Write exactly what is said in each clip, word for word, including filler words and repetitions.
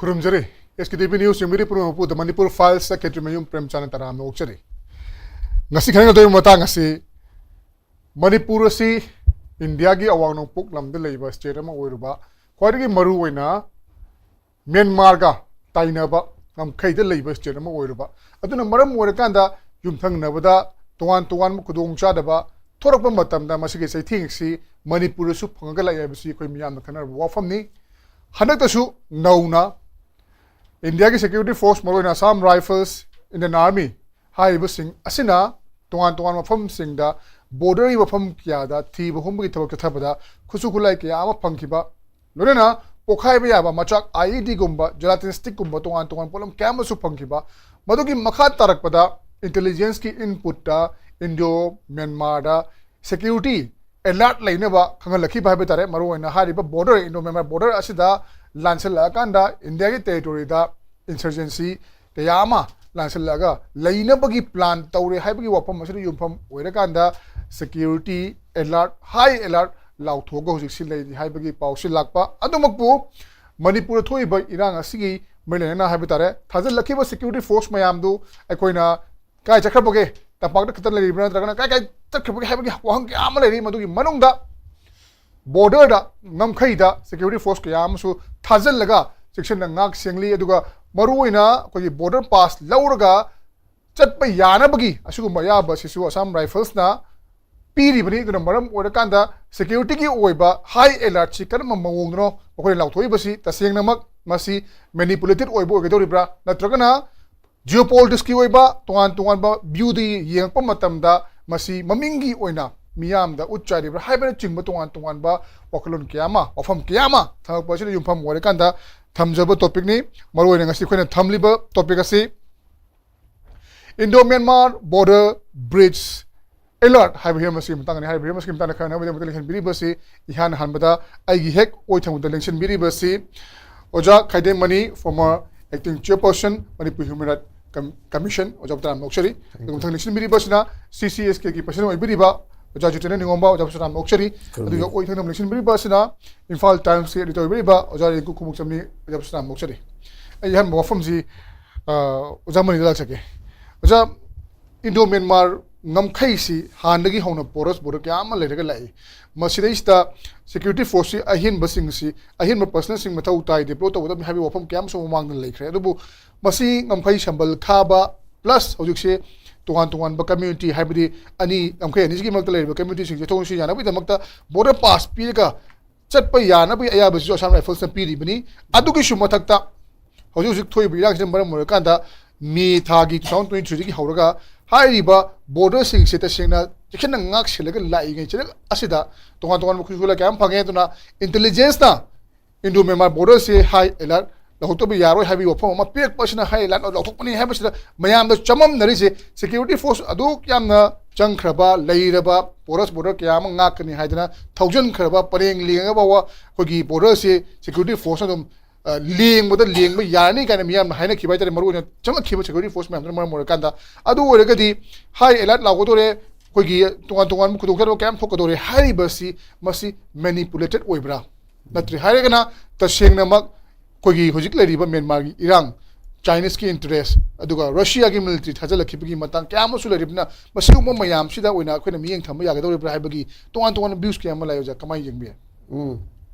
ꯈꯨꯔꯨꯝꯖꯔꯤ꯫ ꯑꯦꯁ ꯀꯦ T V news ꯌꯦꯡꯕꯤꯔꯤ ꯄꯨꯝꯅꯃꯛꯄꯨ ꯗ ꯃꯅꯤꯄꯨꯔ ꯐꯥꯏꯜꯁꯇ ꯈꯦꯇ꯭ꯔꯤꯃꯌꯨꯝ ꯄ꯭ꯔꯦꯝꯆꯥꯟꯗ ꯇꯔꯥꯝꯅ ꯑꯣꯛꯆꯔꯤ꯫ ꯉꯁꯤ ꯈꯟꯅꯒꯗꯧꯔꯤꯕ ꯃꯇꯥꯡ ꯑꯁꯤ ꯃꯅꯤꯄꯨꯔ ꯑꯁꯤ ꯏꯟꯗꯤꯌꯥꯒꯤ ꯑꯋꯥꯡ ꯅꯣꯡꯄꯣꯛ ꯂꯝꯗ ꯂꯩꯕ ꯁ꯭ꯇꯦꯠ ꯑꯃ ꯑꯣꯏꯔꯨꯕ, ꯈ꯭ꯋꯥꯏꯗꯒꯤ ꯃꯔꯨ ꯑꯣꯏꯅ ꯃ꯭ꯌꯥꯟꯃꯥꯔꯒ ꯇꯥꯏꯅꯕ ꯉꯝꯈꯩꯗ ꯂꯩꯕ ꯁ꯭ꯇꯦꯠ ꯑꯃ ꯑꯣꯏꯔꯨꯕ ꯑꯗꯨꯅ ꯃꯔꯝ ꯑꯣꯏꯔꯀꯥꯟꯗ, ꯌꯨꯝꯊꯪꯅꯕꯗ ꯇꯣꯉꯥꯟ ꯇꯣꯉꯥꯟꯕ ꯈꯨꯗꯣꯡꯆꯥꯗꯕ ꯊꯣꯔꯛꯄ ꯃꯇꯝꯗ ꯃꯁꯤꯒꯤ ꯆꯩꯊꯦꯡꯁꯤ ꯃꯅꯤꯄꯨꯔꯗꯁꯨ ꯐꯪꯉꯒ ꯂꯥꯛꯑꯦ ꯍꯥꯏꯕꯁꯤ ꯑꯩꯈꯣꯏ ꯃꯤꯌꯥꯝꯅ ꯈꯟꯅꯔꯕ ꯋꯥꯐꯝꯅꯤ꯫ ꯍꯟꯗꯛꯇꯁꯨ ꯅꯧꯅ ꯏꯟꯗꯤꯌꯥꯒꯤ ꯁꯦꯀ꯭ꯌꯨꯔꯤꯇꯤ ꯐꯣꯔꯁ, ꯃꯔꯨꯑꯣꯏꯅ ꯑꯁꯥꯝ ꯔꯥꯏꯐꯜꯁ, ꯏꯟꯗꯤꯌꯟ ꯑꯥꯔꯃꯤ ꯍꯥꯏꯔꯤꯕꯁꯤꯡ ꯑꯁꯤꯅ ꯇꯣꯉꯥꯟ ꯇꯣꯉꯥꯟꯕ ꯃꯐꯝꯁꯤꯡꯗ, ꯕꯣꯔꯗꯔꯒꯤ ꯃꯐꯝ ꯀꯌꯥꯗ ꯊꯤꯕ ꯍꯨꯝꯕꯒꯤ ꯊꯕꯛ ꯆꯠꯊꯕꯗ ꯈꯨꯠꯁꯨ ꯈꯨꯠꯂꯥꯏ ꯀꯌꯥ ꯑꯃ ꯐꯪꯈꯤꯕ, ꯂꯣꯏꯅꯅ ꯄꯣꯈꯥꯏꯕ ꯌꯥꯕ ꯃꯆꯥꯛ, ꯑꯥꯏ ꯏ ꯗꯤꯒꯨꯝꯕ, ꯖꯦꯂꯥꯇꯤꯟ ꯁ꯭ꯇꯤꯛꯀꯨꯝꯕ ꯇꯣꯉꯥꯟ ꯇꯣꯉꯥꯟꯕ ꯄꯣꯠꯂꯝ ꯀꯌꯥ ꯑꯃꯁꯨ ꯐꯪꯈꯤꯕ, ꯃꯗꯨꯒꯤ ꯃꯈꯥ ꯇꯥꯔꯛꯄꯗ ꯏꯟꯇꯦꯂꯤꯖꯦꯟꯁꯀꯤ ꯏꯟꯄꯨꯠꯇ ꯏꯟꯗꯣ ꯃ꯭ꯌꯥꯟꯃꯥꯔꯗ ꯁꯦꯀ꯭ꯌꯨꯔꯤꯇꯤ ꯑꯦꯂꯔꯠ ꯂꯩꯅꯕ ꯈꯪꯍꯜꯂꯛꯈꯤꯕ ꯍꯥꯏꯕ ꯇꯥꯔꯦ꯫ ꯃꯔꯨꯑꯣꯏꯅ ꯍꯥꯏꯔꯤꯕ ꯕꯣꯔꯗꯔ, ꯏꯟꯗꯣ ꯃ꯭ꯌꯥꯟꯃꯥꯔ ꯕꯣꯔꯗꯔ ꯑꯁꯤꯗ ꯂꯥꯟꯁꯤꯜꯂꯛꯑꯀꯥꯟꯗ ꯏꯟꯗꯤꯌꯥꯒꯤ ꯇꯦꯔꯤꯇꯣꯔꯤꯗ ꯏꯟꯁꯔꯖꯦꯟꯁꯤ ꯀꯌꯥ ꯑꯃ ꯂꯥꯟꯁꯤꯜꯂꯛꯑꯒ ꯂꯩꯅꯕꯒꯤ ꯄ꯭ꯂꯥꯟ ꯇꯧꯔꯦ ꯍꯥꯏꯕꯒꯤ ꯋꯥꯐꯝ ꯑꯁꯤꯗ ꯌꯨꯝꯐꯝ ꯑꯣꯏꯔꯀꯥꯟꯗ ꯁꯦꯀ꯭ꯌꯨꯔꯤꯇꯤ ꯑꯦꯂꯔꯠ, ꯍꯥꯏ ꯑꯦꯂꯔꯠ ꯂꯥꯎꯊꯣꯛꯑꯒ ꯍꯧꯖꯤꯛꯁꯤ ꯂꯩꯔꯤ ꯍꯥꯏꯕꯒꯤ ꯄꯥꯎꯁꯤ ꯂꯥꯛꯄ꯫ ꯑꯗꯨꯃꯛꯄꯨ ꯃꯅꯤꯄꯨꯔꯗ ꯊꯣꯛꯏꯕ ꯏꯔꯥꯡ ꯑꯁꯤꯒꯤ ꯃꯔꯤ ꯂꯩꯅꯅ ꯍꯥꯏꯕ ꯇꯥꯔꯦ, ꯊꯥꯖꯤꯜꯂꯛꯈꯤꯕ ꯁꯦꯀ꯭ꯌꯨꯔꯤꯇꯤ ꯐꯣꯔꯁ ꯃꯌꯥꯝꯗꯨ ꯑꯩꯈꯣꯏꯅ ꯀꯥꯏ ꯆꯠꯈ꯭ꯔꯕꯒꯦ, ꯇꯝꯄꯥꯛꯇ ꯈꯛꯇ ꯂꯩꯔꯤꯕ꯭ꯔꯥ ꯅꯠꯇ꯭ꯔꯒꯅ ꯀꯥꯏ ꯀꯥꯏ ꯆꯠꯈ꯭ꯔꯕꯒꯦ ꯍꯥꯏꯕꯒꯤ ꯋꯥꯍꯪ ꯀꯌꯥ ꯑꯃ ꯂꯩꯔꯤ꯫ ꯃꯗꯨꯒꯤ ꯃꯅꯨꯡꯗ ꯕꯣꯔꯗꯔꯗ, ꯉꯝꯈꯩꯗ ꯁꯦꯀ꯭ꯌꯨꯔꯤꯇꯤ ꯐꯣꯔꯁ ꯀꯌꯥ ꯑꯃꯁꯨ ꯊꯥꯖꯤꯜꯂꯒ ꯆꯦꯛꯁꯤꯟꯅ ꯉꯥꯛ ꯁꯦꯡꯂꯤ꯫ ꯑꯗꯨꯒ ꯃꯔꯨꯑꯣꯏꯅ ꯑꯩꯈꯣꯏꯒꯤ ꯕꯣꯔꯗꯔ ꯄꯥꯁ ꯂꯧꯔꯒ ꯆꯠꯄ ꯌꯥꯅꯕꯒꯤ ꯑꯁꯤꯒꯨꯝꯕ ꯑꯌꯥꯕ ꯑꯁꯤꯁꯨ ꯑꯁꯥꯝ ꯔꯥꯏꯐꯜꯁꯅ ꯄꯤꯔꯤꯕꯅꯤ꯫ ꯑꯗꯨꯅ ꯃꯔꯝ ꯑꯣꯏꯔꯀꯥꯟꯗ ꯁꯦꯀ꯭ꯌꯨꯔꯤꯇꯤꯒꯤ ꯑꯣꯏꯕ ꯍꯥꯏ ꯑꯦꯂꯔꯠꯁꯤ ꯀꯔꯝꯕ ꯃꯑꯣꯡꯗꯅꯣ ꯃꯈꯣꯏꯅ ꯂꯥꯎꯊꯣꯛꯏꯕꯁꯤ? ꯇꯁꯦꯡꯅꯃꯛ ꯃꯁꯤ ꯃꯦꯅꯤꯄꯨꯂꯦꯇꯦꯠ ꯑꯣꯏꯕ ꯑꯣꯏꯒꯗꯧꯔꯤꯕ꯭ꯔꯥ, ꯅꯠꯇ꯭ꯔꯒꯅ ꯖꯤꯑꯣꯄꯣꯂꯤꯇꯤꯛꯁꯀꯤ ꯑꯣꯏꯕ ꯇꯣꯉꯥꯟ ꯇꯣꯉꯥꯟꯕ ꯚ꯭ꯌꯨꯗꯒꯤ ꯌꯦꯡꯉꯛꯄ ꯃꯇꯝꯗ ꯃꯁꯤ ꯃꯃꯤꯡꯒꯤ ꯑꯣꯏꯅ ꯃꯤꯌꯥꯝꯗ ꯎꯠ ꯆꯥꯏꯔꯤꯕ꯭ꯔꯥ ꯍꯥꯏꯕꯅꯆꯤꯡꯕ ꯇꯣꯉꯥꯟ ꯇꯣꯉꯥꯟꯕ ꯋꯥꯈꯜꯂꯣꯟ ꯀꯌꯥ ꯑꯃ, ꯋꯥꯐꯝ ꯀꯌꯥ ꯑꯃ ꯊꯝꯃꯛꯄ ꯑꯁꯤꯗ ꯌꯨꯝꯐꯝ ꯑꯣꯏꯔꯀꯥꯟꯗ ꯊꯝꯖꯕ ꯇꯣꯄꯤꯛꯅꯤ꯫ ꯃꯔꯨꯑꯣꯏꯅ ꯉꯁꯤ ꯑꯩꯈꯣꯏꯅ ꯊꯝꯂꯤꯕ ꯇꯣꯄꯤꯛ ꯑꯁꯤ Indo Myanmar border bridge alert ꯍꯥꯏꯕ ꯍꯤꯔꯝ ꯑꯁꯤꯒꯤ ꯃꯇꯥꯡꯗꯅꯤ꯫ ꯍꯥꯏꯔꯤꯕ ꯍꯤꯔꯝ ꯑꯁꯤꯒꯤ ꯃꯇꯥꯡꯗ ꯈꯔ ꯅꯧꯕꯗ ꯑꯃꯨꯛꯇ ꯂꯦꯡꯁꯤꯟꯕꯤꯔꯤꯕꯁꯤ ꯏꯍꯥꯟ ꯍꯥꯟꯕꯗ ꯑꯩꯒꯤ ꯍꯦꯛ ꯑꯣꯏ ꯊꯪꯕꯗ ꯂꯦꯡꯁꯤꯟꯕꯤꯔꯤꯕꯁꯤ ꯑꯣꯖꯥ Khaidem Mani, former acting chairperson, Manipur Human Rights Com-, Commission, ꯑꯣꯖꯥꯕꯨ ꯇꯔꯥꯝꯅ ꯑꯣꯛꯆꯔꯤ꯫ ꯑꯗꯨꯒ ꯃꯊꯪ ꯂꯦꯡꯁꯤꯟꯕꯤꯔꯤꯕꯁꯤꯅ ꯁꯤ ꯁꯤ ꯑꯦꯁ ꯀꯦꯒꯤ president ꯑꯣꯏꯕꯤꯔꯤꯕ ꯑꯣꯖꯥ ꯖꯤꯇꯦꯟꯗ꯭ꯔ ꯅꯤꯉꯣꯝꯕ, ꯑꯣꯖꯥꯕꯨ ꯇꯔꯥꯝꯅ ꯑꯣꯛꯆꯔꯤ꯫ ꯈꯨꯔꯨꯝꯖꯔꯤ꯫ ꯑꯗꯨꯒ ꯑꯣꯏ ꯊꯪꯅꯕ ꯂꯦꯡꯁꯤꯟꯕꯤꯔꯤꯕꯁꯤꯅ ꯏꯝꯐꯥꯜ ꯇꯥꯏꯝꯁꯀꯤ editor ꯑꯣꯏꯕꯤꯔꯤꯕ ꯑꯣꯖꯥ ꯔꯤꯡꯀꯨ ꯈꯣꯡꯎꯞꯆꯝꯅꯤ, ꯑꯣꯖꯥꯕꯨ ꯇꯔꯥꯝꯅ ꯑꯣꯛꯆꯔꯤ꯫ ꯑꯩ ꯑꯍꯥꯟꯕ ꯋꯥꯐꯝꯁꯤ ꯑꯣꯖꯥ ꯃꯅꯤꯗ ꯂꯥꯛꯆꯒꯦ꯫ ꯑꯣꯖꯥ, ꯏꯟꯗꯣ ꯃ꯭ꯌꯥꯟꯃꯥꯔ ꯉꯝꯈꯩꯁꯤ ꯍꯥꯟꯅꯗꯒꯤ ꯍꯧꯅ ꯄꯣꯔꯁ ꯕꯣꯔꯗꯔ ꯀꯌꯥ ꯑꯃ ꯂꯩꯔꯒ ꯂꯥꯛꯏ꯫ ꯃꯁꯤꯗꯩꯁꯤꯗ ꯁꯦꯀ꯭ꯌꯨꯔꯤꯇꯤ ꯐꯣꯔꯁꯁꯤ ꯑꯍꯦꯟꯕꯁꯤꯡꯁꯤ, ꯑꯍꯦꯟꯕ ꯄꯔꯁꯅꯦꯜꯁꯤꯡ ꯃꯊꯧ ꯇꯥꯏ, ꯗꯤꯄ꯭ꯂꯣꯏ ꯇꯧꯒꯗꯕꯅꯤ ꯍꯥꯏꯕꯒꯤ ꯋꯥꯐꯝ ꯀꯌꯥ ꯑꯃꯁꯨ ꯃꯃꯥꯡꯗ ꯂꯩꯈ꯭ꯔꯦ꯫ ꯑꯗꯨꯕꯨ ꯃꯁꯤ ꯉꯝꯈꯩ ꯁꯝꯕꯜ ꯈꯥꯕ, ꯄ꯭ꯂꯁ ꯍꯧꯖꯤꯛꯁꯦ ꯇꯣꯉꯥꯟ ꯇꯣꯉꯥꯟꯕ ꯀꯝꯃ꯭ꯌꯨꯅꯤꯇꯤ, ꯍꯥꯏꯕꯗꯤ ꯑꯅꯤ, ꯉꯝꯈꯩ ꯑꯅꯤꯁꯤꯒꯤ ꯃꯔꯛꯇ ꯂꯩꯔꯤꯕ ꯀꯝꯃ꯭ꯌꯨꯅꯤꯇꯤꯁꯤꯡꯁꯦ ꯊꯣꯡꯁꯤ ꯌꯥꯅꯕꯒꯤꯗꯃꯛꯇ ꯕꯣꯔꯗꯔ ꯄꯥꯁ ꯄꯤꯔꯒ ꯆꯠꯄ ꯌꯥꯅꯕꯒꯤ ꯑꯌꯥꯕꯁꯤꯁꯨ ꯑꯁꯥꯝ ꯔꯥꯏꯐꯜꯁꯅ ꯄꯤꯔꯤꯕꯅꯤ꯫ ꯑꯗꯨꯒꯤꯁꯨ ꯃꯊꯛꯇ ꯍꯧꯖꯤꯛ ꯍꯧꯖꯤꯛ ꯊꯣꯛꯏꯕ ꯏꯔꯥꯡꯁꯤꯅ ꯃꯔꯝ ꯑꯣꯏꯔꯀꯥꯟꯗ ꯃꯦ ꯊꯥꯒꯤ ꯇꯨ ꯊꯥꯎꯖꯟ ꯇ꯭ꯋꯦꯟꯇꯤ ꯊ꯭ꯔꯤꯗꯒꯤ ꯍꯧꯔꯒ ꯍꯥꯏꯔꯤꯕ ꯕꯣꯔꯗꯔꯁꯤꯡꯁꯦ ꯇꯁꯦꯡꯅ ꯆꯦꯛꯁꯤꯟꯅ ꯉꯥꯛ ꯁꯦꯜꯂꯒ ꯂꯥꯛꯏꯉꯩ ꯆꯦꯔꯦꯜ ꯑꯁꯤꯗ ꯇꯣꯉꯥꯟ ꯇꯣꯉꯥꯟꯕ ꯈꯨꯠꯁꯨ ꯈꯨꯠꯂꯥꯏ ꯀꯌꯥ ꯑꯃ ꯐꯪꯉꯦ꯫ ꯑꯗꯨꯅ ꯏꯟꯇꯦꯂꯤꯖꯦꯟꯁꯅ ꯏꯟꯗꯣ ꯃ꯭ꯌꯥꯟꯃꯥꯔ ꯕꯣꯔꯗꯔꯁꯦ ꯍꯥꯏ ꯑꯦꯂꯔꯠ ꯂꯧꯊꯣꯛꯇꯕ ꯌꯥꯔꯣꯏ ꯍꯥꯏꯕꯒꯤ ꯋꯥꯐꯝ ꯑꯃ ꯄꯤꯔꯛꯄ ꯑꯁꯤꯅ ꯍꯥꯏ ꯑꯦꯂꯔꯠ ꯂꯧꯊꯣꯛꯄꯅꯤ ꯍꯥꯏꯕꯁꯤꯗ ꯃꯌꯥꯝꯗ ꯆꯃꯝꯅꯔꯤꯁꯦ꯫ ꯁꯦꯀ꯭ꯌꯨꯔꯤꯇꯤ ꯐꯣꯔꯁ ꯑꯗꯨꯛ ꯌꯥꯝꯅ ꯆꯪꯈ꯭ꯔꯕ, ꯂꯩꯔꯕ, ꯄꯣꯔꯁ ꯕꯣꯔꯗꯔ ꯀꯌꯥ ꯑꯃ ꯉꯥꯛꯀꯅꯤ ꯍꯥꯏꯗꯅ ꯊꯧꯖꯤꯟꯈ꯭ꯔꯕ, ꯄꯔꯦꯡ ꯂꯦꯡꯉꯒ ꯐꯥꯎꯕ ꯑꯩꯈꯣꯏꯒꯤ ꯕꯣꯔꯗꯔꯁꯦ ꯁꯦꯀ꯭ꯌꯨꯔꯤꯇꯤ ꯐꯣꯔꯁꯅ ꯑꯗꯨꯝ ꯑ, ꯂꯦꯡꯕꯗ ꯂꯦꯡꯕ ꯌꯥꯔꯅꯤ ꯀꯥꯏꯅ ꯃꯤꯌꯥꯝꯅ ꯍꯥꯏꯅꯈꯤꯕ ꯍꯥꯏꯇꯥꯔꯦ, ꯃꯔꯨꯑꯣꯏꯅ ꯆꯪꯂꯛꯈꯤꯕ ꯁꯦꯀ꯭ꯌꯨꯔꯤꯇꯤ ꯐꯣꯔꯁ ꯃꯌꯥꯝꯗꯨꯅ ꯃꯔꯝ ꯑꯣꯏꯔꯀꯥꯟꯗ꯫ ꯑꯗꯨ ꯑꯣꯏꯔꯒꯗꯤ ꯍꯥꯏ ꯑꯦꯂꯔꯠ ꯂꯥꯎꯒꯗꯧꯔꯦ, ꯑꯩꯈꯣꯏꯒꯤ ꯇꯣꯉꯥꯟ ꯇꯣꯉꯥꯟꯕ ꯈꯨꯗꯣꯡꯆꯥꯗꯕ ꯀꯌꯥ ꯑꯃ ꯊꯣꯛꯀꯗꯧꯔꯦ ꯍꯥꯏꯔꯤꯕꯁꯤ ꯃꯁꯤ ꯃꯦꯅꯤꯄꯨꯂꯦꯇꯦꯠ ꯑꯣꯏꯕ꯭ꯔꯥ? ꯅꯠꯇ꯭ꯔꯦ ꯍꯥꯏꯔꯒꯅ ꯇꯁꯦꯡꯅꯃꯛ ꯑꯩꯈꯣꯏꯒꯤ ꯍꯧꯖꯤꯛ ꯂꯩꯔꯤꯕ ꯃ꯭ꯌꯥꯟꯃꯥꯔꯒꯤ ꯏꯔꯥꯡ, ꯆꯥꯏꯅꯤꯁꯀꯤ ꯏꯟꯇꯔꯦꯁ, ꯑꯗꯨꯒ ꯔꯁꯤꯌꯥꯒꯤ ꯃꯤꯂꯤꯇꯔꯤ ꯊꯥꯖꯤꯜꯂꯛꯈꯤꯕꯒꯤ ꯃꯇꯥꯡ ꯀꯌꯥ ꯑꯃꯁꯨ ꯂꯩꯔꯤꯕꯅ, ꯃꯁꯤꯒꯨꯝꯕ ꯃꯌꯥꯝꯁꯤꯗ ꯑꯣꯏꯅ ꯑꯩꯈꯣꯏꯅ ꯃꯤꯠꯌꯦꯡ ꯊꯝꯕ ꯌꯥꯒꯗꯧꯔꯤꯕ꯭ꯔꯥ ꯍꯥꯏꯕꯒꯤ ꯇꯣꯉꯥꯟ ꯇꯣꯉꯥꯟꯕ ꯚ꯭ꯌꯨꯁ ꯀꯌꯥ ꯑꯃ ꯂꯥꯛꯑꯦ꯫ ꯑꯣꯖꯥ, ꯀꯃꯥꯏꯅ ꯌꯦꯡꯕꯤ? ꯎꯝ,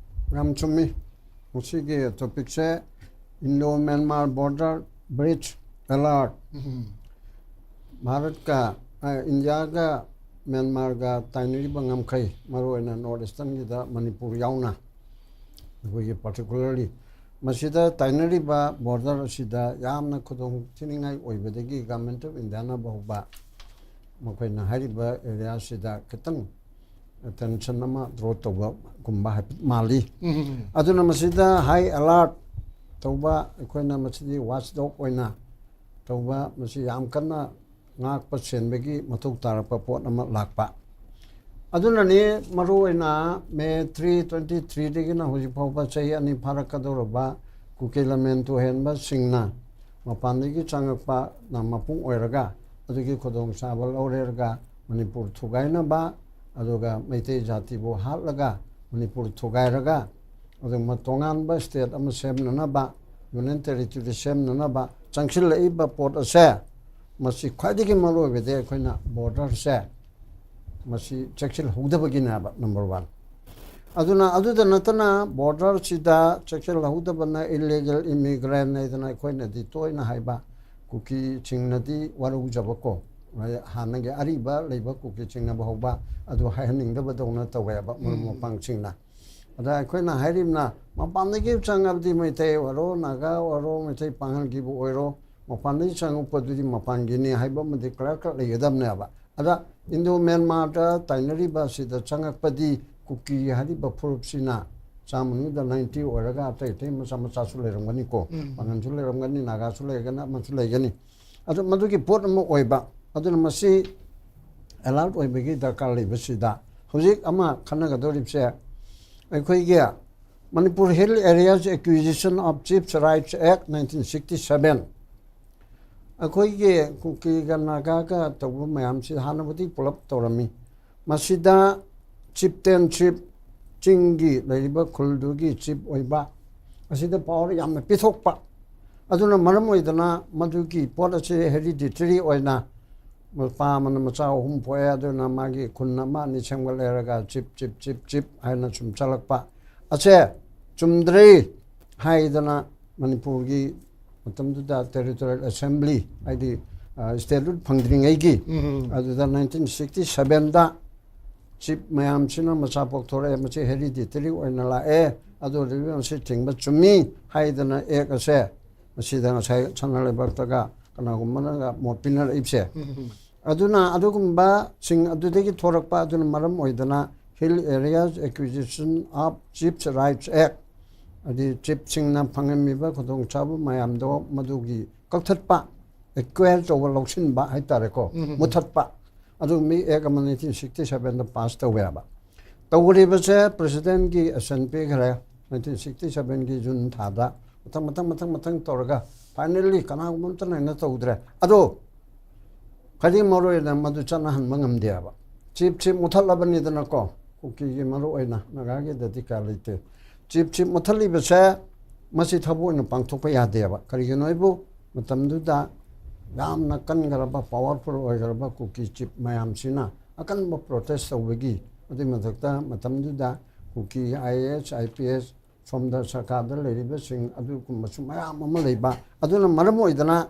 ꯌꯥꯝ ꯆꯨꯝꯃꯤ꯫ ꯃꯁꯤꯒꯤ ꯇꯣꯄꯤꯛꯁꯦ Indo Myanmar border breach alert. ꯎꯝ꯫ ꯚꯥꯔꯠꯀ, ꯑ, ꯏꯟꯗꯤꯌꯥꯒ ꯃ꯭ꯌꯥꯟꯃꯥꯔꯒ ꯇꯥꯏꯅꯔꯤꯕ ꯉꯝꯈꯩ, ꯃꯔꯨꯑꯣꯏꯅ ꯅꯣꯔꯠ ꯏꯁꯇꯔꯟꯒꯤꯗ ꯃꯅꯤꯄꯨꯔ ꯌꯥꯎꯅ, ꯑꯩꯈꯣꯏꯒꯤ ꯄꯥꯔꯇꯤꯀꯨꯂꯔꯂꯤ ꯃꯁꯤꯗ ꯇꯥꯏꯅꯔꯤꯕ ꯕꯣꯔꯗꯔ ꯑꯁꯤꯗ ꯌꯥꯝꯅ ꯈꯨꯗꯣꯡ ꯊꯤꯅꯤꯡꯉꯥꯏ ꯑꯣꯏꯕꯗꯒꯤ ꯒꯚꯔꯟꯃꯦꯟꯠ ꯑꯣꯐ ꯏꯟꯗꯤꯌꯥꯅ ꯐꯥꯎꯕ ꯃꯈꯣꯏꯅ ꯍꯥꯏꯔꯤꯕ ꯑꯦꯔꯤꯌꯥꯁꯤꯗ ꯈꯤꯇꯪ ꯑꯦꯇꯦꯟꯁꯟ ꯑꯃ ꯗ꯭ꯔꯣ ꯇꯧꯕꯒꯨꯝꯕ ꯍꯥꯏꯐꯦꯠ ꯃꯥꯜꯂꯤ꯫ ꯎꯝ꯫ ꯑꯗꯨꯅ ꯃꯁꯤꯗ ꯍꯥꯏ ꯑꯦꯂꯔꯠ ꯇꯧꯕ, ꯑꯩꯈꯣꯏꯅ ꯃꯁꯤꯗꯤ ꯋꯥꯆ ꯗꯣꯒ ꯑꯣꯏꯅ ꯇꯧꯕ, ꯃꯁꯤ ꯌꯥꯝ ꯀꯟꯅ ꯉꯥꯛꯄ ꯁꯦꯟꯕꯒꯤ ꯃꯊꯧ ꯇꯥꯔꯛꯄ ꯄꯣꯠ ꯑꯃ ꯂꯥꯛꯄ꯫ ꯑꯗꯨꯅꯅꯤ ꯃꯔꯨꯑꯣꯏꯅ ꯃꯦ ꯊ꯭ꯔꯤ, ꯇ꯭ꯋꯦꯟꯇꯤ ꯊ꯭ꯔꯤꯗꯒꯤꯅ ꯍꯧꯖꯤꯛ ꯐꯥꯎꯕ ꯆꯍꯤ ꯑꯅꯤ ꯐꯥꯔꯛꯀꯗꯧꯔꯕ ꯀꯨꯀꯤ ꯂꯃꯦꯟ ꯇꯨꯍꯦꯟꯕꯁꯤꯡꯅ ꯃꯄꯥꯟꯗꯒꯤ ꯆꯪꯉꯛꯄꯅ ꯃꯄꯨꯡ ꯑꯣꯏꯔꯒ ꯑꯗꯨꯒꯤ ꯈꯨꯗꯣꯡꯆꯥꯕ ꯂꯧꯔꯦꯔꯒ ꯃꯅꯤꯄꯨꯔ ꯊꯨꯒꯥꯏꯅꯕ, ꯑꯗꯨꯒ ꯃꯩꯇꯩ ꯖꯥꯇꯤꯕꯨ ꯍꯥꯠꯂꯒ ꯃꯅꯤꯄꯨꯔ ꯊꯨꯒꯥꯏꯔꯒ ꯑꯗꯨꯒ ꯇꯣꯉꯥꯟꯕ ꯁ꯭ꯇꯦꯠ ꯑꯃ ꯁꯦꯝꯅꯅꯕ ꯌꯨꯅꯤꯌꯟ ꯇꯦꯔꯤꯇꯣꯔꯤ ꯁꯦꯝꯅꯅꯕ ꯆꯪꯁꯤꯜꯂꯛꯏꯕ ꯄꯣꯠ ꯑꯁꯦ, ꯃꯁꯤ ꯈ꯭ꯋꯥꯏꯗꯒꯤ ꯃꯔꯨꯑꯣꯏꯕꯗꯤ ꯑꯩꯈꯣꯏꯅ ꯕꯣꯔꯗꯔꯁꯦ ꯃꯁꯤ ꯆꯦꯛꯁꯤꯜꯍꯧꯗꯕꯒꯤꯅꯦꯕ, ꯅꯝꯕꯔ ꯋꯥꯟ꯫ ꯑꯗꯨꯅ, ꯑꯗꯨꯗ ꯅꯠꯇꯅ, ꯕꯣꯔꯗꯔꯁꯤꯗ ꯆꯦꯛꯁꯤꯜꯍꯧꯗꯕꯅ ꯏꯂꯤꯒꯦꯜ ꯏꯃꯤꯒ꯭ꯔꯦꯟ ꯍꯥꯏꯗꯅ ꯑꯩꯈꯣꯏꯅꯗꯤ ꯇꯣꯏꯅ ꯍꯥꯏꯕ, ꯀꯨꯀꯤꯁꯤꯡꯅꯗꯤ ꯋꯥꯔꯧꯖꯕꯀꯣ, ꯍꯥꯟꯅꯒꯤ ꯑꯔꯤꯕ ꯂꯩꯕ ꯀꯨꯀꯤꯁꯤꯡꯅ ꯐꯥꯎꯕ ꯑꯗꯨ ꯍꯥꯏꯍꯟꯅꯤꯡꯗꯕꯗꯧꯅ ꯇꯧꯋꯦꯕ, ꯃꯔꯨꯞ ꯎꯝ꯫ ꯃꯄꯥꯡꯁꯤꯡꯅ꯫ ꯑꯗ ꯑꯩꯈꯣꯏꯅ ꯍꯥꯏꯔꯤꯕꯅ, ꯃꯄꯥꯟꯗꯒꯤ ꯆꯪꯉꯕꯗꯤ ꯃꯩꯇꯩ ꯑꯣꯏꯔꯣ, ꯅꯥꯒꯥ ꯑꯣꯏꯔꯣ, ꯃꯩꯇꯩ ꯄꯥꯡꯒꯜꯒꯤꯕꯨ ꯑꯣꯏꯔꯣ, ꯃꯄꯥꯟꯗꯒꯤ ꯆꯪꯉꯛꯄꯗꯨꯗꯤ ꯃꯄꯥꯟꯒꯤꯅꯤ ꯍꯥꯏꯕ ꯑꯃꯗꯤ ꯀ꯭ꯂꯤꯌꯥꯔ ꯀꯠ ꯂꯩꯒꯗꯕꯅꯦꯕ꯫ ꯑꯗ ꯏꯟꯗꯣ ꯃ꯭ꯌꯥꯟꯃꯥꯔꯗ ꯇꯥꯏꯅꯔꯤꯕ ꯑꯁꯤꯗ ꯆꯪꯉꯛꯄꯗꯤ ꯀꯨꯀꯤ ꯍꯥꯏꯔꯤꯕ ꯐꯨꯔꯨꯞꯁꯤꯅ ꯆꯥꯝꯃ ꯃꯅꯨꯡꯗ ꯅꯥꯏꯟꯇꯤ ꯑꯣꯏꯔꯒ, ꯑꯇꯩ ꯑꯇꯩ ꯃꯆꯥ ꯃꯆꯥꯁꯨ ꯂꯩꯔꯝꯒꯅꯤꯀꯣ꯫ ꯎꯝ꯫ ꯄꯥꯡꯒꯜꯁꯨ ꯂꯩꯔꯝꯒꯅꯤ, ꯅꯥꯒꯥꯁꯨ ꯂꯩꯔꯒꯅꯤ, ꯑꯃꯁꯨ ꯂꯩꯒꯅꯤ꯫ ꯑꯗꯨ ꯃꯗꯨꯒꯤ ꯄꯣꯠ ꯑꯃ ꯑꯣꯏꯕ꯫ ꯑꯗꯨꯅ ꯃꯁꯤ ꯑꯦꯂꯥꯔꯠ ꯑꯣꯏꯕꯒꯤ ꯗꯔꯀꯥꯔ ꯂꯩꯕꯁꯤꯗ, ꯍꯧꯖꯤꯛ ꯑꯃ ꯈꯟꯅꯒꯗꯧꯔꯤꯕꯁꯦ, ꯑꯩꯈꯣꯏꯒꯤ Manipur Hill Areas Acquisition of Chiefs Rights Act nineteen sixty seven, ꯑꯩꯈꯣꯏꯒꯤ ꯀꯨꯀꯤꯒ ꯅꯥꯒꯥꯒ ꯇꯧꯕ ꯃꯌꯥꯝꯁꯤ ꯍꯥꯟꯅꯕꯨꯗꯤ ꯄꯨꯂꯞ ꯇꯧꯔꯝꯃꯤ꯫ ꯃꯁꯤꯗ ꯆꯤꯞꯇꯦꯟꯁꯤꯞ, ꯆꯤꯡꯒꯤ ꯂꯩꯔꯤꯕ ꯈꯨꯜꯗꯨꯒꯤ ꯆꯤꯞ ꯑꯣꯏꯕ, ꯑꯁꯤꯗ ꯄꯋꯥꯔ ꯌꯥꯝꯅ ꯄꯤꯊꯣꯛꯄ꯫ ꯑꯗꯨꯅ ꯃꯔꯝ ꯑꯣꯏꯗꯅ ꯃꯗꯨꯒꯤ ꯄꯣꯠ ꯑꯁꯤ ꯍꯦꯔꯤꯗꯤꯇꯔꯤ ꯑꯣꯏꯅ ꯃꯄꯥ ꯑꯃꯅ ꯃꯆꯥ ꯑꯍꯨꯝ ꯄꯣꯛꯑꯦ, ꯑꯗꯨꯅ ꯃꯥꯒꯤ ꯈꯨꯟ ꯑꯃ ꯑꯅꯤ ꯁꯦꯝꯒꯠꯂꯦꯔꯒ ꯆꯤꯞ, ꯆꯤꯞ, ꯆꯤꯞ, ꯆꯤꯞ ꯍꯥꯏꯅ ꯁꯨꯝ ꯆꯠꯂꯛꯄ ꯑꯁꯦ ꯆꯨꯝꯗ꯭ꯔꯤ ꯍꯥꯏꯗꯅ ꯃꯅꯤꯄꯨꯔꯒꯤ ꯃꯇꯝꯗꯨꯗ ꯇꯦꯔꯤꯇꯣꯔꯤꯌꯦꯜ ꯑꯦꯁꯦꯝꯕ꯭ꯂꯤ, ꯍꯥꯏꯗꯤ, ꯑ, ꯁ꯭ꯇꯦꯠꯍꯨꯗ ꯐꯪꯗ꯭ꯔꯤꯉꯩꯒꯤ, ꯎꯝ꯫ ꯑꯗꯨꯗ ꯅꯥꯏꯟꯇꯤꯟ ꯁꯤꯛꯁꯇꯤ ꯁꯚꯦꯟꯗ ꯆꯤꯞ ꯃꯌꯥꯝꯁꯤꯅ ꯃꯆꯥ ꯄꯣꯛꯊꯣꯔꯛꯑꯦ, ꯃꯁꯤ ꯍꯦꯔꯤꯗꯤꯇꯔꯤ ꯑꯣꯏꯅ ꯂꯥꯛꯑꯦ, ꯑꯗꯨ ꯑꯣꯏꯔꯗꯤ ꯃꯁꯤ ꯊꯤꯡꯕ ꯆꯨꯝꯃꯤ ꯍꯥꯏꯗꯅ ꯑꯦꯛ ꯑꯁꯦ ꯃꯁꯤꯗ ꯉꯁꯥꯏ ꯁꯅꯥ ꯂꯩꯕꯥꯛꯇꯒ ꯀꯅꯥꯒꯨꯝꯕꯅꯒ ꯃꯣꯠ ꯄꯤꯅꯔꯛꯏꯕꯁꯦ꯫ ꯎꯝ꯫ ꯑꯗꯨꯅ ꯑꯗꯨꯒꯨꯝꯕꯁꯤꯡ ꯑꯗꯨꯗꯒꯤ ꯊꯣꯔꯛꯄ ꯑꯗꯨꯅ ꯃꯔꯝ ꯑꯣꯏꯗꯅ Hill Areas Acquisition of Chiefs Rights Act, ꯍꯥꯏꯗꯤ ꯆꯤꯞꯁꯤꯡꯅ ꯐꯪꯉꯝꯃꯤꯕ ꯈꯨꯗꯣꯡꯆꯥꯕ ꯃꯌꯥꯝꯗꯣ ꯃꯗꯨꯒꯤ ꯀꯛꯊꯠꯄ, ꯑꯦꯀ꯭ꯋꯦꯔ ꯇꯧꯕ, ꯂꯧꯁꯤꯟꯕ ꯍꯥꯏꯇꯥꯔꯦꯀꯣ, ꯎꯝ꯫ ꯃꯨꯊꯠꯄ, ꯑꯗꯨꯒꯨꯝꯕ ꯑꯦꯛ ꯑꯃ ꯅꯥꯏꯟꯇꯤꯟ ꯁꯤꯛꯁꯇꯤ ꯁꯚꯦꯟꯗ ꯄꯥꯁ ꯇꯧꯋꯦꯕ꯫ ꯇꯧꯔꯤꯕꯁꯦ ꯄ꯭ꯔꯦꯁꯤꯗꯦꯟꯒꯤ ꯑꯦꯁꯟ ꯄꯤꯈ꯭ꯔꯦ ꯅꯥꯏꯟꯇꯤꯟ ꯁꯤꯛꯁꯇꯤ ꯁꯚꯦꯟꯒꯤ ꯖꯨꯟ ꯊꯥꯗ꯫ ꯃꯊꯪ, ꯃꯊꯪ, ꯃꯊꯪ, ꯃꯊꯪ ꯇꯧꯔꯒ ꯐꯥꯏꯅꯦꯜꯂꯤ ꯀꯅꯥꯒꯨꯝꯕ ꯑꯝꯇꯅ ꯍꯦꯟꯅ ꯇꯧꯗ꯭ꯔꯦ꯫ ꯑꯗꯣ ꯈ꯭ꯋꯥꯏꯗꯒꯤ ꯃꯔꯨ ꯑꯣꯏꯅ ꯃꯗꯨ ꯆꯠꯅꯍꯟꯕ ꯉꯝꯗꯦ ꯍꯥꯏꯕ꯫ ꯆꯤꯞꯁꯤ ꯃꯨꯊꯠꯂꯕꯅꯤꯗꯅꯀꯣ, ꯀꯨꯀꯤꯒꯤ ꯃꯔꯨ ꯑꯣꯏꯅ, ꯅꯥꯒꯥꯒꯤꯗꯗꯤ ꯀꯌꯥ ꯂꯩꯇꯦ꯫ ꯆꯤꯞꯁꯤ ꯃꯨꯊꯠꯂꯤꯕꯁꯦ ꯃꯁꯤ ꯊꯕꯛ ꯑꯣꯏꯅ ꯄꯥꯡꯊꯣꯛꯄ ꯌꯥꯗꯦꯕ꯫ ꯀꯔꯤꯒꯤꯅꯣ ꯍꯥꯏꯕꯨ, ꯃꯇꯝꯗꯨꯗ ꯌꯥꯝꯅ ꯀꯟꯈ꯭ꯔꯕ, ꯄꯥꯋꯔꯐꯨꯜ ꯑꯣꯏꯈ꯭ꯔꯕ ꯀꯨꯀꯤ ꯆꯤꯞ ꯃꯌꯥꯝꯁꯤꯅ ꯑꯀꯟꯕ ꯄ꯭ꯔꯣꯇꯦꯁ ꯇꯧꯕꯒꯤ, ꯑꯗꯨꯒꯤ ꯃꯊꯛꯇ ꯃꯇꯝꯗꯨꯗ ꯀꯨꯀꯤ I A S, I P S, ꯁꯣꯝꯗ ꯁꯔꯀꯥꯔꯗ ꯂꯩꯔꯤꯕꯁꯤꯡ ꯑꯗꯨꯒꯨꯝꯕꯁꯨ ꯃꯌꯥꯝ ꯑꯃ ꯂꯩꯕ, ꯑꯗꯨꯅ ꯃꯔꯝ ꯑꯣꯏꯗꯅ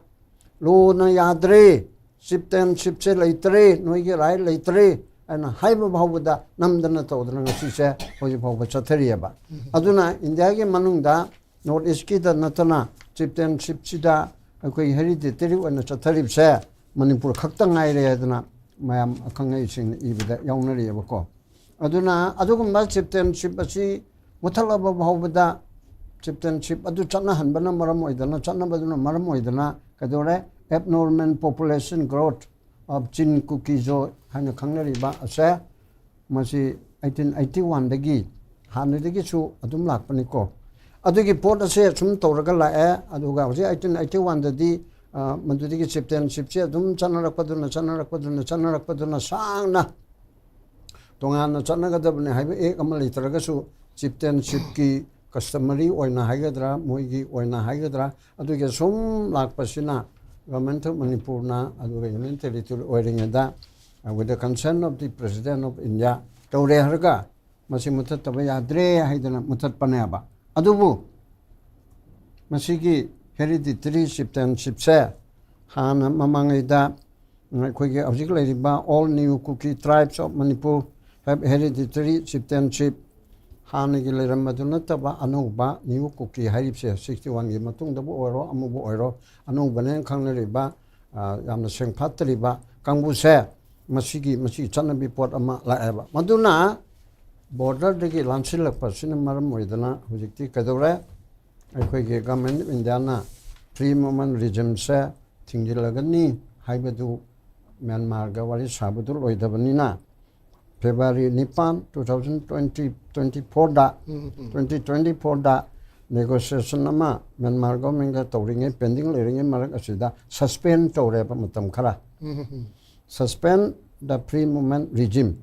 ꯂꯣꯅ ꯌꯥꯗ꯭ꯔꯦ, ꯆꯤꯞꯇꯦꯟꯁꯤꯞꯁꯦ ꯂꯩꯇ꯭ꯔꯦ, ꯅꯣꯏꯒꯤ ꯔꯥꯏꯠ ꯂꯩꯇ꯭ꯔꯦ ꯍꯥꯏꯅ ꯍꯥꯏꯕ ꯐꯥꯎꯕꯗ ꯅꯝꯗꯅ ꯇꯧꯗꯅ ꯉꯁꯤꯁꯦ ꯍꯧꯖꯤꯛ ꯐꯥꯎꯕ ꯆꯠꯊꯔꯤꯑꯕ꯫ ꯑꯗꯨꯅ ꯏꯟꯗꯤꯌꯥꯒꯤ ꯃꯅꯨꯡꯗ ꯅꯣꯔꯠ ꯏꯁꯀꯤꯗ ꯅꯠꯇꯅ ꯆꯤꯞꯇꯦꯟꯁꯤꯞꯁꯤꯗ ꯑꯩꯈꯣꯏ ꯍꯦꯔꯤꯗꯤꯇꯔꯤ ꯑꯣꯏꯅ ꯆꯠꯊꯔꯤꯕꯁꯦ ꯃꯅꯤꯄꯨꯔ ꯈꯛꯇ ꯉꯥꯏꯔꯦ ꯍꯥꯏꯗꯅ ꯃꯌꯥꯝ ꯑꯈꯪ ꯑꯍꯩꯁꯤꯡꯅ ꯏꯕꯗ ꯌꯥꯎꯅꯔꯤꯑꯕꯀꯣ꯫ ꯑꯗꯨꯅ ꯑꯗꯨꯒꯨꯝꯕ ꯆꯤꯞꯇꯦꯟꯁꯤꯞ ꯑꯁꯤ ꯃꯨꯊꯠꯂꯕ ꯐꯥꯎꯕꯗ ꯆꯤꯞꯇꯦꯟꯁꯤꯞ ꯑꯗꯨ ꯆꯠꯅꯍꯟꯕꯅ ꯃꯔꯝ ꯑꯣꯏꯗꯅ, ꯆꯠꯅꯕꯗꯨꯅ ꯃꯔꯝ ꯑꯣꯏꯗꯅ ꯀꯩꯗꯧꯔꯦ, ꯑꯦꯕꯅꯣꯔꯃꯦꯜ ꯄꯣꯄꯨꯂꯦꯁꯟ ꯒ꯭ꯔꯣꯠ ꯑꯣꯐ ꯆꯤꯟ ꯀꯨꯀꯤꯖꯣ ꯍꯥꯏꯅ ꯈꯪꯅꯔꯤꯕ ꯑꯁꯦ, ꯃꯁꯤ ꯑꯩꯠꯇꯤꯟ ꯑꯩꯠꯇꯤ ꯋꯥꯟꯗꯒꯤ ꯍꯥꯟꯅꯗꯒꯤꯁꯨ ꯑꯗꯨꯝ ꯂꯥꯛꯄꯅꯤꯀꯣ꯫ ꯑꯗꯨꯒꯤ ꯄꯣꯠ ꯑꯁꯦ ꯁꯨꯝ ꯇꯧꯔꯒ ꯂꯥꯛꯑꯦ꯫ ꯑꯗꯨꯒ ꯍꯧꯖꯤꯛ ꯑꯩꯠꯇꯤꯟ ꯑꯩꯠꯇꯤ ꯋꯥꯟꯗꯗꯤ ꯃꯗꯨꯗꯒꯤ ꯆꯤꯞꯇꯦꯟꯁꯤꯞꯁꯦ ꯑꯗꯨꯝ ꯆꯠꯅꯔꯛꯄꯗꯨꯅ, ꯆꯠꯅꯔꯛꯄꯗꯨꯅ, ꯆꯠꯅꯔꯛꯄꯗꯨꯅ ꯁꯥꯡꯅ ꯇꯣꯉꯥꯟꯅ ꯆꯠꯅꯒꯗꯕꯅꯤ ꯍꯥꯏꯕ ꯑꯦꯛ ꯑꯃ ꯂꯩꯇ꯭ꯔꯒꯁꯨ, ꯆꯤꯞꯇꯦꯟꯁꯤꯞꯀꯤ ꯀꯁꯇꯃꯔꯤ ꯑꯣꯏꯅ ꯍꯥꯏꯒꯗ꯭ꯔꯥ, ꯃꯣꯏꯒꯤ ꯑꯣꯏꯅ ꯍꯥꯏꯒꯗ꯭ꯔꯥ, ꯑꯗꯨꯒꯤ ꯁꯨꯝ ꯂꯥꯛꯄꯁꯤꯅ Government of ꯃꯅꯤꯄꯨꯔꯅ ꯑꯗꯨꯒ Union Territory ꯑꯣꯏꯔꯤꯉꯩꯗ, with the consent of the President of India ꯇꯧꯔꯦ ꯍꯥꯏꯔꯒ ꯃꯁꯤ ꯃꯨꯊꯠꯇꯕ ꯌꯥꯗ꯭ꯔꯦ ꯍꯥꯏꯗꯅ ꯃꯨꯊꯠꯄꯅꯦꯕ꯫ ꯑꯗꯨꯕꯨ ꯃꯁꯤꯒꯤ ꯍꯦꯔꯤꯗꯤꯇꯔꯤ ꯆꯤꯞꯇꯦꯟꯁꯤꯞꯁꯦ ꯍꯥꯟꯅ ꯃꯃꯥꯡꯉꯩꯗ ꯑꯩꯈꯣꯏꯒꯤ ꯍꯧꯖꯤꯛ ꯂꯩꯔꯤꯕ All New Kuki Tribes of Manipur have hereditary chieftainship, ꯍꯥꯟꯅꯒꯤ ꯂꯩꯔꯝꯕꯗꯨ ꯅꯠꯇꯕ ꯑꯅꯧꯕ ꯅ꯭ꯌꯨ ꯀꯨꯀꯤ ꯍꯥꯏꯔꯤꯕꯁꯦ, ꯁꯤꯛꯁꯇꯤ ꯋꯥꯟꯒꯤ ꯃꯇꯨꯡꯗꯕꯨ ꯑꯣꯏꯔꯣ, ꯑꯃꯕꯨ ꯑꯣꯏꯔꯣ, ꯑꯅꯧꯕꯅꯦꯅ ꯈꯪꯅꯔꯤꯕ, ꯑ, ꯌꯥꯝꯅ ꯁꯦꯡ ꯐꯥꯠꯇ꯭ꯔꯤꯕ ꯀꯥꯡꯕꯨꯁꯦ, ꯃꯁꯤꯒꯤ, ꯃꯁꯤꯒꯤ ꯆꯠꯅꯕꯤ ꯄꯣꯠ ꯑꯃ ꯂꯥꯛꯑꯦꯕ꯫ ꯃꯗꯨꯅ ꯕꯣꯔꯗꯔꯗꯒꯤ ꯂꯥꯟꯁꯤꯜꯂꯛꯄꯁꯤꯅ ꯃꯔꯝ ꯑꯣꯏꯗꯅ ꯍꯧꯖꯤꯛꯇꯤ ꯀꯩꯗꯧꯔꯦ? ꯑꯩꯈꯣꯏꯒꯤ Government of Indiaꯅ Free Movement Regimeꯁꯦ ꯊꯤꯡꯖꯤꯜꯂꯒꯅꯤ ꯍꯥꯏꯕꯗꯨ ꯃ꯭ꯌꯥꯟꯃꯥꯔꯒ ꯋꯥꯔꯤ ꯁꯥꯕꯗꯨ ꯂꯣꯏꯗꯕꯅꯤꯅ, ꯐꯦꯕ꯭ꯔꯨꯋꯥꯔꯤ ꯅꯤꯄꯥꯟ, two thousand twenty, twenty fourꯗ, ꯎꯝ, ꯎꯝ꯫ Twenty twenty fourꯗ negotiation ꯑꯃ ꯃ꯭ꯌꯥꯟꯃꯥꯔ governmentꯒ ꯇꯧꯔꯤꯉꯩ, pending ꯂꯩꯔꯤꯉꯩ ꯃꯔꯛ ꯑꯁꯤꯗ suspend ꯇꯧꯔꯦꯕ ꯃꯇꯝ ꯈꯔ꯫ ꯎꯝ, ꯎꯝ꯫ Suspend the free movement regime꯫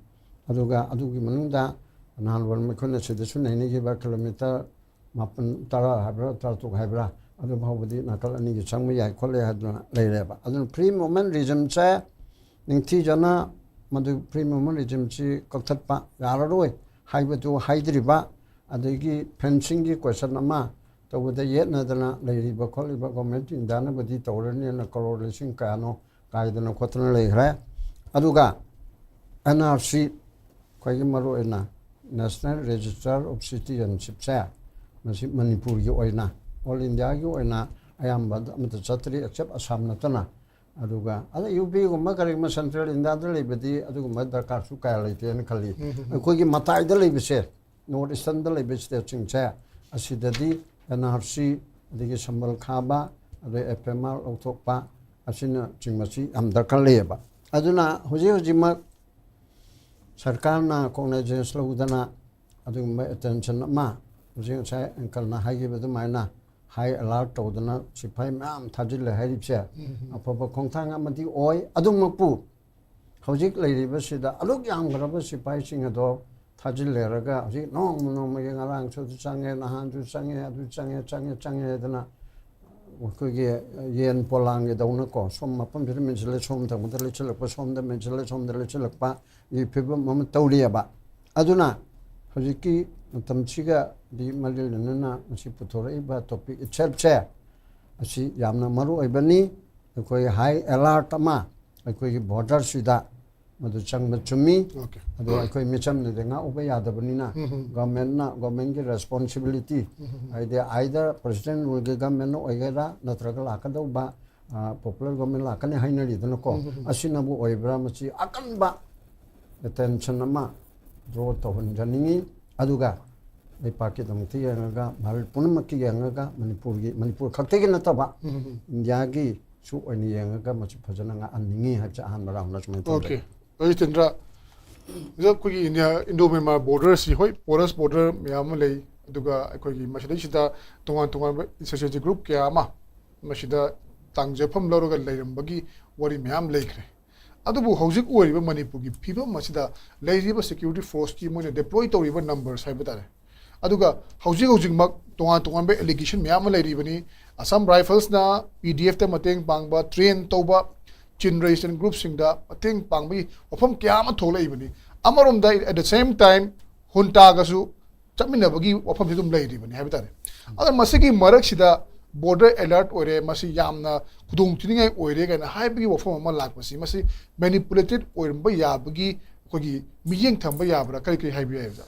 ꯑꯗꯨꯒ ꯑꯗꯨꯒꯤ ꯃꯅꯨꯡꯗ ꯅꯍꯥꯟꯋꯥꯏ ꯑꯩꯈꯣꯏꯅ ꯁꯤꯗꯁꯨ ꯅꯩꯅꯈꯤꯕ kilometre ꯃꯥꯄꯟ, ꯇꯔꯥ ꯍꯥꯏꯕ꯭ꯔꯥ, ꯇꯔꯥꯇꯔꯨꯛ ꯍꯥꯏꯕ꯭ꯔꯥ, ꯑꯗꯨ ꯐꯥꯎꯕꯗꯤ ꯅꯥꯀꯜ ꯑꯅꯤꯒꯤ ꯆꯪꯕ ꯌꯥꯏ ꯈꯣꯠꯂꯦ ꯍꯥꯏꯗꯨꯅ ꯂꯩꯔꯦꯕ꯫ ꯑꯗꯨꯅ free movement regime ꯁꯦ ꯅꯤꯡꯊꯤꯖꯅ ꯃꯗꯨ free movement regime ꯁꯤ ꯀꯛꯊꯠꯄ ꯌꯥꯔꯔꯣꯏ ꯍꯥꯏꯕꯗꯨ ꯍꯥꯏꯗ꯭ꯔꯤꯕ, ꯑꯗꯒꯤ fencing ꯒꯤ question ꯑꯃ ꯇꯧꯕꯗ ꯌꯦꯠꯅꯗꯅ ꯂꯩꯔꯤꯕ ꯈꯣꯠꯂꯤꯕ Government of India ꯅꯕꯨꯗꯤ ꯇꯧꯔꯅꯤꯅ ꯀꯔꯣꯔ ꯂꯤꯁꯤꯡ ꯀꯌꯥꯅꯣ ꯀꯥꯏꯗꯅ ꯈꯣꯠꯇꯅ ꯂꯩꯈ꯭ꯔꯦ꯫ ꯑꯗꯨꯒ N R C, ꯑꯩꯈꯣꯏꯒꯤ ꯃꯔꯨꯑꯣꯏꯅ National Register of Citizenship ꯁꯦ, ꯃꯁꯤ ꯃꯅꯤꯄꯨꯔꯒꯤ ꯑꯣꯏꯅ, all India ꯒꯤ ꯑꯣꯏꯅ ꯑꯌꯥꯝꯕ ꯑꯃꯠꯇ ꯆꯠꯇ꯭ꯔꯤ, except ꯑꯁꯥꯝ ꯅꯠꯇꯅ꯫ ꯑꯗꯨꯒ ꯑꯗ ꯌꯨ ꯄꯤ ꯒꯨꯝꯕ ꯀꯔꯤꯒꯨꯝꯕ Central India ꯗ ꯂꯩꯕꯗꯤ ꯑꯗꯨꯒꯨꯝꯕ ꯗꯔꯀꯥꯔꯁꯨ ꯀꯌꯥ ꯂꯩꯇꯦꯅ ꯈꯜꯂꯤ꯫ ꯑꯩꯈꯣꯏꯒꯤ ꯃꯇꯥꯏꯗ ꯂꯩꯕꯁꯦ, North Eastern ꯗ ꯂꯩꯕ state ꯁꯤꯡꯁꯦ, ꯑꯁꯤꯗꯗꯤ N R C, ꯑꯗꯒꯤ ꯁꯝꯕꯜ ꯈꯥꯕ, ꯑꯗꯩ F M R ꯂꯧꯊꯣꯛꯄ, ꯑꯁꯤꯅꯆꯤꯡꯕꯁꯤ ꯌꯥꯝ ꯗꯔꯀꯥꯔ ꯂꯩꯌꯦꯕ꯫ ꯑꯗꯨꯅ ꯍꯧꯖꯤꯛ ꯍꯧꯖꯤꯛꯃꯛ ꯁꯔꯀꯥꯔꯅ cognizance ꯂꯧꯗꯅ ꯑꯗꯨꯒꯨꯝꯕ attention ꯑꯃ, ꯍꯧꯖꯤꯛ ꯉꯁꯥꯏ uncle ꯅ ꯍꯥꯏꯈꯤꯕ ꯑꯗꯨꯃꯥꯏꯅ high alert ꯇꯧꯗꯅ ꯁꯤꯐꯥꯏ ꯃꯌꯥꯝ ꯊꯥꯖꯤꯜꯂꯦ ꯍꯥꯏꯔꯤꯕꯁꯦ ꯑꯐꯕ ꯈꯣꯡꯊꯥꯡ ꯑꯃꯗꯤ ꯑꯣꯏ꯫ ꯑꯗꯨꯃꯛꯄꯨ ꯍꯧꯖꯤꯛ ꯂꯩꯔꯤꯕꯁꯤꯗ ꯑꯗꯨꯛ ꯌꯥꯝꯈ꯭ꯔꯕ ꯁꯤꯐꯥꯏꯁꯤꯡ ꯑꯗꯣ ꯊꯥꯖꯤꯜꯂꯦꯔꯒ ꯍꯧꯖꯤꯛ ꯅꯣꯡꯃ ꯅꯣꯡꯃꯒꯤ, ꯉꯔꯥꯡꯁꯨ ꯑꯗꯨ ꯆꯪꯉꯦ, ꯅꯍꯥꯟꯁꯨ ꯆꯪꯉꯦ, ꯑꯗꯨ ꯆꯪꯉꯦ, ꯆꯪꯉꯦ, ꯆꯪꯉꯦ ꯍꯥꯏꯗꯅ ꯑꯩꯈꯣꯏꯒꯤ ꯌꯦꯟ ꯄꯣꯂꯥꯡꯒꯤꯗꯧꯅꯀꯣ, ꯁꯣꯝ ꯃꯐꯝꯁꯤꯗ ꯃꯦꯟꯁꯤꯜꯂꯦ, ꯁꯣꯝ ꯊꯪꯕꯗ ꯂꯩꯁꯤꯜꯂꯛꯄ, ꯁꯣꯝꯗ ꯃꯦꯟꯁꯤꯜꯂꯦ, ꯁꯣꯝꯗ ꯂꯩꯁꯤꯜꯂꯛꯄ, ꯒꯤ ꯐꯤꯕꯝ ꯑꯃ ꯇꯧꯔꯤꯑꯕ꯫ ꯑꯗꯨꯅ ꯍꯧꯖꯤꯛꯀꯤ ꯃꯇꯝꯁꯤꯒꯗꯤ ꯃꯔꯤ ꯂꯩꯅꯅ ꯃꯁꯤ ꯄꯨꯊꯣꯔꯛꯏꯕ topic itself ꯁꯦ ꯑꯁꯤ ꯌꯥꯝꯅ ꯃꯔꯨ ꯑꯣꯏꯕꯅꯤ꯫ ꯑꯩꯈꯣꯏ high alert ꯑꯃ ꯑꯩꯈꯣꯏꯒꯤ border ꯁꯤꯗ ꯃꯗꯨ ꯆꯪꯕ ꯆꯨꯝꯃꯤ꯫ Okay. ꯑꯗꯣ ꯑꯩꯈꯣꯏ ꯃꯤꯆꯝꯅꯗꯤ ꯉꯥꯛꯎꯕ ꯌꯥꯗꯕꯅꯤꯅ, government ꯅ, government ꯒꯤ responsibility, ꯍꯥꯏꯗꯤ either President rule ꯒꯤ government ꯅ ꯑꯣꯏꯒꯦꯔꯥ, ꯅꯠꯇ꯭ꯔꯒ ꯂꯥꯛꯀꯗꯧꯕ popular government ꯂꯥꯛꯀꯅꯤ ꯍꯥꯏꯅꯔꯤꯗꯅꯀꯣ, ꯑꯁꯤꯅꯕꯨ ꯑꯣꯏꯕ꯭ꯔꯥ, ꯃꯁꯤ ꯑꯀꯟꯕ attention ꯑꯃ draw ꯇꯧꯍꯟꯖꯅꯤꯡꯉꯤ꯫ ꯑꯗꯨꯒ ꯂꯩꯄꯥꯛꯀꯤꯗꯃꯛꯇ ꯌꯦꯡꯉꯒ, ꯚꯥꯔꯠ ꯄꯨꯝꯅꯃꯛꯀꯤ ꯌꯦꯡꯉꯒ, ꯃꯅꯤꯄꯨꯔꯒꯤ, ꯃꯅꯤꯄꯨꯔ ꯈꯛꯇꯒꯤ ꯅꯠꯇꯕ, ꯏꯟꯗꯤꯌꯥꯒꯤꯁꯨ ꯑꯣꯏꯅ ꯌꯦꯡꯉꯒ ꯃꯁꯤ ꯐꯖꯅ ꯉꯥꯛꯍꯟꯅꯤꯡꯉꯤ ꯍꯥꯏꯕꯁꯦ ꯑꯍꯥꯟꯕ round ꯗ ꯁꯨꯃꯥꯏꯅ ꯇꯧꯖꯒꯦ꯫ Okay. ꯑꯗꯨ ꯖꯤꯇꯦꯟꯗ꯭ꯔ, ꯍꯧꯖꯤꯛ ꯑꯩꯈꯣꯏꯒꯤ ꯏꯟꯗꯤꯌꯥ, Indo Myanmar border ꯁꯤ, ꯍꯣꯏ, porous border ꯃꯌꯥꯝ ꯑꯃ ꯂꯩ, ꯑꯗꯨꯒ ꯑꯩꯈꯣꯏꯒꯤ ꯃꯁꯤꯗꯩꯁꯤꯗ ꯇꯣꯉꯥꯟ ꯇꯣꯉꯥꯟꯕ insurgency group ꯀꯌꯥ ꯑꯃ ꯃꯁꯤꯗ ꯇꯥꯡꯖꯐꯝ ꯂꯧꯔꯒ ꯂꯩꯔꯝꯕꯒꯤ ꯋꯥꯔꯤ ꯃꯌꯥꯝ ꯂꯩꯈ꯭ꯔꯦ꯫ ꯑꯗꯨꯕꯨ ꯍꯧꯖꯤꯛ ꯑꯣꯏꯔꯤꯕ ꯃꯅꯤꯄꯨꯔꯒꯤ ꯐꯤꯕꯝ ꯑꯁꯤꯗ ꯂꯩꯔꯤꯕ security force ꯀꯤ ꯃꯣꯏꯅ deploy ꯇꯧꯔꯤꯕ numbers ꯍꯥꯏꯕ ꯇꯥꯔꯦ, ꯑꯗꯨꯒ ꯍꯧꯖꯤꯛ ꯍꯧꯖꯤꯛꯃꯛ ꯇꯣꯉꯥꯟ ꯇꯣꯉꯥꯟꯕ allegation ꯃꯌꯥꯝ ꯑꯃ ꯂꯩꯔꯤꯕꯅꯤ꯫ Assam Riflesꯅ P D Fꯇ ꯃꯇꯦꯡ ꯄꯥꯡꯕ, train ꯇꯧꯕ, Chin resistance groupꯁꯤꯡꯗ ꯃꯇꯦꯡ ꯄꯥꯡꯕꯒꯤ ꯋꯥꯐꯝ ꯀꯌꯥ ꯑꯃ ꯊꯣꯛꯂꯛꯏꯕꯅꯤ꯫ ꯑꯃꯔꯣꯝꯗ at the same time ꯍꯨꯟꯇꯥꯒꯁꯨ ꯆꯠꯃꯤꯟꯅꯕꯒꯤ ꯋꯥꯐꯝꯁꯤ ꯑꯗꯨꯝ ꯂꯩꯔꯤꯕꯅꯤ ꯍꯥꯏꯕ ꯇꯥꯔꯦ꯫ ꯑꯗ ꯃꯁꯤꯒꯤ ꯃꯔꯛꯁꯤꯗ border alert ꯑꯣꯏꯔꯦ, ꯃꯁꯤ ꯌꯥꯝꯅ ꯈꯨꯗꯣꯡ ꯊꯤꯅꯤꯡꯉꯥꯏ ꯑꯣꯏꯔꯦ ꯀꯥꯏꯅ ꯍꯥꯏꯕꯒꯤ ꯋꯥꯐꯝ ꯑꯃ ꯂꯥꯛꯄꯁꯤ, ꯃꯁꯤ manipulated ꯑꯣꯏꯔꯝꯕ ꯌꯥꯕꯒꯤ ꯑꯩꯈꯣꯏꯒꯤ ꯃꯤꯠꯌꯦꯡ ꯊꯝꯕ ꯌꯥꯕ꯭ꯔꯥ? ꯀꯔꯤ ꯀꯔꯤ ꯍꯥꯏꯕ ꯌꯥꯏ, ꯑꯣꯖꯥ?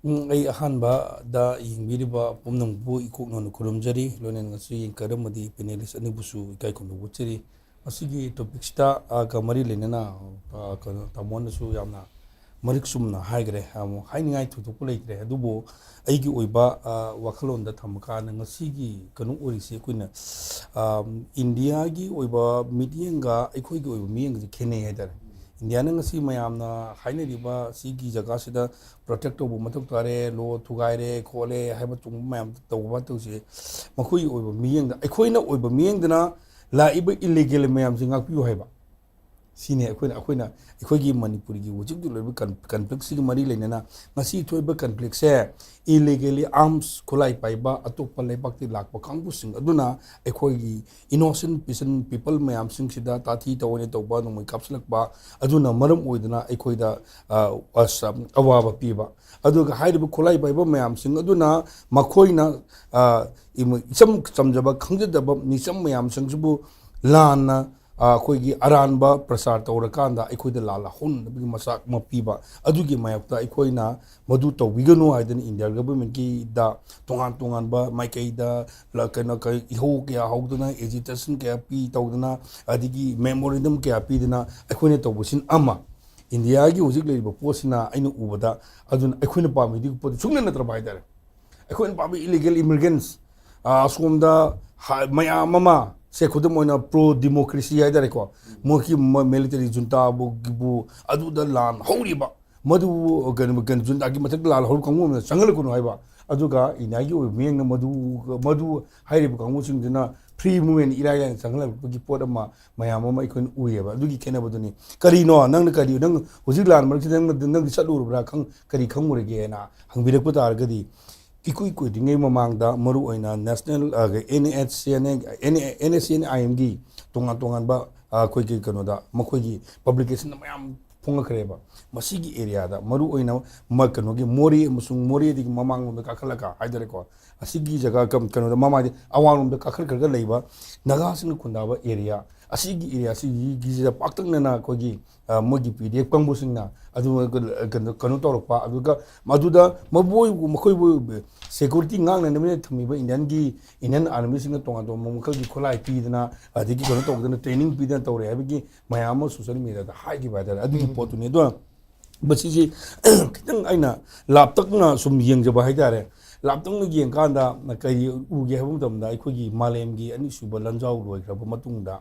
ꯎꯝ, ꯑꯩ ꯑꯍꯥꯟꯕꯗ ꯌꯦꯡꯕꯤꯔꯤꯕ ꯄꯨꯝꯅꯃꯛꯄꯨ ꯏꯀꯣꯛꯅꯅ ꯈꯨꯔꯨꯝꯖꯔꯤ꯫ ꯂꯣꯏꯅꯅ ꯉꯁꯤ anchor ꯑꯃꯗꯤ panelist ꯑꯅꯤꯕꯨꯁꯨ ꯏꯀꯥꯏ ꯈꯨꯝꯅꯕ ꯎꯠꯆꯔꯤ꯫ ꯃꯁꯤꯒꯤ topicꯁꯤꯗ, ꯑ, ꯒ ꯃꯔꯤ ꯂꯩꯅꯅ, ꯑ, ꯀꯩꯅꯣ, ꯇꯥꯃꯣꯅꯁꯨ ꯌꯥꯝꯅ ꯃꯔꯤꯛ ꯆꯨꯝꯅ ꯍꯥꯏꯈ꯭ꯔꯦ꯫ ꯑꯃꯨꯛ ꯍꯥꯏꯅꯤꯡꯉꯥꯏ ꯊꯣꯏꯗꯣꯛꯄ ꯂꯩꯇ꯭ꯔꯦ꯫ ꯑꯗꯨꯕꯨ ꯑꯩꯒꯤ ꯑꯣꯏꯕ, ꯑ, ꯋꯥꯈꯜꯂꯣꯟꯗ ꯊꯝꯃꯀꯥꯟꯗ ꯉꯁꯤꯒꯤ ꯀꯩꯅꯣ ꯑꯣꯏꯔꯤꯁꯤ ꯑꯩꯈꯣꯏꯅ, ꯑ, ꯏꯟꯗꯤꯌꯥꯒꯤ ꯑꯣꯏꯕ ꯃꯤꯠꯌꯦꯡꯒ ꯑꯩꯈꯣꯏꯒꯤ ꯑꯣꯏꯕ ꯃꯤꯠꯌꯦꯡꯒꯁꯦ ꯈꯦꯠꯅꯩ ꯍꯥꯏꯇꯥꯔꯦ꯫ ꯏꯟꯗꯤꯌꯥꯅ ꯉꯁꯤ ꯃꯌꯥꯝꯅ ꯍꯥꯏꯅꯔꯤꯕ ꯁꯤꯒꯤ ꯖꯒꯥꯁꯤꯗ protect ꯇꯧꯕ ꯃꯊꯧ ꯇꯥꯔꯦ, law ꯊꯨꯒꯥꯏꯔꯦ ꯈꯣꯠꯂꯦ ꯍꯥꯏꯕ ꯆꯨꯝꯕ ꯃꯌꯥꯝ ꯇꯧꯕ ꯇꯧꯁꯦ꯫ ꯃꯈꯣꯏꯒꯤ ꯑꯣꯏꯕ ꯃꯤꯠꯌꯦꯡꯗ, ꯑꯩꯈꯣꯏꯅ ꯑꯣꯏꯕ ꯃꯤꯠꯌꯦꯡꯗꯅ ꯂꯥꯛꯏꯕ illegal ꯃꯌꯥꯝꯁꯦ ꯉꯥꯛꯄꯤꯌꯨ ꯍꯥꯏꯕ꯫ ꯁꯤꯅꯤ ꯑꯩꯈꯣꯏꯅ, ꯑꯩꯈꯣꯏꯅ, ꯑꯩꯈꯣꯏꯒꯤ ꯃꯅꯤꯄꯨꯔꯒꯤ ꯍꯧꯖꯤꯛ ꯍꯧꯖꯤꯛ ꯂꯩꯔꯤꯕ con-, conflictꯁꯤꯒ ꯃꯔꯤ ꯂꯩꯅꯅ ꯉꯁꯤ ꯊꯣꯛꯏꯕ conflictꯁꯦ illegally arms, ꯈꯨꯠꯂꯥꯏ ꯄꯥꯏꯕ ꯑꯇꯣꯞꯄ ꯂꯩꯕꯥꯛꯇꯒꯤ ꯂꯥꯛꯄ ꯀꯥꯡꯕꯨꯁꯤꯡ ꯑꯗꯨꯅ ꯑꯩꯈꯣꯏꯒꯤ innocent peasant people ꯃꯌꯥꯝꯁꯤꯡꯁꯤꯗ ꯇꯥꯊꯤ ꯇꯥꯑꯣꯏꯅ ꯇꯧꯕ, ꯅꯣꯡꯃꯩ ꯀꯥꯞꯁꯤꯜꯂꯛꯄ ꯑꯗꯨꯅ ꯃꯔꯝ ꯑꯣꯏꯗꯨꯅ ꯑꯩꯈꯣꯏꯗ, ꯑ, ꯑꯁ, ꯑꯋꯥꯕ ꯄꯤꯕ꯫ ꯑꯗꯨꯒ ꯍꯥꯏꯔꯤꯕ ꯈꯨꯠꯂꯥꯏ ꯄꯥꯏꯕ ꯃꯌꯥꯝꯁꯤꯡ ꯑꯗꯨꯅ ꯃꯈꯣꯏꯅ, ꯑ, ꯏꯃ-, ꯏꯆꯝ ꯆꯝꯖꯕ ꯈꯪꯖꯗꯕ ꯃꯤꯆꯝ ꯃꯌꯥꯝꯁꯤꯡꯁꯤꯕꯨ ꯂꯥꯟꯅ, ꯑ, ꯑꯩꯈꯣꯏꯒꯤ ꯑꯔꯥꯟꯕ ꯄ꯭ꯔꯆꯥꯔ ꯇꯧꯔꯀꯥꯟꯗ ꯑꯩꯈꯣꯏꯗ ꯂꯥꯜꯍꯧꯅꯕꯒꯤ ꯃꯆꯥꯛ ꯑꯃ ꯄꯤꯕ, ꯑꯗꯨꯒꯤ ꯃꯥꯌꯣꯛꯇ ꯑꯩꯈꯣꯏꯅ ꯃꯗꯨ ꯇꯧꯕꯤꯒꯅꯨ ꯍꯥꯏꯗꯅ India governmentꯀꯤꯗ ꯇꯣꯉꯥꯟ ꯇꯣꯉꯥꯟꯕ ꯃꯥꯏꯀꯩꯗ ꯂ-, ꯀꯩꯅꯣ, ꯀꯩ-, ꯏꯍꯧ ꯀꯌꯥ ꯍꯧꯗꯅ, agitation ꯀꯌꯥ ꯄꯤ ꯇꯧꯗꯅ, ꯑꯗꯒꯤ memorandum ꯀꯌꯥ ꯄꯤꯗꯅ ꯑꯩꯈꯣꯏꯅ ꯇꯧꯕꯁꯤꯅ ꯑꯃ꯫ ꯏꯟꯗꯤꯌꯥꯒꯤ ꯍꯧꯖꯤꯛ ꯂꯩꯔꯤꯕ ꯄꯣꯠꯁꯤꯅ ꯑꯩꯅ ꯎꯕꯗ ꯑꯗꯨꯅ ꯑꯩꯈꯣꯏꯅ ꯄꯥꯝꯃꯤꯗꯨꯒꯤ ꯄꯣꯠꯇꯨ ꯁꯨꯡꯅ ꯅꯠꯇ꯭ꯔꯕ ꯍꯥꯏꯇꯥꯔꯦ꯫ ꯑꯩꯈꯣꯏꯅ ꯄꯥꯝꯃꯤ illegal immigrants, ꯑ, ꯑꯁꯣꯝꯗ ꯍ-, ꯃꯌꯥꯝ ꯑꯃ, ꯁꯦ ꯈꯨꯗꯝ ꯑꯣꯏꯅ pro democracy ꯍꯥꯏꯇꯥꯔꯦꯀꯣ, ꯃꯣꯏꯒꯤ ꯃ-, military juntaꯕꯨ, ꯕꯨ ꯑꯗꯨꯗ ꯂꯥꯟ ꯍꯧꯔꯤꯕ, ꯃꯗꯨ ꯀꯩꯅꯣ, ꯀꯩꯅꯣ, juntaꯒꯤ ꯃꯊꯛꯇ ꯂꯥꯟ ꯍꯧꯔꯤꯕ ꯀꯥꯡꯕꯨ ꯑꯃꯗ ꯆꯪꯍꯜꯂꯛꯀꯅꯨ ꯍꯥꯏꯕ꯫ ꯑꯗꯨꯒ ꯏꯟꯗꯤꯌꯥꯒꯤ ꯑꯣꯏꯕ ꯃꯤꯠꯌꯦꯡꯅ ꯃꯗꯨ, ꯃꯗꯨ ꯍꯥꯏꯔꯤꯕ ꯀꯥꯡꯕꯨꯁꯤꯡꯗꯨꯅ free movement ꯏꯔꯥꯏ ꯂꯥꯏꯅ ꯆꯪꯍꯜꯂꯛꯄꯒꯤ ꯄꯣꯠ ꯑꯃ ꯃꯌꯥꯝ ꯑꯃ ꯑꯩꯈꯣꯏꯅ ꯎꯏꯌꯦꯕ꯫ ꯑꯗꯨꯒꯤ ꯈꯦꯠꯅꯕꯗꯨꯅꯤ꯫ ꯀꯔꯤꯅꯣ? ꯅꯪꯅ ꯀꯔꯤ, ꯅꯪ ꯍꯧꯖꯤꯛ ꯂꯥꯟ ꯃꯔꯛꯁꯤꯗ ꯅꯪꯅ, ꯅꯪꯗꯤ ꯆꯠꯂꯨꯔꯕ꯭ꯔꯥ? ꯈꯪ-, ꯀꯔꯤ ꯈꯪꯉꯨꯔꯒꯦꯅ ꯍꯪꯕꯤꯔꯛꯄ ꯇꯥꯔꯒꯗꯤ, ꯏꯀꯨꯏ ꯀꯨꯏꯗ꯭ꯔꯤꯉꯩ ꯃꯃꯥꯡꯗ ꯃꯔꯨꯑꯣꯏꯅ national and S C N A N S C and ꯑꯥꯏ ꯑꯦꯝꯒꯤ ꯇꯣꯉꯥꯟ ꯇꯣꯉꯥꯟꯕ ꯑꯩꯈꯣꯏꯒꯤ ꯀꯩꯅꯣꯗ ꯃꯈꯣꯏꯒꯤ ꯄꯕ꯭ꯂꯤꯀꯦꯁꯟꯗ ꯃꯌꯥꯝ ꯐꯣꯡꯉꯛꯈ꯭ꯔꯦꯕ꯫ ꯃꯁꯤꯒꯤ ꯑꯦꯔꯤꯌꯥꯗ ꯃꯔꯨꯑꯣꯏꯅ ꯀꯩꯅꯣꯒꯤ ꯃꯣꯔꯦ ꯑꯃꯁꯨꯡ ꯃꯣꯔꯦꯗꯒꯤ ꯃꯃꯥꯡꯂꯣꯝꯗ ꯀꯥꯈꯠꯂꯒ ꯍꯥꯏꯇꯥꯔꯦꯀꯣ, ꯑꯁꯤꯒꯤ ꯖꯒꯥ ꯀꯩꯅꯣꯗ ꯃꯃꯥꯡꯗꯤ ꯑꯋꯥꯡꯂꯣꯝꯗ ꯀꯥꯈꯠꯈ꯭ꯔꯒ ꯂꯩꯕ ꯅꯥꯒꯥꯁꯤꯡꯅ ꯈꯨꯟꯗꯥꯕ ꯑꯦꯔꯤꯌꯥ, ꯑꯁꯤꯒꯤ ꯑꯦꯔꯤꯌꯥꯁꯤꯒꯤꯁꯤꯗ ꯄꯥꯛꯇꯛꯅꯅ ꯑꯩꯈꯣꯏꯒꯤ ꯃꯣꯏꯒꯤ ꯄꯤ ꯗꯤ ꯑꯦꯐ ꯀꯥꯡꯕꯨꯁꯤꯡꯅ ꯑꯗꯨ ꯀꯩꯅꯣ ꯇꯧꯔꯛꯄ, ꯑꯗꯨꯒ ꯃꯗꯨꯗ ꯃꯈꯣꯏꯕꯨ ꯃꯈꯣꯏꯕꯨ ꯁꯦꯀ꯭ꯌꯨꯔꯤꯇꯤ ꯉꯥꯛꯅꯅꯕ ꯊꯝꯃꯤꯕ ꯏꯟꯗꯤꯌꯟꯒꯤ ꯏꯟꯗꯤꯌꯟ ꯑꯥꯔꯃꯤꯁꯤꯡꯅ ꯇꯣꯉꯥꯟ ꯇꯣꯉꯥꯟꯕ ꯃꯈꯜꯒꯤ ꯈꯨꯠꯂꯥꯏ ꯄꯤꯗꯅ, ꯑꯗꯒꯤ ꯀꯩꯅꯣ ꯇꯧꯗꯅ, ꯇ꯭ꯔꯦꯅꯤꯡ ꯄꯤꯗꯅ ꯇꯧꯔꯦ ꯍꯥꯏꯕꯒꯤ ꯃꯌꯥꯝ ꯑꯃ ꯁꯣꯁꯤꯌꯦꯜ ꯃꯦꯗꯤꯌꯥꯗ ꯍꯥꯏꯈꯤꯕ ꯍꯥꯏꯇꯥꯔꯦ꯫ ꯑꯗꯨꯒꯤ ꯄꯣꯠꯇꯨꯅꯤ꯫ ꯑꯗꯣ ꯃꯁꯤꯁꯤ ꯈꯤꯇꯪ ꯑꯩꯅ ꯂꯥꯞꯇꯛꯅ ꯁꯨꯝ ꯌꯦꯡꯖꯕ ꯍꯥꯏꯇꯥꯔꯦ꯫ ꯂꯥꯞꯇꯛꯅ ꯌꯦꯡꯀꯥꯟꯗ ꯀꯔꯤ ꯎꯒꯦ ꯍꯥꯏꯕ ꯃꯇꯝꯗ, ꯑꯩꯈꯣꯏꯒꯤ ꯃꯥꯂꯦꯝꯒꯤ ꯑꯅꯤꯁꯨꯕ ꯂꯥꯟꯖꯥꯎ ꯂꯣꯏꯈ꯭ꯔꯕ ꯃꯇꯨꯡꯗ,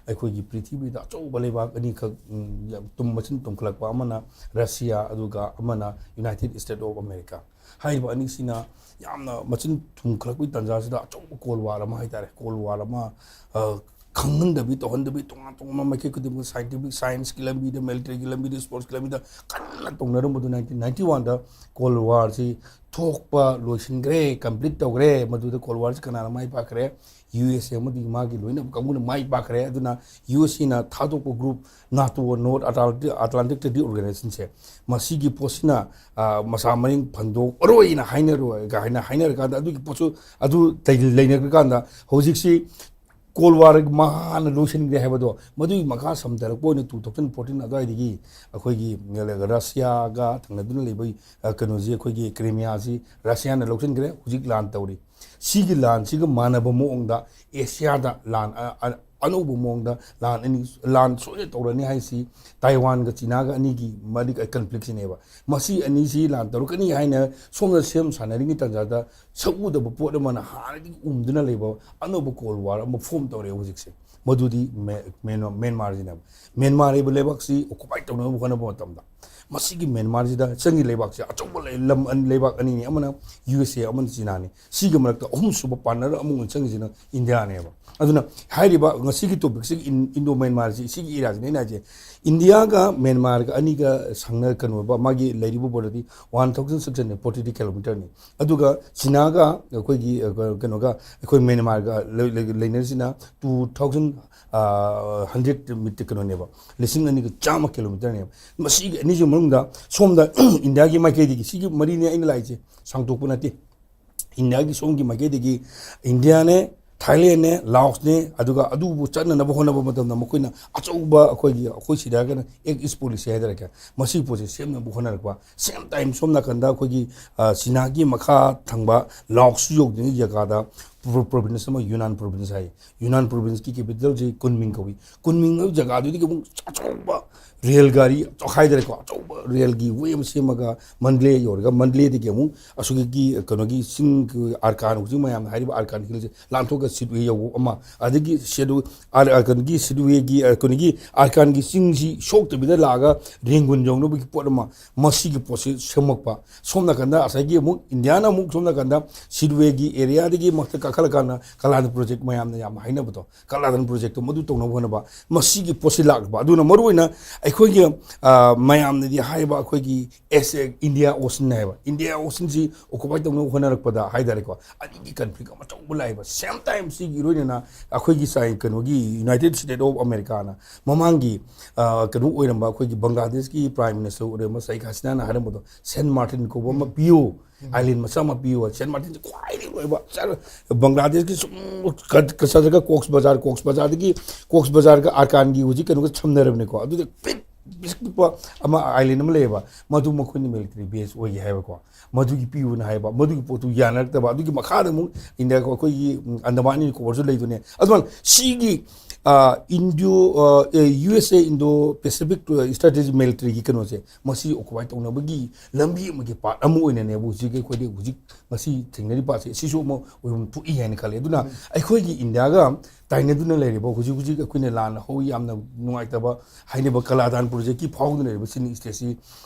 ꯑꯩꯈꯣꯏꯒꯤ ꯄ꯭ꯔꯤꯊꯤꯕꯤꯗ ꯑꯆꯧꯕ ꯂꯩꯕꯥꯛ ꯑꯅꯤꯈꯛ, ꯎꯝ, ꯌꯥꯝ ꯇꯨꯝ ꯃꯆꯤꯟ ꯇꯨꯝꯈꯠꯂꯛꯄ, ꯑꯃꯅ ꯔꯁꯤꯌꯥ, ꯑꯗꯨꯒ ꯑꯃꯅ ꯌꯨꯅꯥꯏꯇꯦꯠ ꯁ꯭ꯇꯦꯠ ꯑꯣꯐ ꯑꯃꯦꯔꯤꯀꯥ꯫ ꯍꯥꯏꯔꯤꯕ ꯑꯅꯤꯁꯤꯅ ꯌꯥꯝꯅ ꯃꯆꯤꯟ ꯊꯨꯝꯈꯠꯂꯛꯄꯒꯤ ꯇꯥꯟꯖꯥꯁꯤꯗ ꯑꯆꯧꯕ ꯀꯣꯜ ꯋꯥꯔ ꯑꯃ ꯍꯥꯏꯇꯥꯔꯦ, ꯀꯣꯜ ꯋꯥꯔ ꯑꯃ, ꯑ, ꯈꯪꯍꯟꯗꯕꯤ ꯇꯧꯍꯟꯗꯕꯤ, ꯇꯣꯉꯥꯟ ꯇꯣꯉꯥꯟꯕ ꯃꯥꯏꯀꯩ ꯈꯨꯗꯤꯡꯃꯛ, ꯁꯥꯏꯟꯇꯤꯐꯤꯛ, ꯁꯥꯏꯟꯁꯀꯤ ꯂꯝꯕꯤꯗ, ꯃꯤꯂꯤꯇꯔꯤꯒꯤ ꯂꯝꯕꯤꯗ, ꯁ꯭ꯄꯣꯔꯠꯁꯀꯤ ꯂꯝꯕꯤꯗ ꯀꯟꯅ ꯇꯧꯅꯔꯝꯕꯗꯨ, ꯅꯥꯏꯟꯇꯤꯟ ꯅꯥꯏꯟꯇꯤ ꯋꯥꯟꯗ ꯀꯣꯜ ꯋꯥꯔꯁꯤ ꯊꯣꯛꯄ ꯂꯣꯏꯁꯤꯟꯈ꯭ꯔꯦ, ꯀꯝꯄ꯭ꯂꯤꯠ ꯇꯧꯈ꯭ꯔꯦ꯫ ꯃꯗꯨꯗ ꯀꯣꯜ ꯋꯥꯔꯁꯤ ꯀꯅꯥꯅ ꯃꯥꯏ ꯄꯥꯛꯈ꯭ꯔꯦ? ꯌꯨ ꯑꯦꯁ ꯑꯦ ꯑꯃꯗꯤ ꯃꯥꯒꯤ ꯂꯣꯏꯅꯕ ꯀꯥꯡꯕꯨꯅ ꯃꯥꯏ ꯄꯥꯛꯈ꯭ꯔꯦ꯫ ꯑꯗꯨꯅ ꯌꯨ ꯑꯦꯁ ꯑꯦꯅ ꯊꯥꯗꯣꯛꯄ ꯒ꯭ꯔꯨꯞ ꯅꯥꯇꯣ, ꯅꯣꯔꯠ ꯑꯦꯇ꯭ꯂꯥꯟꯇꯤꯛ, ꯑꯦꯇ꯭ꯂꯥꯟꯇꯤꯛ ꯇ꯭ꯔꯦꯗꯤ ꯑꯣꯔꯒꯅꯥꯏꯖꯦꯁꯟꯁꯦ, ꯃꯁꯤꯒꯤ ꯄꯣꯠꯁꯤꯅ, ꯑ, ꯃꯁꯥ ꯃꯔꯤꯡ ꯐꯟꯗꯣꯛꯑꯔꯣꯏꯅ ꯍꯥꯏꯅꯔꯣꯏ ꯀꯥꯏꯅ ꯍꯥꯏꯅꯔꯀꯥꯟꯗ, ꯑꯗꯨꯒꯤ ꯄꯣꯠꯁꯨ ꯑꯗꯨ ꯂꯩ-, ꯂꯩꯅꯈ꯭ꯔꯀꯥꯟꯗ, ꯍꯧꯖꯤꯛꯁꯤ ꯀꯣꯜ ꯋꯥꯔ ꯃꯍꯥꯛꯅ ꯂꯣꯏꯁꯤꯟꯈ꯭ꯔꯦ ꯍꯥꯏꯕꯗꯣ, ꯃꯗꯨꯒꯤ ꯃꯈꯥ ꯁꯝꯊꯔꯛꯄ ꯑꯣꯏꯅ ꯇꯨ ꯊꯥꯎꯖꯟ ꯐꯣꯔꯇꯤꯟ ꯑꯗꯨꯋꯥꯏꯗꯒꯤ ꯑꯩꯈꯣꯏꯒꯤ ꯔꯁꯤꯌꯥꯒ ꯊꯪꯅꯗꯨꯅ ꯂꯩꯕ, ꯑ, ꯀꯩꯅꯣꯁꯤ, ꯑꯩꯈꯣꯏꯒꯤ ꯀ꯭ꯔꯤꯃꯤꯌꯥꯁꯤ ꯔꯁꯤꯌꯥꯅ ꯂꯧꯁꯤꯟꯈ꯭ꯔꯦ, ꯍꯧꯖꯤꯛ ꯂꯥꯟ ꯇꯧꯔꯤ꯫ ꯁꯤꯒꯤ ꯂꯥꯟꯁꯤꯒ ꯃꯥꯟꯅꯕ ꯃꯑꯣꯡꯗ ꯑꯦꯁꯤꯌꯥꯗ ꯂꯥꯟ, ꯑ, ꯑ, ꯑꯅꯧꯕ ꯃꯑꯣꯡꯗ ꯂꯥꯟ ꯑꯅꯤ, ꯂꯥꯟ ꯁꯣꯏꯅ ꯇꯧꯔꯅꯤ ꯍꯥꯏꯁꯤ ꯇꯥꯏꯋꯥꯟꯒ ꯆꯤꯅꯥꯒ ꯑꯅꯤꯒꯤ ꯃꯔꯤ ꯀꯟꯐ꯭ꯂꯤꯛꯁꯤꯅꯦꯕ꯫ ꯃꯁꯤ ꯑꯅꯤꯁꯤ ꯂꯥꯟ ꯇꯧꯔꯛꯀꯅꯤ ꯍꯥꯏꯅ ꯁꯣꯝꯗ ꯁꯦꯝ ꯁꯥꯟꯅꯔꯤꯉꯩ ꯇꯥꯟꯖꯥꯗ ꯁꯛꯎꯗꯕ ꯄꯣꯠ ꯑꯃꯅ ꯍꯥꯟꯅꯗꯒꯤ ꯎꯝꯗꯨꯅ ꯂꯩꯕ ꯑꯅꯧꯕ ꯀꯣꯜ ꯋꯥꯔ ꯑꯃ ꯐꯣꯝ ꯇꯧꯔꯛꯑꯦ ꯍꯧꯖꯤꯛꯁꯦ꯫ ꯃꯗꯨꯗꯤ ꯃꯦ-, ꯃꯦꯟ-, ꯃꯦꯟꯃꯥꯔꯁꯤꯅꯦꯕ꯫ ꯃꯦꯟꯃꯥꯔ ꯍꯥꯏꯕ ꯂꯩꯕꯥꯛꯁꯤ ꯑꯣꯀꯨꯄꯥꯏ ꯇꯧꯅꯕ ꯍꯣꯠꯅꯕ ꯃꯇꯝꯗ, ꯃꯁꯤꯒꯤ ꯃ꯭ꯌꯥꯟꯃꯥꯔꯁꯤꯗ ꯆꯪꯉꯤ ꯂꯩꯕꯥꯛꯁꯦ ꯑꯆꯧꯕ ꯂꯩ-, ꯂꯝ ꯑꯅꯤ, ꯂꯩꯕꯥꯛ ꯑꯅꯤꯅꯤ, ꯑꯃꯅ ꯌꯨ ꯑꯦꯁ ꯑꯦ, ꯑꯃꯅ ꯆꯤꯅꯥꯅꯤ꯫ ꯁꯤꯒꯤ ꯃꯔꯛꯇ ꯑꯍꯨꯝꯁꯨꯕ ꯄꯥꯔꯠꯅꯔ ꯑꯃ ꯑꯣꯏꯅ ꯆꯪꯉꯤꯁꯤꯅ ꯏꯟꯗꯤꯌꯥꯅꯦꯕ꯫ ꯑꯗꯨꯅ ꯍꯥꯏꯔꯤꯕ ꯉꯁꯤꯒꯤ ꯇꯣꯄꯤꯛꯁꯤꯒꯤ ꯏꯟ-, ꯏꯟꯗꯣ ꯃ꯭ꯌꯥꯟꯃꯥꯔꯁꯤ, ꯁꯤꯒꯤ ꯑꯦꯔꯤꯌꯥꯁꯤꯅ ꯑꯩꯅ ꯍꯥꯏꯁꯦ, ꯏꯟꯗꯤꯌꯥꯒ ꯃ꯭ꯌꯥꯟꯃꯥꯔꯒ ꯑꯅꯤꯒ ꯁꯪꯅ ꯀꯩꯅꯣ ꯑꯣꯏꯕ, ꯃꯥꯒꯤ ꯂꯩꯔꯤꯕ ꯕꯣꯔꯗꯔꯗꯤ one thousand six hundred forty three ꯀꯤꯂꯣꯃꯤꯇꯔꯅꯤ꯫ ꯑꯗꯨꯒ ꯆꯤꯅꯥꯒ ꯑꯩꯈꯣꯏꯒꯤ, ꯑ, ꯀꯩꯅꯣꯒ, ꯑꯩꯈꯣꯏ ꯃ꯭ꯌꯥꯟꯃꯥꯔꯒ ꯂꯩ-, ꯂꯩ-, ꯂꯩꯅꯔꯤꯁꯤꯅ ꯇꯨ ꯊꯥꯎꯖꯟ ꯍꯟꯗ꯭ꯔꯦꯠ ꯃꯤꯇꯔ ꯀꯩꯅꯣꯅꯦꯕ, ꯂꯤꯁꯤꯡ ꯑꯅꯤꯒ ꯆꯥꯝꯃ ꯀꯤꯂꯣꯃꯤꯇꯔꯅꯦꯕ꯫ ꯃꯁꯤꯒꯤ ꯑꯅꯤꯁꯤ ꯃꯅꯨꯡꯗ ꯁꯣꯝꯗ ꯏꯟꯗꯤꯌꯥꯒꯤ ꯃꯥꯏꯀꯩꯗꯒꯤ, ꯁꯤꯒꯤ ꯃꯔꯤꯅꯦ ꯑꯩꯅ ꯂꯥꯛꯏꯁꯦ, ꯁꯥꯡꯗꯣꯛꯄ ꯅꯠꯇꯦ꯫ ꯏꯟꯗꯤꯌꯥꯒꯤ ꯁꯣꯝꯒꯤ ꯃꯥꯏꯀꯩꯗꯒꯤ ꯏꯟꯗꯤꯌꯥꯅꯦ, ꯊꯥꯏꯂꯦꯟꯅꯦ, ꯂꯥꯑꯣꯁꯅꯦ, ꯑꯗꯨꯒ ꯑꯗꯨꯕꯨ ꯆꯠꯅꯅꯕ ꯍꯣꯠꯅꯕ ꯃꯇꯝꯗ ꯃꯈꯣꯏꯅ ꯑꯆꯧꯕ ꯑꯩꯈꯣꯏꯒꯤ, ꯑꯩꯈꯣꯏ ꯁꯤꯗ ꯍꯥꯏꯔꯒꯅ Act East Policy ꯍꯥꯏꯇꯥꯔꯦ, ꯃꯁꯤꯒꯤ ꯄꯣꯠꯁꯦ ꯁꯦꯝꯅꯕ ꯍꯣꯠꯅꯔꯛꯄ꯫ Same time ꯁꯣꯝ ꯅꯥꯀꯟꯗ ꯑꯩꯈꯣꯏꯒꯤ, ꯑ, ꯆꯤꯅꯥꯒꯤ ꯃꯈꯥ ꯊꯪꯕ ꯂꯥꯑꯣꯁꯁꯨ ꯌꯧꯗ꯭ꯔꯤꯉꯩ ꯖꯒꯥꯗ ꯄ꯭ꯔꯣ-, ꯄ꯭ꯔꯣꯚꯤꯟꯁ ꯑꯃ, ꯌꯨꯅꯥꯟ ꯄ꯭ꯔꯣꯚꯤꯟꯁ ꯍꯥꯏ꯫ ꯌꯨꯅꯥꯟ ꯄ꯭ꯔꯣꯚꯤꯟꯁꯀꯤ ꯀꯦꯄꯤꯇꯦꯜꯁꯤ ꯀꯨꯟꯃꯤꯡ ꯀꯧꯏ꯫ ꯀꯨꯟꯃꯤꯡ ꯍꯥꯏꯕ ꯖꯒꯥꯗꯨꯗꯒꯤ ꯑꯃꯨꯛ ꯑꯆꯧꯕ ꯔꯦꯜ ꯒꯥꯔꯤ ꯍꯥꯏꯇꯥꯔꯦꯀꯣ, ꯑꯆꯧꯕ ꯔꯦꯜꯒꯤ ꯋꯦ ꯑꯃ ꯁꯦꯝꯃꯒ ꯃꯟꯗꯂꯦ ꯌꯧꯔꯒ, ꯃꯟꯗꯂꯦꯗꯒꯤ ꯑꯃꯨꯛ ꯑꯁꯣꯝꯒꯤ ꯀꯩꯅꯣꯒꯤ ꯆꯤꯡ, ꯑꯥꯔꯀꯥꯟ, ꯍꯧꯖꯤꯛ ꯃꯌꯥꯝꯅ ꯍꯥꯏꯔꯤꯕ ꯑꯥꯔꯀꯥꯟ ꯍꯤꯜꯁꯦ ꯂꯥꯟꯊꯣꯛꯑꯒ ꯁꯤꯗꯋꯦ ꯌꯧꯕ ꯑꯃ, ꯑꯗꯒꯤ ꯁꯤꯗꯨ-, ꯑꯥꯔ-, ꯑꯥꯔꯀꯥꯟꯒꯤ ꯁꯤꯗꯋꯦꯒꯤ, ꯑꯥꯔꯀꯥꯟꯒꯤ ꯆꯤꯡꯁꯤ ꯁꯣꯛꯇꯕꯤꯗ ꯂꯥꯛꯑꯒ ꯔꯦꯡꯒꯨꯟ ꯌꯧꯅꯕꯒꯤ ꯄꯣꯠ ꯑꯃ, ꯃꯁꯤꯒꯤ ꯄꯣꯠꯁꯤ ꯁꯦꯝꯃꯛꯄ꯫ ꯁꯣꯝ ꯅꯥꯀꯟꯗ ꯉꯁꯥꯏꯒꯤ ꯑꯃꯨꯛ ꯏꯟꯗꯤꯌꯥꯅ ꯑꯃꯨꯛ ꯁꯣꯝ ꯅꯥꯀꯟꯗ ꯁꯤꯗꯋꯦꯒꯤ ꯑꯦꯔꯤꯌꯥꯗꯒꯤ ꯃꯊꯛꯇ ꯀꯥꯈꯠꯂꯀꯥꯟꯗ ꯀꯂꯥꯟ ꯄ꯭ꯔꯣꯖꯦꯛ ꯃꯌꯥꯝꯅ ꯌꯥꯝ ꯍꯥꯏꯅꯕꯗꯣ, ꯀꯂꯥꯗꯟ ꯄ꯭ꯔꯣꯖꯦꯛꯇꯣ ꯃꯗꯨ ꯇꯧꯅꯕ ꯍꯣꯠꯅꯕ, ꯃꯁꯤꯒꯤ ꯄꯣꯠꯁꯤ ꯂꯥꯛꯄ꯫ ꯑꯗꯨꯅ ꯃꯔꯨꯑꯣꯏꯅ ꯑꯩꯈꯣꯏꯒꯤ, ꯑ, ꯃꯌꯥꯝꯅꯗꯤ ꯍꯥꯏꯕ ꯑꯩꯈꯣꯏꯒꯤ ꯑꯦꯁ ꯑꯦ, ꯏꯟꯗꯤꯌꯥ ꯑꯣꯁꯟ ꯍꯥꯏꯕ, ꯏꯟꯗꯤꯌꯥ ꯑꯣꯁꯟꯁꯤ ꯑꯣꯀꯨꯄꯥꯏ ꯇꯧꯅꯕ ꯍꯣꯠꯅꯔꯛꯄꯗ ꯍꯥꯏꯇꯥꯔꯦꯀꯣ, ꯑꯅꯤꯒꯤ ꯀꯟꯐ꯭ꯂꯤꯛ ꯑꯃ ꯑꯆꯧꯕ ꯂꯥꯛꯑꯦꯕ꯫ Same time ꯁꯤꯒꯤ ꯂꯣꯏꯅꯅ ꯑꯩꯈꯣꯏꯒꯤ ꯁꯥꯏ-, ꯀꯩꯅꯣꯒꯤ United States of Americaꯅ ꯃꯃꯥꯡꯒꯤ, ꯑ, ꯀꯩꯅꯣ ꯑꯣꯏꯔꯝꯕ ꯑꯩꯈꯣꯏꯒꯤ ꯕꯪꯒ꯭ꯂꯥꯗꯦꯁꯀꯤ Prime Minister ꯑꯣꯏꯔꯝꯕ ꯁꯦꯈ ꯍꯁꯤꯅꯥꯅ ꯍꯥꯏꯔꯝꯕꯗꯣ, ꯁꯦꯟ ꯃꯥꯔꯇꯤꯟ ꯀꯧꯕ ꯑꯃ ꯄꯤꯌꯨ, ꯑꯥꯏꯂꯦꯟ ꯃꯆꯥ ꯑꯃ ꯄꯤꯌꯨ꯫ ꯁꯦꯟ ꯃꯥꯔꯇꯤꯟꯁꯦ ꯈ꯭ꯋꯥꯏꯗꯒꯤ ꯂꯣꯏꯕ, ꯆꯠ-, ꯕꯪꯒ꯭ꯂꯥꯗꯦꯁꯀꯤ ꯁꯨꯝ ꯀꯠ-, ꯀꯠ-, ꯆꯠꯂꯒ ꯀꯣꯛꯁ ꯕꯖꯥꯔ, ꯀꯣꯛꯁ ꯕꯖꯥꯔꯗꯒꯤ, ꯀꯣꯛꯁ ꯕꯖꯥꯔꯒ ꯑꯥꯔꯀꯥꯟꯒꯤ ꯍꯧꯖꯤꯛ ꯀꯩꯅꯣꯒ ꯁꯝꯅꯔꯕꯅꯤꯀꯣ꯫ ꯑꯗꯨꯗ ꯄꯤꯛ, ꯄꯤꯛ ꯄꯤꯛꯄ ꯑꯃ ꯑꯥꯏꯂꯦꯟ ꯑꯃ ꯂꯩꯌꯦꯕ, ꯃꯗꯨ ꯃꯈꯣꯏꯅ ꯃꯤꯂꯤꯇꯔꯤ ꯕꯦꯁ ꯑꯣꯏꯒꯦ ꯍꯥꯏꯕꯀꯣ꯫ ꯃꯗꯨꯒꯤ ꯄꯤꯌꯨꯅ ꯍꯥꯏꯕ, ꯃꯗꯨꯒꯤ ꯄꯣꯠꯇꯨ ꯌꯥꯅꯔꯛꯇꯕ꯫ ꯑꯗꯨꯒꯤ ꯃꯈꯥꯗ ꯑꯃꯨꯛ ꯏꯟꯗꯤꯌꯥ, ꯑꯩꯈꯣꯏꯒꯤ, ꯎꯝ, ꯑꯟꯗꯃꯥꯟ ꯅꯤꯀꯣꯕꯔꯁꯨ ꯂꯩꯗꯨꯅꯦ꯫ ꯑꯗꯨꯃꯥꯏꯅ ꯁꯤꯒꯤ, ꯑ, ꯏꯟꯗꯤꯌꯣ, ꯑ, ꯑꯦ, ꯌꯨ ꯑꯦꯁ ꯑꯦ ꯏꯟꯗꯣ ꯄꯦꯁꯤꯐꯤꯛ, ꯑ, ꯁ꯭ꯇ꯭ꯔꯦꯇꯦꯖꯤ ꯃꯤꯂꯤꯇꯔꯤꯒꯤ ꯀꯩꯅꯣꯁꯦ, ꯃꯁꯤ ꯑꯣꯀꯨꯄꯥꯏ ꯇꯧꯅꯕꯒꯤ ꯂꯝꯕꯤ ꯑꯃꯒꯤ ꯄꯥꯔꯠ ꯑꯃ ꯑꯣꯏꯅꯅꯦꯕ ꯍꯧꯖꯤꯛ ꯑꯩꯈꯣꯏꯗꯤ ꯍꯧꯖꯤꯛ ꯉꯁꯤ ꯊꯦꯡꯅꯔꯤꯕ ꯄꯥꯔꯠꯁꯦ, ꯁꯤꯁꯨ ꯑꯃ ꯑꯣꯏꯐꯝ ꯊꯣꯛꯏ ꯍꯥꯏꯅ ꯈꯜꯂꯦ꯫ ꯑꯗꯨꯅ ꯑꯩꯈꯣꯏꯒꯤ ꯏꯟꯗꯤꯌꯥꯒ ꯇꯥꯏꯅꯗꯨꯅ ꯂꯩꯔꯤꯕ, ꯍꯧꯖꯤꯛ ꯍꯧꯖꯤꯛ ꯑꯩꯈꯣꯏꯅ ꯂꯥꯟ ꯍꯧꯏ ꯌꯥꯝꯅ ꯅꯨꯡꯉꯥꯏꯇꯕ ꯍꯥꯏꯅꯕ ꯀꯂꯥꯗꯥꯟ ꯄ꯭ꯔꯣꯖꯦꯛꯀꯤ ꯐꯥꯎꯗꯨꯅ ꯂꯩꯔꯤꯕ ꯆꯤꯅꯤ ꯏꯁꯇꯦꯠꯁꯤ,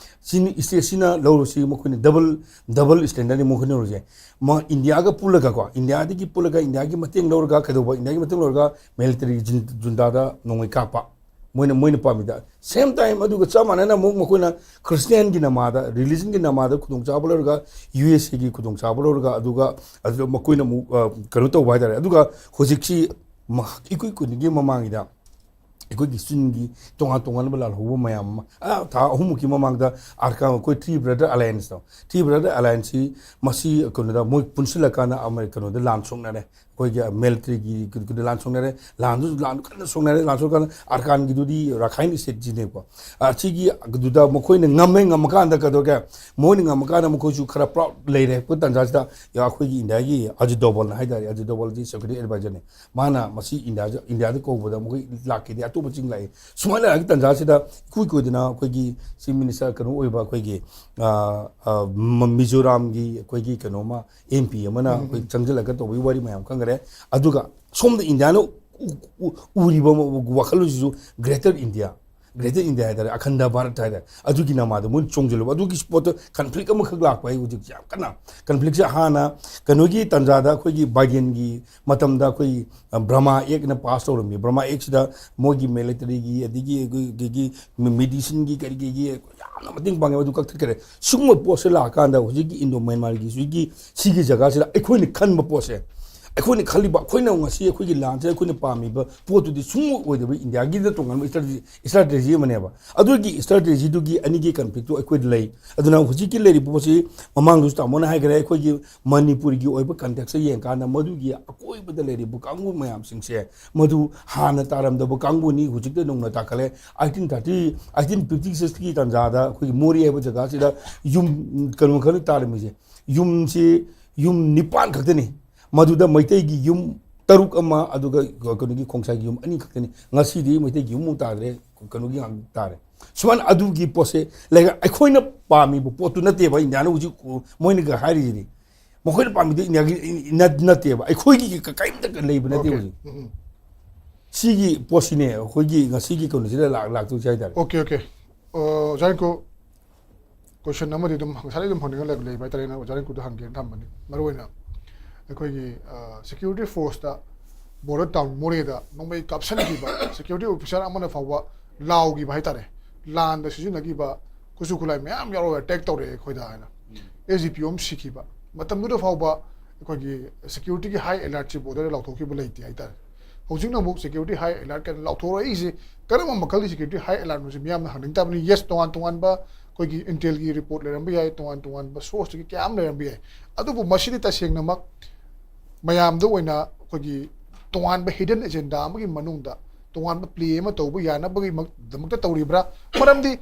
ꯆꯤꯅꯤ ꯏꯁꯇꯦꯠꯁꯤꯅ ꯂꯧꯔꯁꯤ, ꯃꯈꯣꯏꯅ ꯗꯕꯜ ꯗꯕꯜ ꯏꯁꯇꯦꯟꯗꯔꯗꯅꯤ ꯃꯈꯣꯏꯅ ꯂꯧꯔꯤꯁꯦ꯫ ꯃꯥ ꯏꯟꯗꯤꯌꯥꯒ ꯄꯨꯜꯂꯒꯀꯣ, ꯏꯟꯗꯤꯌꯥꯗꯒꯤ ꯄꯨꯜꯂꯒ, ꯏꯟꯗꯤꯌꯥꯒꯤ ꯃꯇꯦꯡ ꯂꯧꯔꯒ ꯀꯩꯗꯧꯕ, ꯏꯟꯗꯤꯌꯥꯒꯤ ꯃꯇꯦꯡ ꯂꯧꯔꯒ ꯃꯤꯂꯤꯇꯔꯤ ꯖꯨꯟ-, ꯖꯨꯟꯇꯥꯗ ꯅꯣꯡꯃꯩ ꯀꯥꯞꯄ, ꯃꯣꯏꯅ, ꯃꯣꯏꯅ ꯄꯥꯝꯃꯤꯗ꯫ ꯁꯦꯝ ꯇꯥꯏꯝ ꯑꯗꯨꯒ ꯆꯞ ꯃꯥꯟꯅꯅ ꯑꯃꯨꯛ ꯃꯈꯣꯏꯅ ꯈ꯭ꯔꯤꯁꯇꯤꯌꯥꯟꯒꯤ ꯅꯃꯥꯗ, ꯔꯤꯂꯤꯖꯟꯒꯤ ꯅꯃꯥꯗ ꯈꯨꯗꯣꯡꯆꯥꯕ ꯂꯧꯔꯒ, ꯌꯨ ꯑꯦꯁ ꯑꯦꯒꯤ ꯈꯨꯗꯣꯡꯆꯥꯕ ꯂꯧꯔꯒ, ꯑꯗꯨꯒ ꯑꯗꯨꯗ ꯃꯈꯣꯏꯅ ꯑꯃꯨꯛ, ꯑ, ꯀꯩꯅꯣ ꯇꯧꯕ ꯍꯥꯏꯇꯥꯔꯦ꯫ ꯑꯗꯨꯒ ꯍꯧꯖꯤꯛꯁꯤ ꯃ-, ꯏꯀꯨꯏ ꯀꯨꯏꯗ꯭ꯔꯤꯉꯩ ꯃꯃꯥꯡꯒꯤꯗ ꯑꯩꯈꯣꯏꯒꯤ ꯆꯤꯟꯒꯤ ꯇꯣꯉꯥꯟ ꯇꯣꯉꯥꯟꯕ ꯂꯥꯜꯍꯧꯕ ꯃꯌꯥꯝ ꯑꯃ, ꯑ, ꯊꯥ ꯑꯍꯨꯝꯃꯨꯛꯀꯤ ꯃꯃꯥꯡꯗ ꯑꯥꯔꯀꯥꯟ, ꯑꯩꯈꯣꯏ ꯊ꯭ꯔꯤ ꯕ꯭ꯔꯗꯔ ꯑꯦꯂꯥꯏꯟꯁꯇꯣ, ꯊ꯭ꯔꯤ ꯕ꯭ꯔꯗꯔ ꯑꯦꯂꯥꯏꯟꯁꯁꯤ ꯃꯁꯤ ꯀꯩꯅꯣꯗ ꯃꯣꯏ ꯄꯨꯟꯁꯤꯜꯂꯀꯥꯟꯗ ꯑꯃ ꯀꯩꯅꯣꯗ ꯂꯥꯟ ꯁꯣꯛꯅꯔꯦ꯫ ꯑꯩꯈꯣꯏꯒꯤ ꯃꯤꯂꯤꯇꯔꯤꯒꯤ ꯀꯩꯅꯣꯗ ꯂꯥꯟ ꯁꯣꯛꯅꯔꯦ, ꯂꯥꯟꯁꯨ, ꯂꯥꯟ ꯀꯟꯅ ꯁꯣꯛꯅꯔꯦ꯫ ꯂꯥꯟ ꯁꯣꯛꯀꯥꯟꯗ ꯑꯥꯔꯀꯥꯟꯒꯤꯗꯨꯗꯤ ꯔꯥꯈꯥꯏꯟ ꯏꯁꯇꯦꯠꯁꯤꯅꯦꯕꯀꯣ꯫ ꯑ, ꯁꯤꯒꯤ ꯑꯗꯨꯗ ꯃꯈꯣꯏꯅ ꯉꯝꯃꯦ, ꯉꯝꯃꯀꯥꯟꯗ ꯀꯩꯗꯧꯔꯒꯦ? ꯃꯣꯏꯅ ꯉꯝꯃꯀꯥꯟꯗ ꯃꯈꯣꯏꯁꯨ ꯈꯔ ꯄ꯭ꯔꯥꯎꯗ ꯂꯩꯔꯦ꯫ ꯑꯩꯈꯣꯏ ꯇꯥꯟꯖꯥꯁꯤꯗ, ꯌꯥ, ꯑꯩꯈꯣꯏꯒꯤ ꯏꯟꯗꯤꯌꯥꯒꯤ ꯑꯖꯤꯠ ꯗꯣꯕꯜꯅ ꯍꯥꯏꯇꯥꯔꯦ, ꯑꯖꯤꯠ ꯗꯣꯕꯜꯁꯤ ꯁꯦꯀ꯭ꯌꯨꯔꯤꯇꯤ ꯑꯦꯗꯚꯥꯏꯖꯔꯅꯤ꯫ ꯃꯥꯅ ꯃꯁꯤ ꯏꯟꯗꯤꯌꯥ, ꯏꯟꯗꯤꯌꯥꯗ ꯀꯧꯕꯗ ꯃꯈꯣꯏ ꯂꯥꯛꯈꯤꯗꯦ, ꯑꯇꯣꯞꯄ ꯆꯤꯡ ꯂꯥꯛꯏ꯫ ꯁꯨꯃꯥꯏꯅ ꯂꯥꯛꯑꯒꯤ ꯇꯥꯟꯖꯥꯁꯤꯗ ꯏꯀꯨꯏ ꯀꯨꯏꯗꯅ ꯑꯩꯈꯣꯏꯒꯤ ꯆꯤꯐ ꯃꯤꯅꯤꯁꯇꯔ ꯀꯩꯅꯣ ꯑꯣꯏꯕ ꯑꯩꯈꯣꯏꯒꯤ, ꯑ, ꯑ, ꯃ-, ꯃꯤꯖꯣꯔꯥꯝꯒꯤ ꯑꯩꯈꯣꯏꯒꯤ ꯀꯩꯅꯣꯃ ꯑꯦꯝ ꯄꯤ ꯑꯃꯅ ꯑꯩꯈꯣꯏ ꯆꯪꯁꯤꯜꯂꯒ ꯇꯧꯕꯒꯤ ꯋꯥꯔꯤ ꯃꯌꯥꯝ ꯈꯪꯈ꯭ꯔꯦ꯫ ꯑꯗꯨꯒ ꯁꯣꯝꯗ ꯏꯟꯗꯤꯌꯥꯅ ꯎ-, ꯎ-, ꯎꯔꯤꯕ ꯋꯥꯈꯜꯂꯣꯟꯁꯤꯁꯨ ꯒ꯭ꯔꯦꯇꯔ ꯏꯟꯗꯤꯌꯥ, ꯒ꯭ꯔꯦꯇꯔ ꯏꯟꯗꯤꯌꯥ ꯍꯥꯏꯇꯥꯔꯦ, ꯑꯈꯟꯗ ꯚꯥꯔꯠ ꯍꯥꯏꯇꯥꯔꯦ, ꯑꯗꯨꯒꯤ ꯅꯃꯥꯗ ꯃꯣꯏꯅ ꯆꯣꯡꯁꯤꯜꯂꯨꯕ꯫ ꯑꯗꯨꯒꯤ ꯄꯣꯠꯇꯣ ꯀꯟꯐ꯭ꯂꯤꯛ ꯑꯃꯈꯛ ꯂꯥꯛꯄ ꯍꯥꯏ ꯍꯧꯖꯤꯛꯁꯦ ꯌꯥꯝ ꯀꯟꯅ꯫ ꯀꯟꯐ꯭ꯂꯤꯛꯁꯦ ꯍꯥꯟꯅ ꯀꯩꯅꯣꯒꯤ ꯇꯥꯟꯖꯥꯗ ꯑꯩꯈꯣꯏꯒꯤ ꯕꯥꯏꯗꯦꯟꯒꯤ ꯃꯇꯝꯗ ꯑꯩꯈꯣꯏ, ꯑ, ꯕ꯭ꯔꯃꯥ ꯑꯦꯛꯅ ꯄꯥꯁ ꯇꯧꯔꯝꯃꯤ꯫ ꯕ꯭ꯔꯃꯥ ꯑꯦꯛꯁꯤꯗ ꯃꯣꯏꯒꯤ ꯃꯤꯂꯤꯇꯔꯤꯒꯤ, ꯑꯗꯒꯤ ꯑꯩꯈꯣꯏꯒꯤ ꯃꯦꯗꯤꯁꯤꯟꯒꯤ, ꯀꯔꯤ ꯀꯩꯒꯤ ꯌꯥꯝꯅ ꯃꯇꯦꯡ ꯄꯥꯡꯉꯦ, ꯑꯗꯨ ꯀꯛꯊꯠꯈ꯭ꯔꯦ꯫ ꯁꯤꯒꯨꯝꯕ ꯄꯣꯠꯁꯦ ꯂꯥꯛꯑꯀꯥꯟꯗ ꯍꯧꯖꯤꯛꯀꯤ ꯏꯟꯗꯣ ꯃꯌꯥꯟꯃꯥꯔꯒꯤ ꯍꯧꯖꯤꯛꯀꯤ ꯁꯤꯒꯤ ꯖꯒꯥꯁꯤꯗ ꯑꯩꯈꯣꯏꯅ ꯈꯟꯕ ꯄꯣꯠꯁꯦ, ꯑꯩꯈꯣꯏꯅ ꯈꯜꯂꯤꯕ, ꯑꯩꯈꯣꯏꯅ ꯉꯁꯤ ꯑꯩꯈꯣꯏꯒꯤ ꯂꯥꯟꯁꯦ ꯑꯩꯈꯣꯏꯅ ꯄꯥꯝꯃꯤꯕ ꯄꯣꯠꯇꯨꯗꯤ ꯁꯨꯡꯑꯣꯏ ꯑꯣꯏꯗꯕ ꯏꯟꯗꯤꯌꯥꯒꯤꯗ ꯇꯣꯉꯥꯟꯕ ꯏꯁꯇ꯭ꯔꯦꯇꯦꯖꯤ, ꯏꯁꯇ꯭ꯔꯦꯇꯦꯖꯤ ꯑꯃꯅꯦꯕ꯫ ꯑꯗꯨꯒꯤ ꯏꯁꯇ꯭ꯔꯦꯇꯦꯖꯤꯗꯨꯒꯤ ꯑꯅꯤꯒꯤ ꯀꯟꯐ꯭ꯂꯤꯛꯇꯨ ꯑꯩꯈꯣꯏꯗ ꯂꯩ꯫ ꯑꯗꯨꯅ ꯍꯧꯖꯤꯛꯀꯤ ꯂꯩꯔꯤꯕ ꯄꯣꯠꯁꯤ ꯃꯃꯥꯡꯗꯁꯨ ꯇꯥꯃꯣꯅ ꯍꯥꯏꯈ꯭ꯔꯦ, ꯑꯩꯈꯣꯏꯒꯤ ꯃꯅꯤꯄꯨꯔꯒꯤ ꯑꯣꯏꯕ ꯀꯟꯇꯦꯛꯁꯇ ꯌꯦꯡꯀꯥꯟꯗ ꯃꯗꯨꯒꯤ ꯑꯀꯣꯏꯕꯗ ꯂꯩꯔꯤꯕ ꯀꯥꯡꯕꯨ ꯃꯌꯥꯝꯁꯤꯡꯁꯦ ꯃꯗꯨ ꯍꯥꯟꯅ ꯇꯥꯔꯝꯗꯕ ꯀꯥꯡꯕꯨꯅꯤ, ꯍꯧꯖꯤꯛꯇ ꯅꯧꯅ ꯇꯥꯈꯠꯂꯦ꯫ ꯑꯩꯠꯇꯤꯟ ꯊꯥꯔꯇꯤ, ꯑꯩꯠꯇꯤꯟ ꯐꯤꯐꯇꯤ ꯁꯤꯛꯁꯀꯤ ꯇꯥꯟꯖꯥꯗ ꯑꯩꯈꯣꯏꯒꯤ ꯃꯣꯔꯦ ꯍꯥꯏꯕ ꯖꯒꯥꯁꯤꯗ ꯌꯨꯝ ꯀꯩꯅꯣ ꯈꯔ ꯇꯥꯔꯝꯃꯤꯁꯦ, ꯌꯨꯝꯁꯤ ꯌꯨꯝ ꯅꯤꯄꯥꯟ ꯈꯛꯇꯅꯤ꯫ ꯃꯗꯨꯗ ꯃꯩꯇꯩꯒꯤ ꯌꯨꯝ ꯇꯔꯨꯛ ꯑꯃ, ꯑꯗꯨꯒ ꯀꯩꯅꯣꯒꯤ ꯈꯣꯡꯁꯥꯏꯒꯤ ꯌꯨꯝ ꯑꯅꯤ ꯈꯛꯇꯅꯤ꯫ ꯉꯁꯤꯗꯤ ꯃꯩꯇꯩꯒꯤ ꯌꯨꯝ ꯑꯃꯨꯛ ꯇꯥꯗ꯭ꯔꯦ, ꯀꯩꯅꯣꯒꯤ ꯉꯥꯛ ꯇꯥꯔꯦ꯫ ꯁꯨꯃꯥꯏꯅ ꯑꯗꯨꯒꯤ ꯄꯣꯠꯁꯦ ꯂꯩꯔꯒ ꯑꯩꯈꯣꯏꯅ ꯄꯥꯝꯃꯤꯕ ꯄꯣꯠꯇꯨ ꯅꯠꯇꯦꯕ ꯏꯟꯗꯤꯌꯥꯅ ꯍꯧꯖꯤꯛ ꯃꯣꯏꯅꯒ ꯍꯥꯏꯔꯤꯁꯤꯗꯤ꯫ ꯃꯈꯣꯏꯅ ꯄꯥꯝꯃꯤꯗꯨ ꯏꯟꯗꯤꯌꯥꯒꯤ ꯅꯠ-, ꯅꯠꯇꯦꯕ, ꯑꯩꯈꯣꯏꯒꯤ ꯀ-, ꯀꯔꯤꯝꯇ ꯂꯩꯕ ꯅꯠꯇꯦ ꯑꯣꯀꯦ꯫ ꯍꯧꯖꯤꯛ꯫ ꯎꯝ, ꯎꯝ꯫ ꯁꯤꯒꯤ ꯄꯣꯠꯁꯤꯅꯦ ꯑꯩꯈꯣꯏꯒꯤ ꯉꯁꯤꯒꯤ ꯀꯩꯅꯣꯁꯤꯗ ꯂꯥꯛ ꯂꯥꯛꯇꯣꯏꯁꯦ ꯍꯥꯏꯇꯥꯔꯦ꯫ ꯑꯣꯀꯦ ꯑꯣꯀꯦ ꯑꯣꯖꯥ ꯔꯤꯡꯀꯨ, ꯀꯣꯏꯁꯟ ꯑꯃꯗꯤ ꯑꯗꯨꯝ ꯉꯁꯥꯏꯗꯒꯤ ꯑꯗꯨꯝ ꯍꯪꯅꯤꯡꯉ ꯂꯩꯕ ꯂꯩꯕ ꯍꯥꯏꯇꯥꯔꯦ, ꯑꯩꯅ ꯑꯣꯖꯥ ꯔꯤꯡꯀꯨꯗ ꯍꯪꯒꯦꯅ ꯊꯝꯕꯅꯤ꯫ ꯃꯔꯨꯑꯣꯏꯅ ꯑꯩꯈꯣꯏꯒꯤ ꯁꯦꯀ꯭ꯌꯨꯔꯤꯇꯤ ꯐꯣꯔꯁꯇ ꯕꯣꯔꯗꯔ ꯇꯥꯎꯟ ꯃꯣꯔꯦꯗ ꯅꯣꯡꯃꯩ ꯀꯥꯞꯁꯤꯟꯈꯤꯕ ꯁꯦꯀ꯭ꯌꯨꯔꯤꯇꯤ ꯑꯣꯐꯤꯁꯥꯔ ꯑꯃꯅ ꯐꯥꯎꯕ ꯂꯥꯎꯈꯤꯕ ꯍꯥꯏꯇꯥꯔꯦ, ꯂꯥꯟꯗ ꯁꯤꯖꯤꯟꯅꯈꯤꯕ ꯈꯨꯠꯁꯨ ꯈꯨꯠꯂꯥꯏ ꯃꯌꯥꯝ ꯌꯥꯎꯔꯒ ꯑꯦꯇꯦꯛ ꯇꯧꯔꯛꯑꯦ ꯑꯩꯈꯣꯏꯗ ꯍꯥꯏꯅ꯫ ꯑꯦꯁ ꯗꯤ ꯄꯤ ꯑꯣ ꯑꯃ ꯁꯤꯈꯤꯕ ꯃꯇꯝꯗꯨꯗ ꯐꯥꯎꯕ ꯑꯩꯈꯣꯏꯒꯤ ꯁꯦꯀ꯭ꯌꯨꯔꯤꯇꯤꯒꯤ ꯍꯥꯏ ꯑꯦꯂꯔꯠꯁꯤ ꯕꯣꯔꯗꯔꯗ ꯂꯥꯎꯊꯣꯛꯈꯤꯕ ꯂꯩꯇꯦ ꯍꯥꯏꯇꯥꯔꯦ꯫ ꯍꯧꯖꯤꯛꯅ ꯑꯃꯨꯛ ꯁꯦꯀ꯭ꯌꯨꯔꯤꯇꯤ ꯍꯥꯏ ꯑꯦꯂꯔꯠ ꯀꯥꯏꯅ ꯂꯥꯎꯊꯣꯔꯛꯏꯁꯦ ꯀꯔꯝꯕ ꯃꯈꯜꯒꯤ ꯁꯦꯀ꯭ꯌꯨꯔꯤꯇꯤ ꯍꯥꯏ ꯑꯦꯂꯔꯠꯅꯣꯁꯦ ꯃꯤꯌꯥꯝꯅ ꯍꯪꯅꯤꯡ ꯇꯥꯕꯅꯤ꯫ ꯌꯦꯁ, ꯇꯣꯉꯥꯟ ꯇꯣꯉꯥꯟꯕ ꯑꯩꯈꯣꯏꯒꯤ ꯏꯟꯇꯦꯜꯒꯤ ꯔꯤꯄꯣꯔꯠ ꯂꯩꯔꯝꯕ ꯌꯥꯏ, ꯇꯣꯉꯥꯟ ꯇꯣꯉꯥꯟꯕ ꯁꯣꯔꯁꯇꯒꯤ ꯀꯌꯥ ꯑꯃ ꯂꯩꯔꯝꯕ ꯌꯥꯏ꯫ ꯑꯗꯨꯕꯨ ꯃꯁꯤꯗꯤ ꯇꯁꯦꯡꯅꯃꯛ ꯃꯌꯥꯝꯗ ꯑꯣꯏꯅ ꯑꯩꯈꯣꯏꯒꯤ ꯇꯣꯉꯥꯟꯕ ꯍꯤꯗꯟ ꯑꯦꯖꯦꯟꯗꯥ ꯑꯃꯒꯤ ꯃꯅꯨꯡꯗ ꯇꯣꯉꯥꯟꯕ ꯄ꯭ꯂꯦ ꯑꯃ ꯇꯧꯕ ꯌꯥꯅꯕꯒꯤꯗꯃꯛꯇ ꯇꯧꯔꯤꯕ꯭ꯔꯥ? ꯃꯔꯝꯗꯤ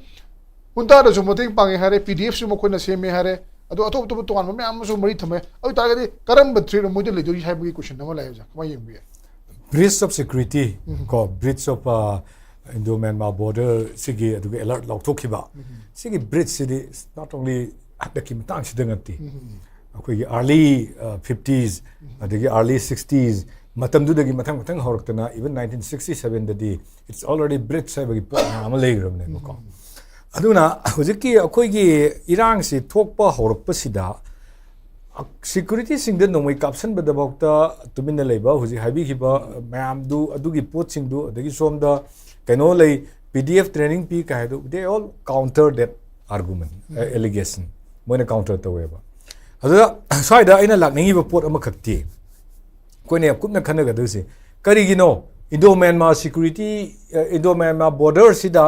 ꯍꯨꯟꯇꯥꯗꯁꯨ ꯃꯇꯦꯡ ꯄꯥꯡꯉꯦ ꯍꯥꯏꯔꯦ, ꯄꯤ ꯗꯤ ꯑꯦꯐꯁꯨ ꯃꯈꯣꯏꯅ ꯁꯦꯝꯃꯦ ꯍꯥꯏꯔꯦ, ꯑꯗꯣ ꯑꯇꯣꯞ ꯑꯇꯣꯞꯄ ꯇꯣꯉꯥꯟꯕ ꯃꯌꯥꯝ ꯑꯃꯁꯨ ꯃꯔꯤ ꯊꯝꯃꯦ꯫ ꯑꯗꯨ ꯑꯣꯏꯇꯥꯔꯒꯗꯤ ꯀꯔꯝꯕ ꯊ꯭ꯔꯦꯠꯅꯣ ꯃꯣꯏꯗ ꯂꯩꯗꯣꯔꯤ ꯍꯥꯏꯕꯒꯤ ꯀꯣꯏꯁꯟ ꯑꯃ ꯂꯥꯛꯑꯦ ꯑꯣꯖꯥ, ꯀꯃꯥꯏꯅ ꯌꯦꯡꯕ ꯌꯥꯏ? Breach of security, ꯀꯣ, breach of Indo Myanmar border ꯁꯤꯒꯤ ꯑꯗꯨꯒ ꯑꯦꯂꯔꯠ ꯂꯧꯊꯣꯛꯈꯤꯕ ꯁꯤꯒꯤ ꯕ꯭ꯔꯤꯆꯁꯤꯗꯤ not only ꯍꯟꯗꯛꯀꯤ ꯃꯇꯥꯡꯁꯤꯗ ꯅꯠꯇꯦ, ꯑꯩꯈꯣꯏꯒꯤ early fifties ꯑꯗꯒꯤ early sixties ꯃꯇꯝꯗꯨꯗꯒꯤ ꯃꯊꯪ ꯃꯊꯪ ꯍꯧꯔꯛꯇꯅ even nineteen sixty sevenꯗꯗꯤ it's already breach ꯍꯥꯏꯕꯒꯤ ꯄꯣꯠ ꯃꯌꯥꯝ ꯑꯃ ꯂꯩꯈ꯭ꯔꯕꯅꯦꯕꯀꯣ꯫ ꯑꯗꯨꯅ ꯍꯧꯖꯤꯛꯀꯤ ꯑꯩꯈꯣꯏꯒꯤ ꯏꯔꯥꯡꯁꯤ ꯊꯣꯛꯄ ꯍꯧꯔꯛꯄꯁꯤꯗ ꯁꯦꯀ꯭ꯌꯨꯔꯤꯇꯤꯁꯤꯡꯗ ꯅꯣꯡꯃꯩ ꯀꯥꯞꯁꯤꯟꯕꯗꯐꯥꯎꯗ ꯇꯨꯃꯤꯟꯅ ꯂꯩꯕ, ꯍꯧꯖꯤꯛ ꯍꯥꯏꯕꯤꯈꯤꯕ ꯃꯌꯥꯝꯗꯨ, ꯑꯗꯨꯒꯤ ꯄꯣꯠꯁꯤꯡꯗꯨ, ꯑꯗꯒꯤ ꯁꯣꯝꯗ ꯀꯩꯅꯣ ꯂꯩ, ꯄꯤ ꯗꯤ ꯑꯦꯐ ꯇ꯭ꯔꯦꯅꯤꯡ ꯄꯤ ꯀꯥꯏ ꯍꯥꯏꯗꯨ, they all counter that argument, allegation, ꯃꯣꯏꯅ ꯀꯥꯎꯟꯇꯔ ꯇꯧꯋꯦꯕ꯫ ꯑꯗꯨꯗ ꯁ꯭ꯋꯥꯏꯗ ꯑꯩꯅ ꯂꯥꯛꯅꯤꯡꯉꯤꯕ ꯄꯣꯠ ꯑꯃꯈꯛꯇꯤ ꯑꯩꯈꯣꯏꯅ ꯌꯥꯝ ꯀꯨꯞꯅ ꯈꯟꯅꯒꯗꯣꯏꯁꯦ ꯀꯔꯤꯒꯤꯅꯣ? Indo Myanmar security, Indo Myanmar ꯕꯣꯔꯗꯔꯁꯤꯗ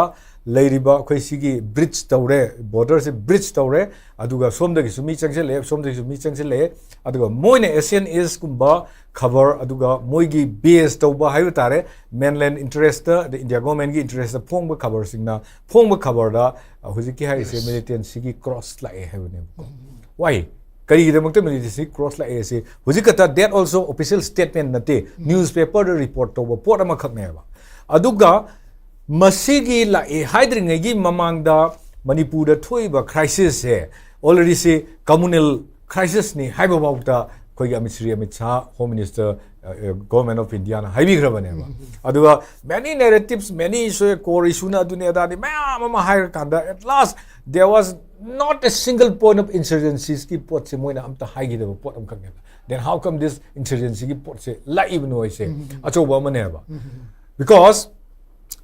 ꯂꯩꯔꯤꯕ ꯑꯩꯈꯣꯏ ꯁꯤꯒꯤ ꯕ꯭ꯔꯤꯆ ꯇꯧꯔꯦ, ꯕꯣꯔꯗꯔꯁꯦ ꯕ꯭ꯔꯤꯆ ꯇꯧꯔꯦ, ꯑꯗꯨꯒ ꯁꯣꯝꯗꯒꯤꯁꯨ ꯃꯤ ꯆꯪꯁꯤꯜꯂꯛꯑꯦ, ꯁꯣꯝꯗꯒꯤꯁꯨ ꯃꯤ ꯆꯪꯁꯤꯜꯂꯛꯑꯦ, ꯑꯗꯨꯒ ꯃꯣꯏꯅ ꯑꯦꯁ ꯑꯦꯟ ꯑꯦꯁꯀꯨꯝꯕ ꯈꯕꯔ, ꯑꯗꯨꯒ ꯃꯣꯏꯒꯤ ꯕꯦꯁ ꯇꯧꯕ ꯍꯥꯏꯕ ꯇꯥꯔꯦ, ꯃꯦꯟꯂꯦꯟ ꯏꯟꯇꯔꯦꯁꯇ, ꯑꯗꯩ ꯏꯟꯗꯤꯌꯥ ꯒꯣꯔꯃꯦꯟꯒꯤ ꯏꯟꯇꯔꯦꯁꯇ ꯐꯣꯡꯕ ꯈꯕꯔꯁꯤꯡꯅ ꯐꯣꯡꯕ ꯈꯕꯔꯗ ꯍꯧꯖꯤꯛꯀꯤ ꯍꯥꯏꯔꯤꯁꯦ ꯃꯤꯂꯤꯇꯦꯟꯁꯤꯒꯤ ꯀ꯭ꯔꯣꯁ ꯂꯥꯛꯑꯦ ꯍꯥꯏꯕꯅꯦꯕꯀꯣ꯫ ꯋꯥꯏ? ꯀꯔꯤꯒꯤꯗꯃꯛꯇ ꯃꯤꯂꯤꯇꯦꯟꯁꯤꯒꯤ ꯀ꯭ꯔꯣꯁ ꯂꯥꯛꯑꯦ ꯁꯤ ꯍꯧꯖꯤꯛ ꯈꯛꯇ, that also official statement ꯅꯠꯇꯦ, ꯅ꯭ꯌꯨꯁꯄꯦꯄꯔꯗ ꯔꯤꯄꯣꯔꯠ ꯇꯧꯕ ꯄꯣꯠ ꯑꯃꯈꯛꯅꯦꯕ꯫ ꯑꯗꯨꯒ ꯃꯁꯤꯒꯤ ꯂꯥꯛꯑꯦ ꯍꯥꯏꯗ꯭ꯔꯤꯉꯩꯒꯤ ꯃꯃꯥꯡꯗ ꯃꯅꯤꯄꯨꯔꯗ ꯊꯣꯛꯏꯕ ꯀ꯭ꯔꯥꯏꯁꯤꯁꯁꯦ already ꯁꯤ ꯀꯝꯃꯨꯅꯦꯜ ꯀ꯭ꯔꯥꯏꯁꯤꯁꯅꯤ ꯍꯥꯏꯕ ꯐꯥꯎꯗ ꯑꯩꯈꯣꯏꯒꯤ Amit Shri Amit Shah, Home Minister, government of ꯏꯟꯗꯤꯌꯥꯅ ꯍꯥꯏꯕꯤꯈ꯭ꯔꯕꯅꯦꯕ꯫ ꯑꯗꯨꯒ many narratives, many core issue ꯅ ꯑꯗꯨꯅꯤ ꯑꯗꯥꯅꯤ ꯃꯌꯥꯝ ꯑꯃ ꯍꯥꯏꯔꯀꯥꯟꯗ, at last there was not a single point of insurgencies ꯀꯤ ꯄꯣꯠꯁꯦ ꯃꯣꯏꯅ ꯑꯝꯇ ꯍꯥꯏꯈꯤꯗꯕ ꯄꯣꯠ ꯑꯃꯈꯛꯅꯦꯕ꯫ Then how come this insurgency ꯒꯤ ꯄꯣꯠꯁꯦ ꯂꯥꯛꯏꯕꯅꯣ ꯍꯥꯏꯁꯦ ꯑꯆꯧꯕ ꯑꯃꯅꯦꯕ꯫ Because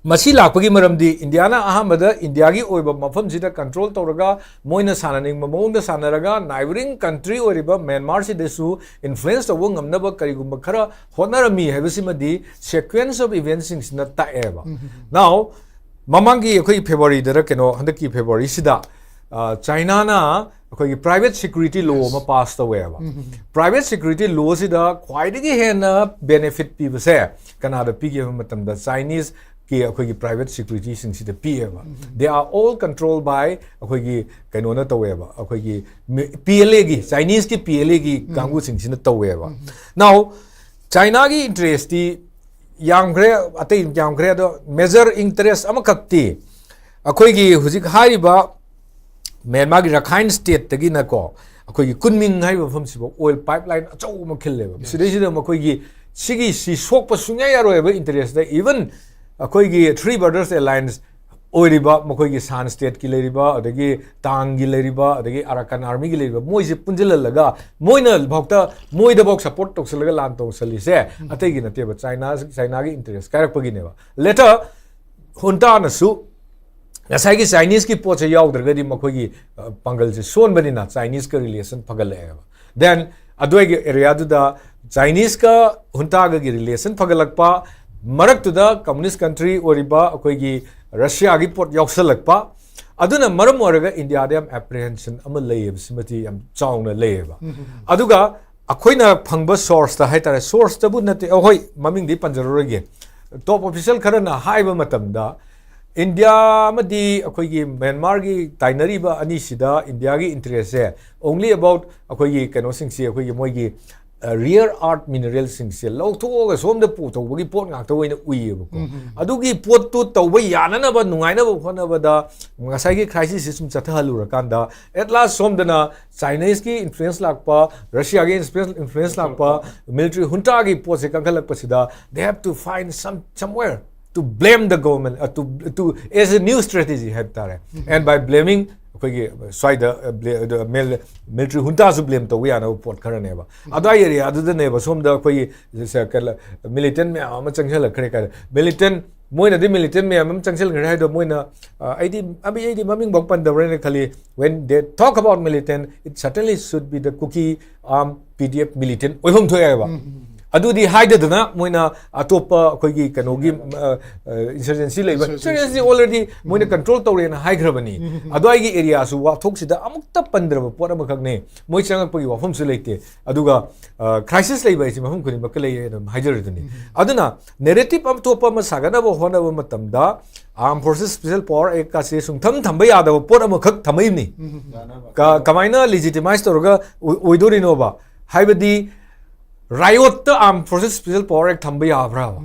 ꯃꯁꯤ ꯂꯥꯛꯄꯒꯤ ꯃꯔꯝꯗꯤ ꯏꯟꯗꯤꯌꯥꯅ ꯑꯍꯥꯟꯕꯗ ꯏꯟꯗꯤꯌꯥꯒꯤ ꯑꯣꯏꯕ ꯃꯐꯝꯁꯤꯗ ꯀꯟꯇ꯭ꯔꯣꯜ ꯇꯧꯔꯒ, ꯃꯣꯏꯅ ꯁꯥꯟꯅꯅꯤꯡꯕ ꯃꯑꯣꯡꯗ ꯁꯥꯟꯅꯔꯒ, neighbouring country ꯑꯣꯏꯔꯤꯕ ꯃ꯭ꯌꯥꯟꯃꯥꯔꯁꯤꯗꯁꯨ ꯏꯟꯐ꯭ꯂꯨꯌꯦꯟꯁ ꯇꯧꯕ ꯉꯝꯅꯕ ꯀꯔꯤꯒꯨꯝꯕ ꯈꯔ ꯍꯣꯠꯅꯔꯝꯃꯤ ꯍꯥꯏꯕꯁꯤꯃꯗꯤ sequence of events ꯁꯤꯡꯁꯤꯅ ꯇꯥꯛꯑꯦꯕ꯫ Now, ꯃꯃꯥꯡꯒꯤ ꯑꯩꯈꯣꯏ ꯐꯦꯕ꯭ꯔꯨꯋꯥꯔꯤꯗꯔ ꯀꯩꯅꯣ, ꯍꯟꯗꯛꯀꯤ ꯐꯦꯕ꯭ꯔꯨꯋꯥꯔꯤꯁꯤꯗ, ꯑ, ꯆꯥꯏꯅꯥꯅ ꯑꯩꯈꯣꯏꯒꯤ private security law ꯑꯃ ꯄꯥꯁ ꯇꯧꯋꯦꯕ꯫ Private security law ꯁꯤꯗ ꯈ꯭ꯋꯥꯏꯗꯒꯤ ꯍꯦꯟꯅ ꯕꯦꯅꯤꯐꯤꯠ ꯄꯤꯕꯁꯦ ꯀꯅꯥꯗ ꯄꯤꯒꯦ ꯍꯥꯏꯕ ꯃꯇꯝꯗ, ꯆꯥꯏꯅꯤꯁꯀꯤ ꯑꯩꯈꯣꯏꯒꯤ private security ꯁꯤꯡꯁꯤꯗ ꯄꯤꯌꯦꯕ꯫ They are all controlled by ꯑꯩꯈꯣꯏꯒꯤ ꯀꯩꯅꯣꯅ ꯇꯧꯋꯦꯕ, ꯑꯩꯈꯣꯏꯒꯤ ꯄꯤ ꯑꯦꯜ ꯑꯦꯒꯤ, ꯆꯥꯏꯅꯤꯁꯀꯤ ꯄꯤ ꯑꯦꯜ ꯑꯦꯒꯤ ꯀꯥꯡꯕꯨꯁꯤꯡꯁꯤꯅ ꯇꯧꯋꯦꯕ꯫ Now, ꯆꯥꯏꯅꯥꯒꯤ ꯏꯟꯇꯔꯦꯁꯇꯤ ꯌꯥꯝꯈ꯭ꯔꯦ, ꯑꯇꯩ ꯌꯥꯝꯈ꯭ꯔꯦ, ꯑꯗꯣ ꯃꯦꯖꯔ ꯏꯟꯇꯔꯦꯁ ꯑꯃꯈꯛꯇꯤ ꯑꯩꯈꯣꯏꯒꯤ ꯍꯧꯖꯤꯛ ꯍꯥꯏꯔꯤꯕ ꯃ꯭ꯌꯥꯟꯃꯥꯔꯒꯤ ꯔꯈꯥꯏꯟ ꯁ꯭ꯇꯦꯠꯇꯒꯤꯅꯀꯣ, ꯑꯩꯈꯣꯏꯒꯤ ꯀꯨꯟꯃꯤꯡ ꯍꯥꯏꯔꯤꯕ ꯃꯐꯝꯁꯤꯐꯥꯎ ꯑꯣꯏꯜ ꯄꯥꯏꯞ ꯂꯥꯏꯟ ꯑꯆꯧꯕ ꯑꯃ ꯈꯤꯜꯂꯦꯕ꯫ ꯁꯤꯗꯩꯁꯤꯗ ꯃꯈꯣꯏꯒꯤ ꯁꯤꯒꯤ ꯁꯤ ꯁꯣꯛꯄ ꯁꯨꯡꯌꯥ ꯌꯥꯔꯣꯏ ꯍꯥꯏꯕ ꯏꯟꯇꯔꯦꯁꯇ, ꯏꯚꯟ ꯑꯩꯈꯣꯏꯒꯤ ꯊ꯭ꯔꯤ ꯕ꯭ꯔꯗꯔꯁ ꯑꯦꯂꯥꯏꯟꯁ ꯑꯣꯏꯔꯤꯕ ꯃꯈꯣꯏꯒꯤ ꯁꯥꯟ ꯁ꯭ꯇꯦꯠꯀꯤ ꯂꯩꯔꯤꯕ, ꯑꯗꯒꯤ ꯇꯥꯡꯒꯤ ꯂꯩꯔꯤꯕ, ꯑꯗꯒꯤ ꯑꯔꯥꯀꯥꯟ ꯑꯥꯔꯃꯤꯒꯤ ꯂꯩꯔꯤꯕ, ꯃꯣꯏꯁꯦ ꯄꯨꯟꯁꯤꯜꯍꯜꯂꯒ ꯃꯣꯏꯅ ꯐꯥꯎꯇ, ꯃꯣꯏꯗꯐꯥꯎ ꯁꯞꯄꯣꯔꯠ ꯇꯧꯁꯜꯂꯒ ꯂꯥꯟ ꯇꯧꯁꯜꯂꯤꯁꯦ ꯑꯇꯩꯒꯤ ꯅꯠꯇꯦꯕ, ꯆꯥꯏꯅꯥ, ꯆꯥꯏꯅꯥꯒꯤ ꯏꯟꯇꯔꯦꯁ ꯀꯥꯏꯔꯛꯄꯒꯤꯅꯦꯕ꯫ ꯂꯦꯇꯔ ꯍꯨꯟꯇꯥꯅꯁꯨ ꯉꯁꯥꯏꯒꯤ ꯆꯥꯏꯅꯤꯁꯀꯤ ꯄꯣꯠꯁꯦ ꯌꯥꯎꯗ꯭ꯔꯒꯗꯤ ꯃꯈꯣꯏꯒꯤ, ꯑ, ꯄꯥꯡꯒꯜꯁꯦ ꯁꯣꯟꯕꯅꯤꯅ ꯆꯥꯏꯅꯤꯁꯀ ꯔꯤꯂꯦꯁꯟ ꯐꯒꯠꯂꯛꯑꯦꯕ꯫ Then ꯑꯗꯨꯋꯥꯏꯒꯤ ꯑꯦꯔꯤꯌꯥꯗꯨꯗ ꯆꯥꯏꯅꯤꯁꯀ ꯍꯨꯟꯇꯥꯒꯒꯤ ꯔꯤꯂꯦꯁꯟ ꯐꯒꯠꯂꯛꯄ, ꯃꯔꯛꯇꯨꯗ ꯀꯝꯃꯨꯅꯤꯁ ꯀꯟꯇ꯭ꯔꯤ ꯑꯣꯏꯔꯤꯕ ꯑꯩꯈꯣꯏꯒꯤ ꯔꯁꯤꯌꯥꯒꯤ ꯄꯣꯠ ꯌꯥꯎꯁꯜꯂꯛꯄ, ꯑꯗꯨꯅ ꯃꯔꯝ ꯑꯣꯏꯔꯒ ꯏꯟꯗꯤꯌꯥꯗ ꯌꯥꯝ ꯑꯦꯄ꯭ꯔꯤꯍꯦꯟꯁꯟ ꯑꯃ ꯂꯩꯌꯦꯕ, ꯁꯤꯃꯗꯤ ꯌꯥꯝ ꯆꯥꯎꯅ ꯂꯩꯌꯦꯕ꯫ ꯑꯗꯨꯒ ꯑꯩꯈꯣꯏꯅ ꯐꯪꯕ ꯁꯣꯔꯁꯇ ꯍꯥꯏꯇꯥꯔꯦ, ꯁꯣꯔꯁꯇꯕꯨ ꯅꯠꯇꯦ, ꯑ, ꯍꯣꯏ, ꯃꯃꯤꯡꯗꯤ ꯄꯟꯖꯔꯔꯣꯏꯒꯦ, ꯇꯣꯞ ꯑꯣꯐꯤꯁꯦꯜ ꯈꯔꯅ ꯍꯥꯏꯕ ꯃꯇꯝꯗ, ꯏꯟꯗꯤꯌꯥ ꯑꯃꯗꯤ ꯑꯩꯈꯣꯏꯒꯤ ꯃ꯭ꯌꯥꯟꯃꯥꯔꯒꯤ ꯇꯥꯏꯅꯔꯤꯕ ꯑꯅꯤꯁꯤꯗ ꯏꯟꯗꯤꯌꯥꯒꯤ ꯏꯟꯇꯔꯦꯁꯁꯦ only about ꯑꯩꯈꯣꯏꯒꯤ ꯀꯩꯅꯣꯁꯤꯡꯁꯤ, ꯑꯩꯈꯣꯏꯒꯤ ꯃꯣꯏꯒꯤ, ꯔꯤꯌꯔ ꯑꯥꯔꯠ ꯃꯤꯅꯔꯦꯜꯁꯤꯡꯁꯦ ꯂꯧꯊꯣꯛꯑꯒ ꯁꯣꯝꯗ ꯄꯨꯊꯣꯛꯄꯒꯤ ꯄꯣꯠ ꯉꯥꯛꯇ ꯑꯣꯏꯅ ꯎꯏꯌꯦꯕꯀꯣ꯫ ꯑꯗꯨꯒꯤ ꯄꯣꯠꯇꯨ ꯇꯧꯕ ꯌꯥꯅꯅꯕ ꯅꯨꯡꯉꯥꯏꯅꯕ ꯍꯣꯠꯅꯕꯗ ꯉꯁꯥꯏꯒꯤ ꯈ꯭ꯔꯥꯏꯁꯤꯁꯁꯦ ꯁꯨꯝ ꯆꯠꯊꯍꯜꯂꯨꯔꯀꯥꯟꯗ, at last ꯁꯣꯝꯗꯅ ꯆꯥꯏꯅꯤꯁꯀꯤ ꯏꯟꯐ꯭ꯂꯨꯌꯦꯟꯁ ꯂꯥꯛꯄ, ꯔꯁꯤꯌꯥꯒꯤ ꯏꯟꯐ꯭ꯂꯨꯌꯦꯟꯁ ꯂꯥꯛꯄ, ꯃꯤꯂꯤꯇꯔꯤ ꯍꯨꯟꯇꯥꯒꯤ ꯄꯣꯠꯁꯦ ꯀꯟꯈꯠꯂꯛꯄꯁꯤꯗ, they have to find some somewhere to blame the government, uh, to, to, as a new strategy ꯍꯥꯏꯕ ꯇꯥꯔꯦ꯫ And by blaming, ꯑꯩꯈꯣꯏꯒꯤ ꯁ꯭ꯋꯥꯏꯗ ꯃꯤꯂꯤꯇꯔꯤ ꯍꯨꯟꯇꯥꯁꯨ ꯕ꯭ꯂꯦꯝ ꯇꯧꯕ ꯌꯥꯅꯕ ꯄꯣꯠ ꯈꯔꯅꯦꯕ꯫ ꯑꯗꯨꯋꯥꯏ ꯑꯦꯔꯤꯌꯥꯗꯨꯗꯅꯦꯕ ꯁꯣꯝꯗ ꯑꯩꯈꯣꯏꯒꯤ ꯃꯤꯂꯤꯇꯦꯟ ꯃꯌꯥꯝ ꯑꯃ ꯆꯪꯁꯤꯜꯂꯛꯈ꯭ꯔꯦ ꯀꯥꯏꯅ꯫ ꯃꯤꯂꯤꯇꯦꯟ, ꯃꯣꯏꯅꯗꯤ ꯃꯤꯂꯤꯇꯦꯟ ꯃꯌꯥꯝ ꯑꯃ ꯆꯪꯁꯤꯜꯈ꯭ꯔꯦ ꯍꯥꯏꯗꯣ ꯃꯣꯏꯅ, ꯑ, ꯑꯩꯗꯤ ꯑꯩ- ꯑꯩꯗꯤ ꯃꯃꯤꯡꯐꯥꯎ ꯄꯟꯗꯕ꯭ꯔꯅ ꯈꯜꯂꯤ꯫ When they talk about militant, it certainly should be the Kuki armed P D F militant ꯑꯣꯏꯐꯝ ꯊꯣꯛꯑꯦꯕ꯫ ꯑꯗꯨꯗꯤ ꯍꯥꯏꯗꯗꯅ ꯃꯣꯏꯅ ꯑꯇꯣꯞꯄ ꯑꯩꯈꯣꯏꯒꯤ ꯀꯩꯅꯣꯒꯤ ꯏꯟꯁꯔꯖꯦꯟꯁꯤ ꯂꯩꯕ, ꯏꯟꯁꯔꯖꯦꯟꯁꯤ already ꯃꯣꯏꯅ ꯀꯟꯇ꯭ꯔꯣꯜ ꯇꯧꯔꯦꯅ ꯍꯥꯏꯈ꯭ꯔꯕꯅꯤ꯫ ꯑꯗꯨꯋꯥꯏꯒꯤ ꯑꯦꯔꯤꯌꯥꯁꯨ ꯋꯥꯊꯣꯛꯁꯤꯗ ꯑꯃꯨꯛꯇ ꯄꯟꯗ꯭ꯔꯕ ꯄꯣꯠ ꯑꯃꯈꯛꯅꯦ꯫ ꯃꯣꯏ ꯆꯪꯉꯛꯄꯒꯤ ꯋꯥꯐꯝꯁꯨ ꯂꯩꯇꯦ꯫ ꯑꯗꯨꯒ ꯈ꯭ꯔꯥꯏꯁꯤꯁ ꯂꯩꯕ ꯍꯥꯏꯁꯦ ꯃꯐꯝ ꯈꯨꯗꯤꯡꯃꯛꯇ ꯂꯩ ꯑꯗꯨꯝ ꯍꯥꯏꯖꯔꯤꯗꯨꯅꯤ꯫ ꯑꯗꯨꯅ ꯅꯦꯔꯦꯇꯤꯞ ꯑꯇꯣꯞꯄ ꯑꯃ ꯁꯥꯒꯠꯅꯕ ꯍꯣꯠꯅꯕ ꯃꯇꯝꯗ Armed Forces Special Power Act ꯀꯥꯁꯦ ꯁꯨꯡꯊꯝ ꯊꯝꯕ ꯌꯥꯗꯕ ꯄꯣꯠ ꯑꯃꯈꯛ ꯊꯝꯃꯛꯏꯕꯅꯤ꯫ ꯀ- ꯀꯃꯥꯏꯅ ꯂꯤꯖꯤꯇꯤꯃꯥꯏꯁ ꯇꯧꯔꯒ ꯑꯣꯏ- ꯑꯣꯏꯗꯣꯔꯤꯅꯣꯕ? ꯍꯥꯏꯕꯗꯤ ꯔꯥꯏꯑꯣꯠꯇ Armed Forces Special Power Act ꯊꯝꯕ ꯌꯥꯕ꯭ꯔꯥꯕ?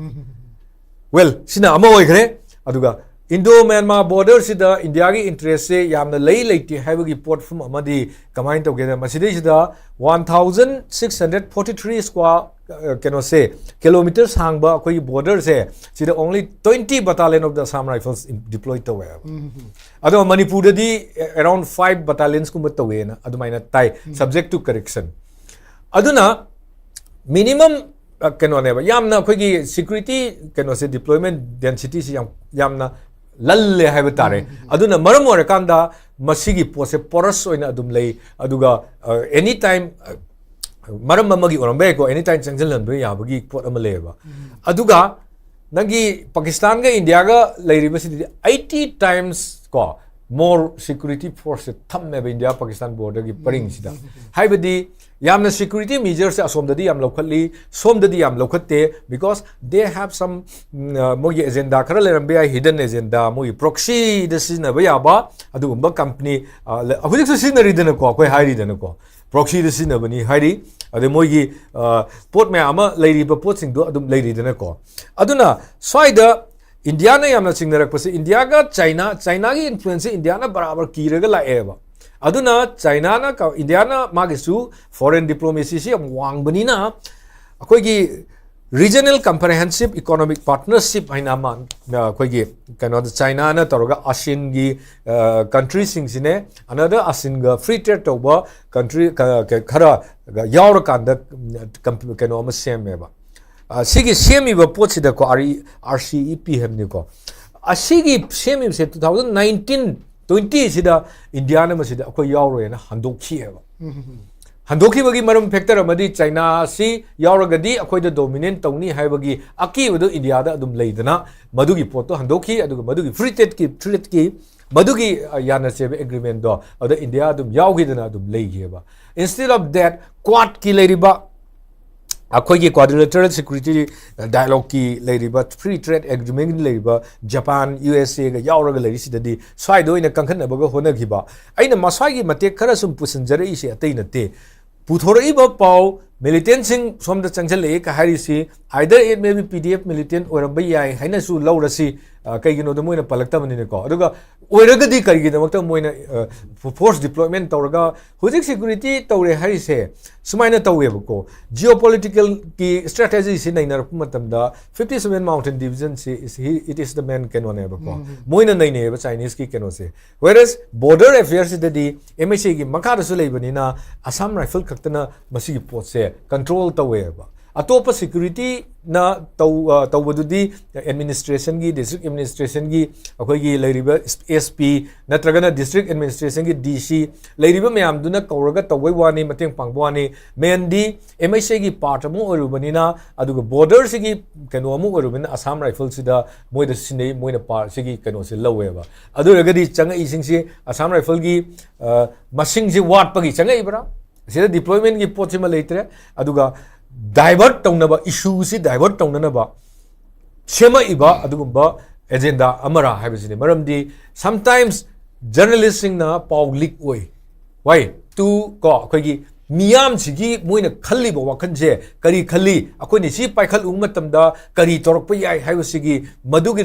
ꯋꯦꯜ, ꯁꯤꯅ ꯑꯃ ꯑꯣꯏꯈ꯭ꯔꯦ꯫ ꯑꯗꯨꯒ ꯏꯟꯗꯣ ꯃ꯭ꯌꯥꯟꯃꯥꯔ ꯕꯣꯔꯗꯔꯁꯤꯗ ꯏꯟꯗꯤꯌꯥꯒꯤ ꯏꯟꯇꯔꯦꯁꯁꯦ ꯌꯥꯝꯅ ꯂꯩ ꯂꯩꯇꯦ ꯍꯥꯏꯕꯒꯤ ꯄꯣꯠꯐꯝ ꯑꯃꯗꯤ ꯀꯃꯥꯏꯅ ꯇꯧꯒꯦꯗ, ꯃꯁꯤꯗꯩꯁꯤꯗ one thousand six hundred forty three square ꯀꯩꯅꯣꯁꯦ, ꯀꯤꯂꯣꯃꯤꯇꯔ ꯁꯥꯡꯕ ꯑꯩꯈꯣꯏꯒꯤ ꯕꯣꯔꯗꯔꯁꯦ, ꯁꯤꯗ only twenty battalion of the Assam Rifles deploy ꯇꯧꯋꯦꯕ꯫ ꯑꯗꯣ ꯃꯅꯤꯄꯨꯔꯗꯗꯤ around five battalionsꯀꯨꯝꯕ ꯇꯧꯋꯦꯅ ꯑꯗꯨꯃꯥꯏꯅ ꯇꯥꯏ, subject to correction꯫ ꯑꯗꯨꯅ ꯃꯤꯅꯤꯃꯝ ꯀꯩꯅꯣꯅꯦꯕ, ꯌꯥꯝꯅ ꯑꯩꯈꯣꯏꯒꯤ ꯁꯤꯀ꯭ꯌꯨꯔꯤꯇꯤ ꯀꯩꯅꯣꯁꯦ, ꯗꯤꯄ꯭ꯂꯣꯏꯃꯦꯟ ꯗꯦꯟꯁꯤꯇꯤꯁꯤ ꯌꯥꯝ ꯌꯥꯝꯅ ꯂꯜꯂꯦ ꯍꯥꯏꯕ ꯇꯥꯔꯦ꯫ ꯑꯗꯨꯅ ꯃꯔꯝ ꯑꯣꯏꯔꯀꯥꯟꯗ ꯃꯁꯤꯒꯤ ꯄꯣꯠꯁꯦ ꯄꯣꯔꯁ ꯑꯣꯏꯅ ꯑꯗꯨꯝ ꯂꯩ꯫ ꯑꯗꯨꯒ ꯑꯦꯅꯤ ꯇꯥꯏꯝ ꯃꯔꯝ ꯑꯃꯒꯤ ꯑꯣꯏꯔꯝꯕ ꯌꯥꯏꯀꯣ, ꯑꯦꯅꯤ ꯇꯥꯏꯝ ꯆꯪꯁꯤꯜꯍꯟꯕ ꯌꯥꯕꯒꯤ ꯄꯣꯠ ꯑꯃ ꯂꯩꯌꯦꯕ꯫ ꯑꯗꯨꯒ ꯅꯪꯒꯤ ꯄꯥꯀꯤꯁꯇꯥꯟꯒ ꯏꯟꯗꯤꯌꯥꯒ ꯂꯩꯔꯤꯕꯁꯤꯗꯤ eighty times ꯀꯣ more security forceꯁꯦ ꯊꯝꯃꯦꯕ ꯏꯟꯗꯤꯌꯥ ꯄꯥꯀꯤꯁꯇꯥꯟ ꯕꯣꯔꯗꯔꯒꯤ ꯄꯔꯤꯡꯁꯤꯗ꯫ ꯍꯥꯏꯕꯗꯤ ꯌꯥꯝꯅ ꯁꯤꯀ꯭ꯌꯨꯔꯤꯇꯤ ꯃꯦꯖꯔꯁꯦ ꯑꯁꯣꯝꯗꯗꯤ ꯌꯥꯝ ꯂꯧꯈꯠꯂꯤ, ꯁꯣꯝꯗꯗꯤ ꯌꯥꯝ ꯂꯧꯈꯠꯇꯦ, because they have some, ꯎꯝ, ꯑ, ꯃꯣꯏꯒꯤ ꯑꯦꯖꯦꯟꯗꯥ ꯈꯔ ꯂꯩꯔꯝꯕ ꯌꯥꯏ, ꯍꯤꯗꯟ ꯑꯦꯖꯦꯟꯗꯥ, ꯃꯣꯏꯒꯤ ꯄ꯭ꯔꯣꯛꯁꯤꯗ ꯁꯤꯖꯤꯟꯅꯕ ꯌꯥꯕ ꯑꯗꯨꯒꯨꯝꯕ ꯀꯝꯄꯅꯤ, ꯑ, ꯂꯩ-, ꯍꯧꯖꯤꯛꯁꯨ ꯁꯤꯖꯤꯟꯅꯔꯤꯗꯅꯀꯣ, ꯑꯩꯈꯣꯏ ꯍꯥꯏꯔꯤꯗꯅꯀꯣ, ꯄ꯭ꯔꯣꯛꯁꯤꯗ ꯁꯤꯖꯤꯟꯅꯕꯅꯤ ꯍꯥꯏꯔꯤ꯫ ꯑꯗꯩ ꯃꯣꯏꯒꯤ ꯄꯣꯠ ꯃꯌꯥꯝ ꯑꯃ ꯂꯩꯔꯤꯕ ꯄꯣꯠꯁꯤꯡꯗꯣ ꯑꯗꯨꯝ ꯂꯩꯔꯤꯗꯅꯀꯣ꯫ ꯑꯗꯨꯅ ꯁ꯭ꯋꯥꯏꯗ ꯏꯟꯗꯤꯌꯥꯅ ꯌꯥꯝꯅ ꯆꯤꯡꯅꯔꯛꯄꯁꯦ, ꯏꯟꯗꯤꯌꯥꯒ ꯆꯥꯏꯅꯥ, ꯆꯥꯏꯅꯥꯒꯤ ꯏꯟꯐ꯭ꯂꯨꯌꯦꯟꯁꯁꯦ ꯏꯟꯗꯤꯌꯥꯅ ꯕꯔꯥꯕꯔ ꯀꯤꯔꯒ ꯂꯥꯛꯑꯦꯕ꯫ ꯑꯗꯨꯅ ꯆꯥꯏꯅꯥꯅ, ꯏꯟꯗꯤꯌꯥꯅ ꯃꯥꯒꯤꯁꯨ ꯐꯣꯔꯦꯟ ꯗꯤꯄ꯭ꯂꯣꯃꯦꯁꯤꯁꯤ ꯌꯥꯝ ꯋꯥꯡꯕꯅꯤꯅ, ꯑꯩꯈꯣꯏꯒꯤ Regional Comprehensive Economic Partnership ꯍꯥꯏꯅ ꯑꯃ, ꯑꯩꯈꯣꯏꯒꯤ ꯀꯩꯅꯣꯗ ꯆꯥꯏꯅꯥꯅ ꯇꯧꯔꯒ ꯑꯁꯤꯌꯟꯒꯤ ꯀꯟꯇ꯭ꯔꯤꯁꯤꯡꯁꯤꯅꯦ, ꯑꯅꯗꯔ ꯑꯁꯤꯌꯟꯒ ꯐ꯭ꯔꯤ ꯇ꯭ꯔꯦꯗ ꯇꯧꯕ ꯀꯟꯇ꯭ꯔꯤ ꯈꯔ ꯌꯥꯎꯔꯀꯥꯟꯗ ꯀꯩꯅꯣ ꯑꯃ ꯁꯦꯝꯃꯦꯕ꯫ ꯁꯤꯒꯤ ꯁꯦꯝꯃꯤꯕ ꯄꯣꯠꯁꯤꯗꯀꯣ, ꯑꯥꯔ ꯁꯤ ꯏ ꯄꯤ ꯍꯥꯏꯕꯅꯤꯀꯣ, ꯑꯁꯤꯒꯤ ꯁꯦꯝꯃꯤꯕꯁꯦ two thousand nineteen twenty ꯁꯤꯗ ꯏꯟꯗꯤꯌꯥꯅ ꯃꯁꯤꯗ ꯑꯩꯈꯣꯏ ꯌꯥꯎꯔꯣꯏꯅ ꯍꯟꯗꯣꯛꯈꯤꯑꯕ꯫ ꯍꯟꯗꯣꯛꯈꯤꯕꯒꯤ ꯃꯔꯝ ꯐꯦꯛꯇꯔ ꯑꯃꯗꯤ ꯆꯥꯏꯅꯥ ꯑꯁꯤ ꯌꯥꯎꯔꯒꯗꯤ ꯑꯩꯈꯣꯏꯗ ꯗꯣꯃꯤꯅꯦꯠ ꯇꯧꯅꯤ ꯍꯥꯏꯕꯒꯤ ꯑꯀꯤꯕꯗꯨ ꯏꯟꯗꯤꯌꯥꯗ ꯑꯗꯨꯝ ꯂꯩꯗꯅ ꯃꯗꯨꯒꯤ ꯄꯣꯠꯇꯣ ꯍꯟꯗꯣꯛꯈꯤ꯫ ꯑꯗꯨꯒ ꯃꯗꯨꯒꯤ ꯐ꯭ꯔꯤ ꯇ꯭ꯔꯦꯗꯀꯤ, ꯇ꯭ꯔꯦꯗꯀꯤ ꯃꯗꯨꯒꯤ ꯌꯥꯅꯁꯦꯕ ꯑꯦꯒ꯭ꯔꯤꯃꯦꯟꯗꯣ ꯑꯗꯨꯗ ꯏꯟꯗꯤꯌꯥ ꯑꯗꯨꯝ ꯌꯥꯎꯈꯤꯗꯅ ꯑꯗꯨꯝ ꯂꯩꯈꯤꯑꯕ꯫ Instead of that, ꯀ꯭ꯋꯥꯠꯀꯤ ꯂꯩꯔꯤꯕ ꯑꯩꯈꯣꯏꯒꯤ quadrilateral security dialogueꯀꯤ ꯂꯩꯔꯤꯕ, ꯐ꯭ꯔꯤ ꯇ꯭ꯔꯦꯗ ꯑꯦꯒ꯭ꯔꯤꯃꯦꯟꯒꯤ ꯂꯩꯔꯤꯕ ꯖꯄꯥꯟ, ꯌꯨ ꯑꯦꯁ ꯑꯦꯒ ꯌꯥꯎꯔꯒ ꯂꯩꯔꯤꯁꯤꯗꯗꯤ ꯁ꯭ꯋꯥꯏꯗ ꯑꯣꯏꯅ ꯀꯟꯈꯠꯅꯕꯒ ꯍꯣꯠꯅꯈꯤꯕ꯫ ꯑꯩꯅ ꯃꯁ꯭ꯋꯥꯏꯒꯤ ꯃꯇꯦꯛ ꯈꯔ ꯁꯨꯝ ꯄꯨꯁꯤꯟꯖꯔꯛꯏꯁꯦ ꯑꯇꯩ ꯅꯠꯇꯦ꯫ ꯄꯨꯊꯣꯔꯛꯏꯕ ꯄꯥꯎ, militantꯁꯤꯡ ꯁꯣꯝꯗ ꯆꯪꯁꯤꯜꯂꯛꯑꯦ ꯀ ꯍꯥꯏꯔꯤꯁꯤ, either it may be P D F militant ꯑꯣꯏꯔꯝꯕ ꯌꯥꯏ ꯍꯥꯏꯅꯁꯨ ꯂꯧꯔꯁꯤ, ꯀꯩꯒꯤꯅꯣꯗ ꯃꯣꯏꯅ ꯄꯜꯂꯛꯇꯕꯅꯤꯅꯀꯣ꯫ ꯑꯗꯨꯒ ꯑꯣꯏꯔꯒꯗꯤ ꯀꯔꯤꯒꯤꯗꯃꯛꯇ ꯃꯣꯏꯅ ꯐꯣꯔꯁ ꯗꯤꯄ꯭ꯂꯣꯏꯃꯦꯟ ꯇꯧꯔꯒ ꯍꯧꯖꯤꯛ ꯁꯦꯀ꯭ꯌꯨꯔꯤꯇꯤ ꯇꯧꯔꯦ ꯍꯥꯏꯔꯤꯁꯦ ꯁꯨꯃꯥꯏꯅ ꯇꯧꯋꯦꯕꯀꯣ꯫ Geopoliticalꯒꯤ strategy ꯁꯤ ꯅꯩꯅꯔꯛꯄ ꯃꯇꯝꯗ fifty seven mountain division ꯁꯤ is he, it is the main ꯀꯩꯅꯣꯅꯦꯕꯀꯣ꯫ ꯃꯣꯏꯅ ꯅꯩꯅꯩꯌꯦꯕ Chineseꯀꯤ ꯀꯩꯅꯣꯁꯦ꯫ Whereas border affair ꯁꯤꯗꯗꯤ M H Aꯒꯤ ꯃꯈꯥꯗꯁꯨ ꯂꯩꯕꯅꯤꯅ Assam Rifle ꯈꯛꯇꯅ ꯃꯁꯤꯒꯤ ꯄꯣꯠꯁꯦ ꯀꯟꯇ꯭ꯔꯣꯜ ꯇꯧꯋꯦꯕ꯫ ꯑꯇꯣꯞꯄ ꯁꯦꯀ꯭ꯌꯨꯔꯤꯇꯤꯅ ꯇꯧ-, ꯑ, ꯇꯧꯕꯗꯨꯗꯤ administrationꯒꯤ, district administrationꯒꯤ ꯑꯩꯈꯣꯏꯒꯤ ꯂꯩꯔꯤꯕ S P ꯅꯠꯇ꯭ꯔꯒꯅ district administrationꯒꯤ D C ꯂꯩꯔꯤꯕ ꯃꯌꯥꯝꯗꯨꯅ ꯀꯧꯔꯒ ꯇꯧꯕꯩ ꯋꯥꯅꯤ, ꯃꯇꯦꯡ ꯄꯥꯡꯕ ꯋꯥꯅꯤ꯫ Mainly M H Aꯒꯤ part ꯑꯃ ꯑꯣꯏꯔꯨꯕꯅꯤꯅ, ꯑꯗꯨꯒ borderꯁꯤꯒꯤ ꯀꯩꯅꯣ ꯑꯃ ꯑꯣꯏꯔꯨꯕꯅꯤꯅ Assam Riflesꯁꯤꯗ ꯃꯣꯏꯗ ꯁꯤꯟꯅꯩ, ꯃꯣꯏꯅ part ꯁꯤꯒꯤ ꯀꯩꯅꯣꯁꯦ ꯂꯧꯋꯦꯕ꯫ ꯑꯗꯨ ꯑꯣꯏꯔꯒꯗꯤ ꯆꯪꯉꯛꯏꯁꯤꯡꯁꯤ Assam Rifleꯒꯤ, ꯑ, ꯃꯁꯤꯡꯁꯤ ꯋꯥꯠꯄꯒꯤ ꯆꯪꯉꯛꯏꯕ꯭ꯔꯥ? ꯁꯤꯗ deploymentꯀꯤ ꯄꯣꯠꯁꯤꯃ ꯂꯩꯇ꯭ꯔꯦ꯫ ꯑꯗꯨꯒ divert ꯇꯧꯅꯕ, issueꯁꯤ divert ꯇꯧꯅꯅꯕ ꯁꯦꯝꯃꯛꯏꯕ ꯑꯗꯨꯒꯨꯝꯕ agenda ꯑꯃꯔꯥ ꯍꯥꯏꯕꯁꯤꯅꯤ꯫ ꯃꯔꯝꯗꯤ sometimes journalistꯁꯤꯡꯅ ꯄꯥꯎ leak ꯑꯣꯏ꯫ Why? To ꯀꯣ, ꯑꯩꯈꯣꯏꯒꯤ ꯃꯤꯌꯥꯝꯁꯤꯒꯤ ꯃꯣꯏꯅ ꯈꯜꯂꯤꯕ ꯋꯥꯈꯜꯁꯦ ꯀꯔꯤ ꯈꯜꯂꯤ, ꯑꯩꯈꯣꯏꯅ ꯁꯤ ꯄꯥꯏꯈꯠꯂꯨꯕ ꯃꯇꯝꯗ ꯀꯔꯤ ꯇꯧꯔꯛꯄ ꯌꯥꯏ ꯍꯥꯏꯕꯁꯤꯒꯤ ꯃꯗꯨꯒꯤ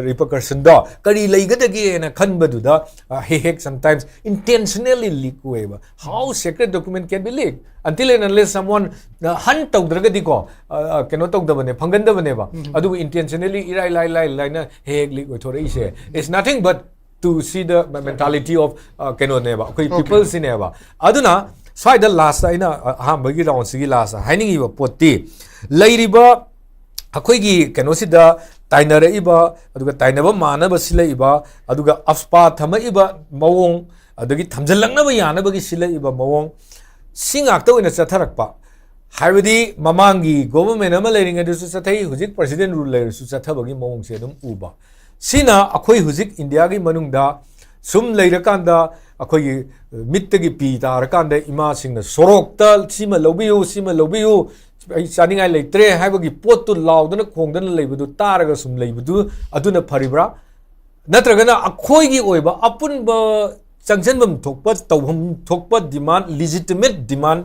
ꯔꯤꯄꯔꯀꯔꯁꯟꯗꯣ ꯀꯔꯤ ꯂꯩꯒꯗꯒꯦꯅ ꯈꯟꯕꯗꯨꯗ ꯍꯦꯛ ꯍꯦꯛ sometimes intentionally leak ꯑꯣꯏꯌꯦꯕ꯫ How secret document can be leak? Until and unless someone hunt ꯇꯧꯗ꯭ꯔꯒꯗꯤꯀꯣ, ꯀꯩꯅꯣ ꯇꯧꯗꯕꯅꯦ, ꯐꯪꯒꯟꯗꯕꯅꯦꯕ꯫ ꯑꯗꯨꯕꯨ intentionally ꯏꯔꯥꯏ ꯂꯥꯏ ꯂꯥꯏ ꯂꯥꯏꯅ ꯍꯦꯛ ꯍꯦꯛ leak ꯑꯣꯏꯊꯣꯔꯛꯏꯁꯦ, it's nothing but to see the mentality of ꯀꯩꯅꯣꯅꯦꯕ, ꯑꯩꯈꯣꯏ peopleꯁꯤꯅꯦꯕ꯫ ꯑꯗꯨꯅ ꯁ꯭ꯋꯥꯏꯗ ꯂꯥꯁꯇ ꯑꯩꯅ ꯑꯍꯥꯟꯕꯒꯤ ꯔꯥꯎꯟꯁꯤꯒꯤ ꯂꯥꯁꯇ ꯍꯥꯏꯅꯤꯡꯉꯤꯕ ꯄꯣꯠꯇꯤ, ꯂꯩꯔꯤꯕ ꯑꯩꯈꯣꯏꯒꯤ ꯀꯩꯅꯣꯁꯤꯗ ꯇꯥꯏꯅꯔꯛꯏꯕ, ꯑꯗꯨꯒ ꯇꯥꯏꯅꯕ ꯃꯥꯟꯅꯕ ꯁꯤꯜꯂꯛꯏꯕ, ꯑꯗꯨꯒ ꯑꯐꯄꯥ ꯊꯝꯃꯛꯏꯕ ꯃꯑꯣꯡ, ꯑꯗꯒꯤ ꯊꯝꯖꯤꯜꯂꯛꯅꯕ ꯌꯥꯅꯕꯒꯤ ꯁꯤꯜꯂꯛꯏꯕ ꯃꯑꯣꯡ, ꯁꯤ ꯉꯥꯛꯇ ꯑꯣꯏꯅ ꯆꯠꯊꯔꯛꯄ꯫ ꯍꯥꯏꯕꯗꯤ ꯃꯃꯥꯡꯒꯤ government ꯑꯃ ꯂꯩꯔꯤꯉꯩꯗꯁꯨ ꯆꯠꯊꯩ, ꯍꯧꯖꯤꯛ president rule ꯂꯩꯔꯁꯨ ꯆꯠꯊꯕꯒꯤ ꯃꯑꯣꯡꯁꯦ ꯑꯗꯨꯝ ꯎꯕ꯫ ꯁꯤꯅ ꯑꯩꯈꯣꯏ ꯍꯧꯖꯤꯛ ꯏꯟꯗꯤꯌꯥꯒꯤ ꯃꯅꯨꯡꯗ ꯁꯨꯝ ꯂꯩꯔꯀꯥꯟꯗ ꯑꯩꯈꯣꯏꯒꯤ ꯃꯤꯠꯇꯒꯤ ꯄꯤ ꯇꯥꯔꯀꯥꯟꯗ ꯏꯃꯥꯁꯤꯡꯅ ꯁꯣꯔꯣꯛꯇ ꯁꯤꯃ ꯂꯧꯕꯤꯌꯨ, ꯁꯤꯃ ꯂꯧꯕꯤꯌꯨ, ꯑꯩ ꯆꯥꯅꯤꯡꯉꯥꯏ ꯂꯩꯇ꯭ꯔꯦ ꯍꯥꯏꯕꯒꯤ ꯄꯣꯠꯇꯨ ꯂꯥꯎꯗꯅ ꯈꯣꯡꯗꯅ ꯂꯩꯕꯗꯨ ꯇꯥꯔꯒ ꯁꯨꯝ ꯂꯩꯕꯗꯨ ꯑꯗꯨꯅ ꯐꯔꯤꯕ꯭ꯔꯥ? ꯅꯠꯇ꯭ꯔꯒꯅ ꯑꯩꯈꯣꯏꯒꯤ ꯑꯣꯏꯕ ꯑꯄꯨꯟꯕ ꯆꯪꯁꯤꯟꯐꯝ ꯊꯣꯛꯄ, ꯇꯧꯐꯝ ꯊꯣꯛꯄ demand, legitimate demand,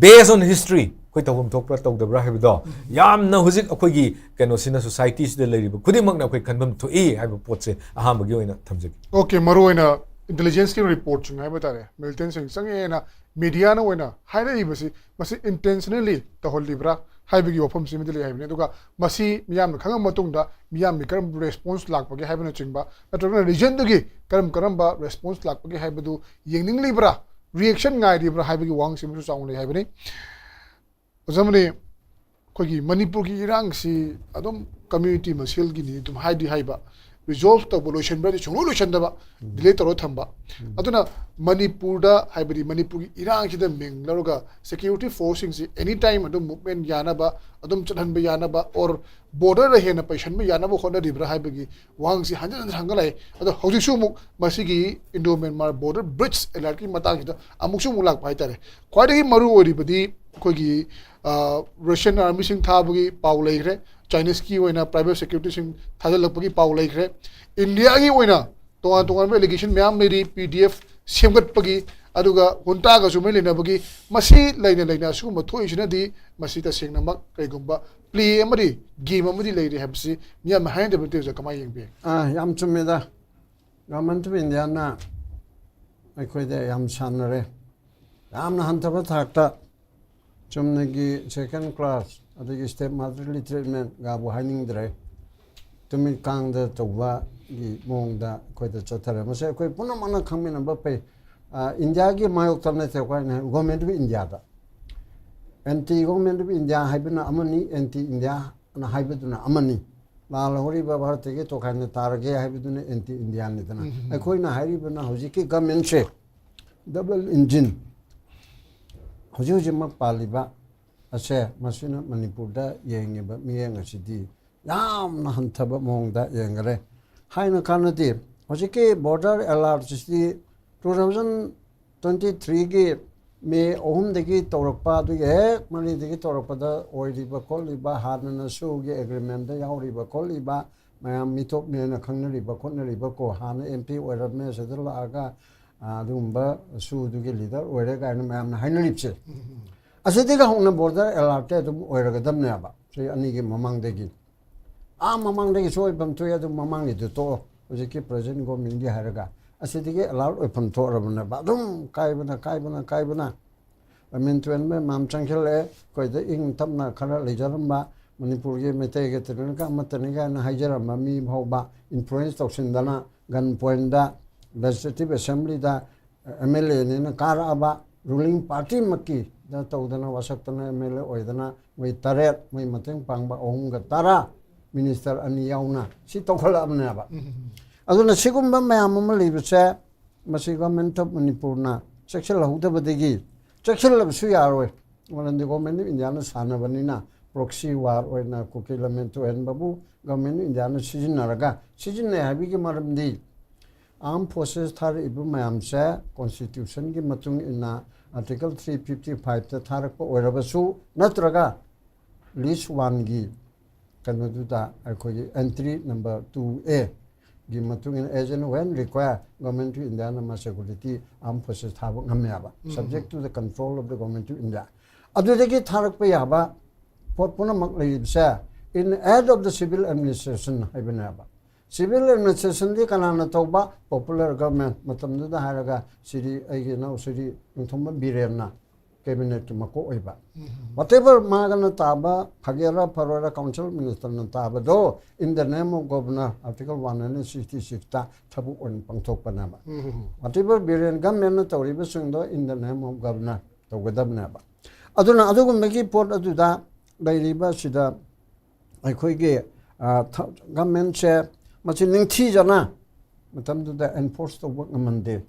based on history, ꯑꯩꯈꯣꯏ ꯇꯧꯐꯝ ꯊꯣꯛꯄ꯭ꯔꯥ ꯇꯧꯗꯕ꯭ꯔꯥ ꯍꯥꯏꯕꯗꯣ ꯌꯥꯝꯅ ꯍꯧꯖꯤꯛ ꯑꯩꯈꯣꯏꯒꯤ ꯀꯩꯅꯣꯁꯤꯅ, societyꯁꯤꯗ ꯂꯩꯔꯤꯕ ꯈꯨꯗꯤꯡꯃꯛꯅ ꯑꯩꯈꯣꯏ ꯈꯟꯐꯝ ꯊꯣꯛꯏ ꯍꯥꯏꯕ ꯄꯣꯠꯁꯦ ꯑꯍꯥꯟꯕꯒꯤ ꯑꯣꯏꯅ ꯊꯝꯖꯒꯦ꯫ Okay, ꯃꯔꯨꯑꯣꯏꯅ intelligenceꯀꯤ reportꯁꯤꯡ ꯍꯥꯏꯕ ꯇꯥꯔꯦ, militantꯁꯤꯡ ꯆꯪꯉꯦꯅ mediaꯅ ꯑꯣꯏꯅ ꯍꯥꯏꯔꯛꯏꯕꯁꯤ, ꯃꯁꯤ intentionally ꯇꯧꯍꯜꯂꯤꯕ꯭ꯔꯥ ꯍꯥꯏꯕꯒꯤ ꯋꯥꯐꯝꯁꯤꯃꯗꯤ ꯂꯩ ꯍꯥꯏꯕꯅꯤ꯫ ꯑꯗꯨꯒ ꯃꯁꯤ ꯃꯤꯌꯥꯝꯅ ꯈꯪꯉꯕ ꯃꯇꯨꯡꯗ ꯃꯤꯌꯥꯝꯒꯤ ꯀꯔꯝꯕ response ꯂꯥꯛꯄꯒꯦ ꯍꯥꯏꯕꯅꯆꯤꯡꯕ, ꯅꯠꯇ꯭ꯔꯒꯅ regionꯗꯨꯒꯤ ꯀꯔꯝ ꯀꯔꯝꯕ response ꯂꯥꯛꯄꯒꯦ ꯍꯥꯏꯕꯗꯨ ꯌꯦꯡꯅꯤꯡꯂꯤꯕ꯭ꯔꯥ, reaction ꯉꯥꯏꯔꯤꯕ꯭ꯔꯥ ꯍꯥꯏꯕꯒꯤ ꯋꯥꯍꯪꯁꯤꯃꯁꯨ ꯆꯥꯎꯅ ꯂꯩ ꯍꯥꯏꯕꯅꯤ꯫ ꯑꯣꯖꯥ ꯃꯅꯤ, ꯑꯩꯈꯣꯏꯒꯤ ꯃꯅꯤꯄꯨꯔꯒꯤ ꯏꯔꯥꯡꯁꯤ ꯑꯗꯨꯝ community ꯃꯁꯦꯜꯒꯤꯅꯤ ꯑꯗꯨꯝ ꯍꯥꯏꯗꯤ ꯍꯥꯏꯕ, resolve ꯇꯧꯕ ꯂꯣꯏꯁꯤꯟꯕ꯭ꯔꯗꯤ ꯁꯨꯡꯂꯣꯏ ꯂꯣꯏꯁꯤꯟꯗꯕ, delay ꯇꯧꯔ ꯊꯝꯕ꯫ ꯑꯗꯨꯅ ꯃꯅꯤꯄꯨꯔꯗ, ꯍꯥꯏꯕꯗꯤ ꯃꯅꯤꯄꯨꯔꯒꯤ ꯏꯔꯥꯡꯁꯤꯗ ꯃꯤꯡ ꯂꯧꯔꯒ security forceꯁꯤꯡꯁꯤ any time ꯑꯗꯨꯝ movement ꯌꯥꯅꯕ, ꯑꯗꯨꯝ ꯆꯠꯍꯟꯕ ꯌꯥꯅꯕ, or borderꯗ ꯍꯦꯟꯅ ꯄꯩꯁꯟꯕ ꯌꯥꯅꯕ ꯍꯣꯠꯅꯔꯤꯕ꯭ꯔꯥ ꯍꯥꯏꯕꯒꯤ ꯋꯥꯍꯪꯁꯤ ꯍꯟꯖꯤꯟ ꯍꯟꯖꯤꯟ ꯍꯪꯒꯠꯂꯛꯑꯦ꯫ ꯑꯗꯣ ꯍꯧꯖꯤꯛꯁꯨ ꯑꯃꯨꯛ ꯃꯁꯤꯒꯤ Indo Myanmar border breach alertꯀꯤ ꯃꯇꯥꯡꯁꯤꯗ ꯑꯃꯨꯛꯁꯨ ꯑꯃꯨꯛ ꯂꯥꯛꯄ ꯍꯥꯏꯇꯥꯔꯦ꯫ ꯈ꯭ꯋꯥꯏꯗꯒꯤ ꯃꯔꯨ ꯑꯣꯏꯔꯤꯕꯗꯤ ꯑꯩꯈꯣꯏꯒꯤ, ꯑ, Russian armyꯁꯤꯡ ꯊꯥꯕꯒꯤ ꯄꯥꯎ ꯂꯩꯈ꯭ꯔꯦ, Chineseꯀꯤ ꯑꯣꯏꯅ private securityꯁꯤꯡ ꯊꯥꯖꯤꯜꯂꯛꯄꯒꯤ ꯄꯥꯎ ꯂꯩꯈ꯭ꯔꯦ, ꯏꯟꯗꯤꯌꯥꯒꯤ ꯑꯣꯏꯅ ꯇꯣꯉꯥꯟ ꯇꯣꯉꯥꯟꯕ allegation ꯃꯌꯥꯝ ꯂꯩꯔꯤ, PDF ꯁꯦꯝꯒꯠꯄꯒꯤ, ꯑꯗꯨꯒ ꯍꯨꯟꯇꯥꯒꯁꯨ ꯃꯔꯤ ꯂꯩꯅꯕꯒꯤ, ꯃꯁꯤ ꯂꯩꯅ ꯂꯩꯅ ꯑꯁꯤꯒꯨꯝꯕ ꯊꯣꯛꯏꯁꯤꯅꯗꯤ ꯃꯁꯤ ꯇꯁꯦꯡꯅꯃꯛ ꯀꯩꯒꯨꯝꯕ play ꯑꯃꯗꯤ, game ꯑꯃꯗꯤ ꯂꯩꯔꯤ ꯍꯥꯏꯕꯁꯤ ꯃꯤꯌꯥꯝꯅ ꯍꯥꯏꯅꯗꯕ ꯅꯠꯇꯦ꯫ ꯑꯣꯖꯥ, ꯀꯃꯥꯏꯅ ꯌꯦꯡꯕꯤ? ꯑꯥ, ꯌꯥꯝ ꯆꯨꯝꯃꯦꯗ꯫ Government of Indiaꯅ ꯑꯩꯈꯣꯏꯗ ꯌꯥꯝ ꯁꯥꯟꯅꯔꯦ꯫ ꯌꯥꯝꯅ ꯍꯟꯊꯕ ꯊꯥꯛꯇ ꯆꯨꯝꯅꯒꯤ second class ꯑꯗꯒꯤ step motherly treatment ꯒꯥꯕꯨ ꯍꯥꯏꯅꯤꯡꯗ꯭ꯔꯦ꯫ ꯇꯨꯃꯤꯠ ꯀꯥꯡꯗ ꯇꯧꯕꯒꯤ ꯃꯑꯣꯡꯗ ꯑꯩꯈꯣꯏꯗ ꯆꯠꯊꯔꯦ꯫ ꯃꯁꯤ ꯑꯩꯈꯣꯏ ꯄꯨꯝꯅꯃꯛꯅ ꯈꯪꯃꯤꯟꯅꯕ ꯐꯩ꯫ ꯑ, ꯏꯟꯗꯤꯌꯥꯒꯤ ꯃꯥꯌꯣꯛꯇ ꯅꯠꯇꯦ ꯑꯩꯈꯣꯏꯅ ꯍꯥꯏ, Government of Indiaꯗ꯫ Anti Government of India ꯍꯥꯏꯕꯅ ꯑꯃꯅꯤ, anti Indiaꯅ ꯍꯥꯏꯕꯗꯨꯅ ꯑꯃꯅꯤ꯫ ꯂꯥꯜꯍꯧꯔꯤꯕ, ꯚꯥꯔꯠꯇꯒꯤ ꯇꯣꯈꯥꯏꯅ ꯇꯥꯔꯒꯦ ꯍꯥꯏꯕꯗꯨꯅ anti Indiaꯅꯤꯗꯅ꯫ ꯑꯩꯈꯣꯏꯅ ꯍꯥꯏꯔꯤꯕꯅ ꯍꯧꯖꯤꯛꯀꯤ governmentꯁꯦ double engine ꯍꯧꯖꯤꯛ ꯍꯧꯖꯤꯛꯃꯛ ꯄꯥꯜꯂꯤꯕ ꯑꯁꯦ, ꯃꯁꯤꯅ ꯃꯅꯤꯄꯨꯔꯗ ꯌꯦꯡꯉꯤꯕ ꯃꯤꯠꯌꯦꯡ ꯑꯁꯤꯗꯤ ꯌꯥꯝꯅ ꯍꯟꯊꯕ ꯃꯑꯣꯡꯗ ꯌꯦꯡꯈꯔꯦ꯫ ꯍꯥꯏꯅ ꯀꯥꯟꯅꯗꯦ꯫ ꯍꯧꯖꯤꯛꯀꯤ border alertꯁꯤꯗꯤ two thousand twenty threeꯒꯤ May ꯑꯍꯨꯝꯗꯒꯤ ꯇꯧꯔꯛꯄ, ꯑꯗꯨꯒꯤ ꯍꯦꯛ ꯃꯔꯤꯗꯒꯤ ꯇꯧꯔꯛꯄꯗ ꯑꯣꯏꯔꯤꯕ ꯈꯣꯠꯂꯤꯕ, ꯍꯥꯟꯅꯅ ꯁꯨꯒꯤ agreementꯇ ꯌꯥꯎꯔꯤꯕ ꯈꯣꯠꯂꯤꯕ, ꯃꯌꯥꯝ ꯃꯤꯊꯣꯛ ꯃꯤꯍꯦꯟꯅ ꯈꯪꯅꯔꯤꯕ ꯈꯣꯠꯅꯔꯤꯕ ꯀꯣ, ꯍꯥꯟꯅ MP ꯑꯣꯏꯔꯝꯃꯦ, ꯁꯤꯗ ꯂꯥꯛꯑꯒ, ꯑ, ꯑꯗꯨꯒꯨꯝꯕ ꯁꯨꯗꯨꯒꯤ leader ꯑꯣꯏꯔꯦ ꯀꯥꯏꯅ ꯃꯌꯥꯝꯅ ꯍꯥꯏꯅꯔꯤꯕꯁꯦ, ꯑꯁꯤꯗꯒꯤ ꯍꯧꯅ border alertꯇ ꯑꯗꯨꯝ ꯑꯣꯏꯔꯒꯗꯕꯅꯦꯕ, ꯆꯍꯤ ꯑꯅꯤꯒꯤ ꯃꯃꯥꯡꯗꯒꯤ꯫ ꯑꯥ ꯃꯃꯥꯡꯗꯒꯤꯁꯨ ꯑꯣꯏꯐꯝ ꯊꯣꯛꯏ, ꯑꯗꯨ ꯃꯃꯥꯡꯒꯤꯗꯨ ꯇꯣꯛꯑꯣ, ꯍꯧꯖꯤꯛꯀꯤ present governmentꯀꯤ ꯍꯥꯏꯔꯒ ꯑꯁꯤꯗꯒꯤ alert ꯑꯣꯏꯐꯝ ꯊꯣꯛꯑꯔꯕꯅꯦꯕ꯫ ꯑꯗꯨꯝ ꯀꯥꯏꯕꯅ, ꯀꯥꯏꯕꯅ, ꯀꯥꯏꯕꯅ꯫ ꯂꯝꯃꯤꯟ ꯇꯨꯔꯦꯟ ꯃꯌꯥꯝ ꯆꯪꯁꯤꯜꯂꯛꯑꯦ꯫ ꯑꯩꯈꯣꯏꯗ ꯏꯪ ꯇꯞꯅ ꯈꯔ ꯂꯩꯖꯔꯝꯕ, ꯃꯅꯤꯄꯨꯔꯒꯤ ꯃꯩꯇꯩꯒ ꯇꯤꯟꯅꯔꯒ ꯑꯃꯠꯇꯅꯤ ꯀꯥꯏꯅ ꯍꯥꯏꯖꯔꯝꯕ ꯃꯤ ꯐꯥꯎꯕ influence ꯇꯧꯁꯤꯟꯗꯅ, gun pointꯇ, Legislative Assemblyꯗ MLAꯅꯦꯅ ꯀꯥꯔꯛꯑꯕ, ruling partyꯃꯛꯀꯤꯗ ꯇꯧꯗꯅ, ꯋꯥꯁꯛꯇꯅ MLA ꯑꯣꯏꯗꯅ, ꯃꯣꯏ ꯇꯔꯦꯠ, ꯃꯣꯏ ꯃꯇꯦꯡ ꯄꯥꯡꯕ ꯑꯍꯨꯝꯒ ꯇꯔꯥ, minister ꯑꯅꯤ ꯌꯥꯎꯅ ꯁꯤ ꯇꯧꯈꯠꯂꯛꯑꯕꯅꯦꯕ꯫ ꯑꯗꯨꯅ ꯁꯤꯒꯨꯝꯕ ꯃꯌꯥꯝ ꯑꯃ ꯂꯩꯕꯁꯦ, ꯃꯁꯤ Government of ꯃꯅꯤꯄꯨꯔꯅ ꯆꯦꯛꯁꯤꯜꯍꯧꯗꯕꯗꯒꯤ, ꯆꯦꯛꯁꯤꯜꯂꯕꯁꯨ ꯌꯥꯔꯣꯏ, ꯃꯔꯝꯗꯤ Government of Indiaꯅ ꯁꯥꯟꯅꯕꯅꯤꯅ꯫ Proxy war ꯑꯣꯏꯅ ꯀꯨꯀꯤ ꯂꯝꯃꯤꯟ ꯇꯨꯍꯟꯕꯕꯨ Government of Indiaꯅ ꯁꯤꯖꯤꯟꯅꯔꯒ, ꯁꯤꯖꯤꯟꯅꯩ ꯍꯥꯏꯕꯒꯤ ꯃꯔꯝꯗꯤ Armed Forces ꯊꯥꯔꯛꯏꯕ ꯃꯌꯥꯝꯁꯦ Constitutionꯒꯤ ꯃꯇꯨꯡ ꯏꯟꯅ Article three fifty fiveꯇ ꯊꯥꯔꯛꯄ ꯑꯣꯏꯔꯕꯁꯨ, ꯅꯠꯇ꯭ꯔꯒ List oneꯒꯤ ꯀꯩꯅꯣꯗꯨꯗ, ꯑꯩꯈꯣꯏꯒꯤ entry number two A, ꯒꯤ ꯃꯇꯨꯡ ꯏꯟꯅ as and when required Government of Indiaꯅ ꯃꯥ security armed forces ꯊꯥꯕ ꯉꯝꯃꯦꯕ, subject to the control of the Government of India꯫ ꯑꯗꯨꯗꯒꯤ ꯊꯥꯔꯛꯄ ꯌꯥꯕ ꯄꯣꯠ ꯄꯨꯝꯅꯃꯛ ꯂꯩꯔꯤꯕꯁꯦ in aid of the civil administration ꯍꯥꯏꯕꯅꯦꯕ꯫ Civil administrationꯗꯤ ꯀꯅꯥꯅ ꯇꯧꯕ? Popular government꯫ ꯃꯇꯝꯗꯨꯗ ꯍꯥꯏꯔꯒ ꯁꯤꯔꯤ, ꯑꯩꯒꯤ ꯏꯅꯥꯎ ꯁꯤꯔꯤ ꯅꯤꯡꯊꯧꯕꯝ ꯕꯤꯔꯦꯟꯅ cabinetꯀꯤ ꯃꯀꯣꯛ ꯑꯣꯏꯕ꯫ Whatever ꯃꯥꯒꯅ ꯇꯥꯕ ꯐꯒꯦꯔꯥ ꯐꯔꯣꯏꯔꯥ council ministerꯅ ꯇꯥꯕꯗꯣ in the name of governor, article one hundred sixty sixꯇ ꯊꯕꯛ ꯑꯣꯏꯅ ꯄꯥꯡꯊꯣꯛꯄꯅꯦꯕ꯫ Whatever Biren governmentꯅ ꯇꯧꯔꯤꯕꯁꯤꯡꯗꯣ in the name of governor ꯇꯧꯒꯗꯕꯅꯦꯕ꯫ ꯑꯗꯨꯅ ꯑꯗꯨꯒꯨꯝꯕꯒꯤ ꯄꯣꯠ ꯑꯗꯨꯗ ꯂꯩꯔꯤꯕ ꯁꯤꯗ ꯑꯩꯈꯣꯏꯒꯤ governmentꯁꯦ ꯃꯁꯤ ꯅꯤꯡꯊꯤꯖꯅ ꯃꯇꯝꯗꯨꯗ enforce ꯇꯧꯕ ꯉꯝꯍꯟꯗꯦ꯫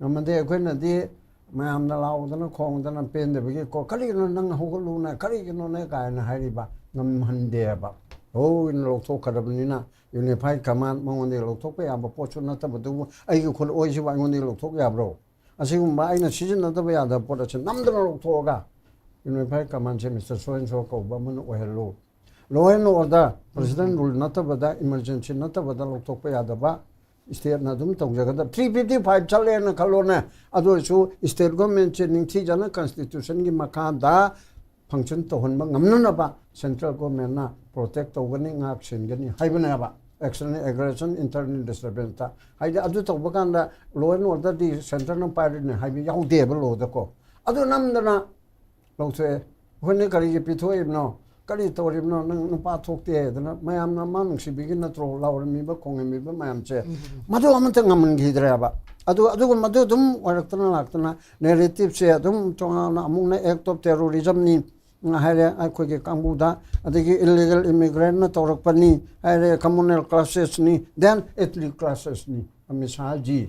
ꯉꯝꯍꯟꯗꯦ꯫ ꯑꯩꯈꯣꯏꯅꯗꯤ ꯃꯌꯥꯝꯅ ꯂꯥꯎꯗꯅ ꯈꯣꯡꯗꯅ ꯄꯦꯟꯗꯕꯒꯤ ꯀꯣ, "ꯀꯔꯤꯒꯤꯅꯣ ꯅꯪ ꯍꯧꯒꯠꯂꯨꯅꯦ, ꯀꯔꯤꯒꯤꯅꯣꯅꯦ?" ꯀꯥꯏꯅ ꯍꯥꯏꯔꯤꯕ ꯉꯝꯍꯟꯗꯦꯕ꯫ ꯂꯣꯏꯅ ꯂꯧꯊꯣꯛꯈ꯭ꯔꯕꯅꯤꯅ unified command ꯃꯉꯣꯟꯗꯒꯤ ꯂꯧꯊꯣꯛꯄ ꯌꯥꯕ ꯄꯣꯠꯁꯨ ꯅꯠꯇꯕꯗꯨꯕꯨ ꯑꯩꯒꯤ ꯈꯨꯠ ꯑꯣꯏꯁꯤꯕꯨ ꯑꯩꯉꯣꯟꯗꯒꯤ ꯂꯧꯊꯣꯛ ꯌꯥꯕ꯭ꯔꯣ? ꯑꯁꯤꯒꯨꯝꯕ ꯑꯩꯅ ꯁꯤꯖꯤꯟꯅꯗꯕ ꯌꯥꯗꯕ ꯄꯣꯠ ꯑꯁꯤ ꯅꯝꯗꯅ ꯂꯧꯊꯣꯛꯑꯒ unified commandꯁꯦ Mister So and So ꯀꯧꯕ ꯑꯃꯅ ꯑꯣꯏꯍꯜꯂꯨ꯫ Law and order, president rule ꯅꯠꯇꯕꯗ, emergency ꯅꯠꯇꯕꯗ ꯂꯧꯊꯣꯛꯄ ꯌꯥꯗꯕ, stateꯅ ꯑꯗꯨꯝ ꯇꯧꯖꯒꯗꯕ꯫ Three fifty five ꯆꯠꯂꯦꯅ ꯈꯜꯂꯣꯅꯦ, ꯑꯗꯨ ꯑꯣꯏꯔꯁꯨ state governmentꯁꯦ ꯅꯤꯡꯊꯤꯖꯅ constitutionꯒꯤ ꯃꯈꯥꯗ function ꯇꯧꯍꯟꯕ ꯉꯝꯅꯅꯕ central governmentꯅ protect ꯇꯧꯒꯅꯤ, ꯉꯥꯛ ꯁꯦꯟꯒꯅꯤ ꯍꯥꯏꯕꯅꯦꯕ꯫ External aggression, internal disturbanceꯇ, ꯍꯥꯏꯗꯤ ꯑꯗꯨ ꯇꯧꯕ ꯀꯥꯟꯗ law and orderꯗꯤ centreꯅ ꯄꯥꯏꯔꯤꯅꯦ ꯍꯥꯏꯕ ꯌꯥꯎꯗꯦꯕ lawꯗꯀꯣ꯫ ꯑꯗꯨ ꯅꯝꯗꯅ ꯂꯧꯊꯣꯛꯑꯦ꯫ ꯑꯩꯈꯣꯏꯅ ꯀꯔꯤꯒꯤ ꯄꯤꯊꯣꯛꯏꯕꯅꯣ? ꯀꯔꯤ ꯇꯧꯔꯤꯕꯅꯣ? ꯅꯪ ꯅꯨꯄꯥ ꯊꯣꯛꯇꯦ ꯍꯥꯏꯗꯅ ꯃꯌꯥꯝꯅ ꯃꯥ ꯅꯨꯡꯁꯤꯕꯤꯒꯤ ꯅꯠꯇ꯭ꯔꯣ ꯂꯥꯎꯔꯝꯃꯤꯕ, ꯈꯣꯡꯉꯝꯃꯤꯕ ꯃꯌꯥꯝꯁꯦ? ꯃꯗꯨ ꯑꯃꯠꯇ ꯉꯝꯍꯟꯈꯤꯗ꯭ꯔꯦꯕ꯫ ꯑꯗꯨ, ꯑꯗꯨꯒ ꯃꯗꯨ ꯑꯗꯨꯝ ꯑꯣꯏꯔꯛꯇꯅ ꯂꯥꯛꯇꯅ narrativeꯁꯦ ꯑꯗꯨꯝ ꯇꯣꯉꯥꯟꯅ ꯑꯃꯨꯛꯅ act of terrorismꯅꯤ ꯍꯥꯏꯔꯦ ꯑꯩꯈꯣꯏꯒꯤ ꯀꯥꯡꯕꯨꯗ, ꯑꯗꯒꯤ illegal immigrantꯅ ꯇꯧꯔꯛꯄꯅꯤ ꯍꯥꯏꯔꯦ, communal clashesꯅꯤ, then ethnic clashesꯅꯤ꯫ ꯑꯃꯤꯠ ꯁꯥꯍꯖꯤ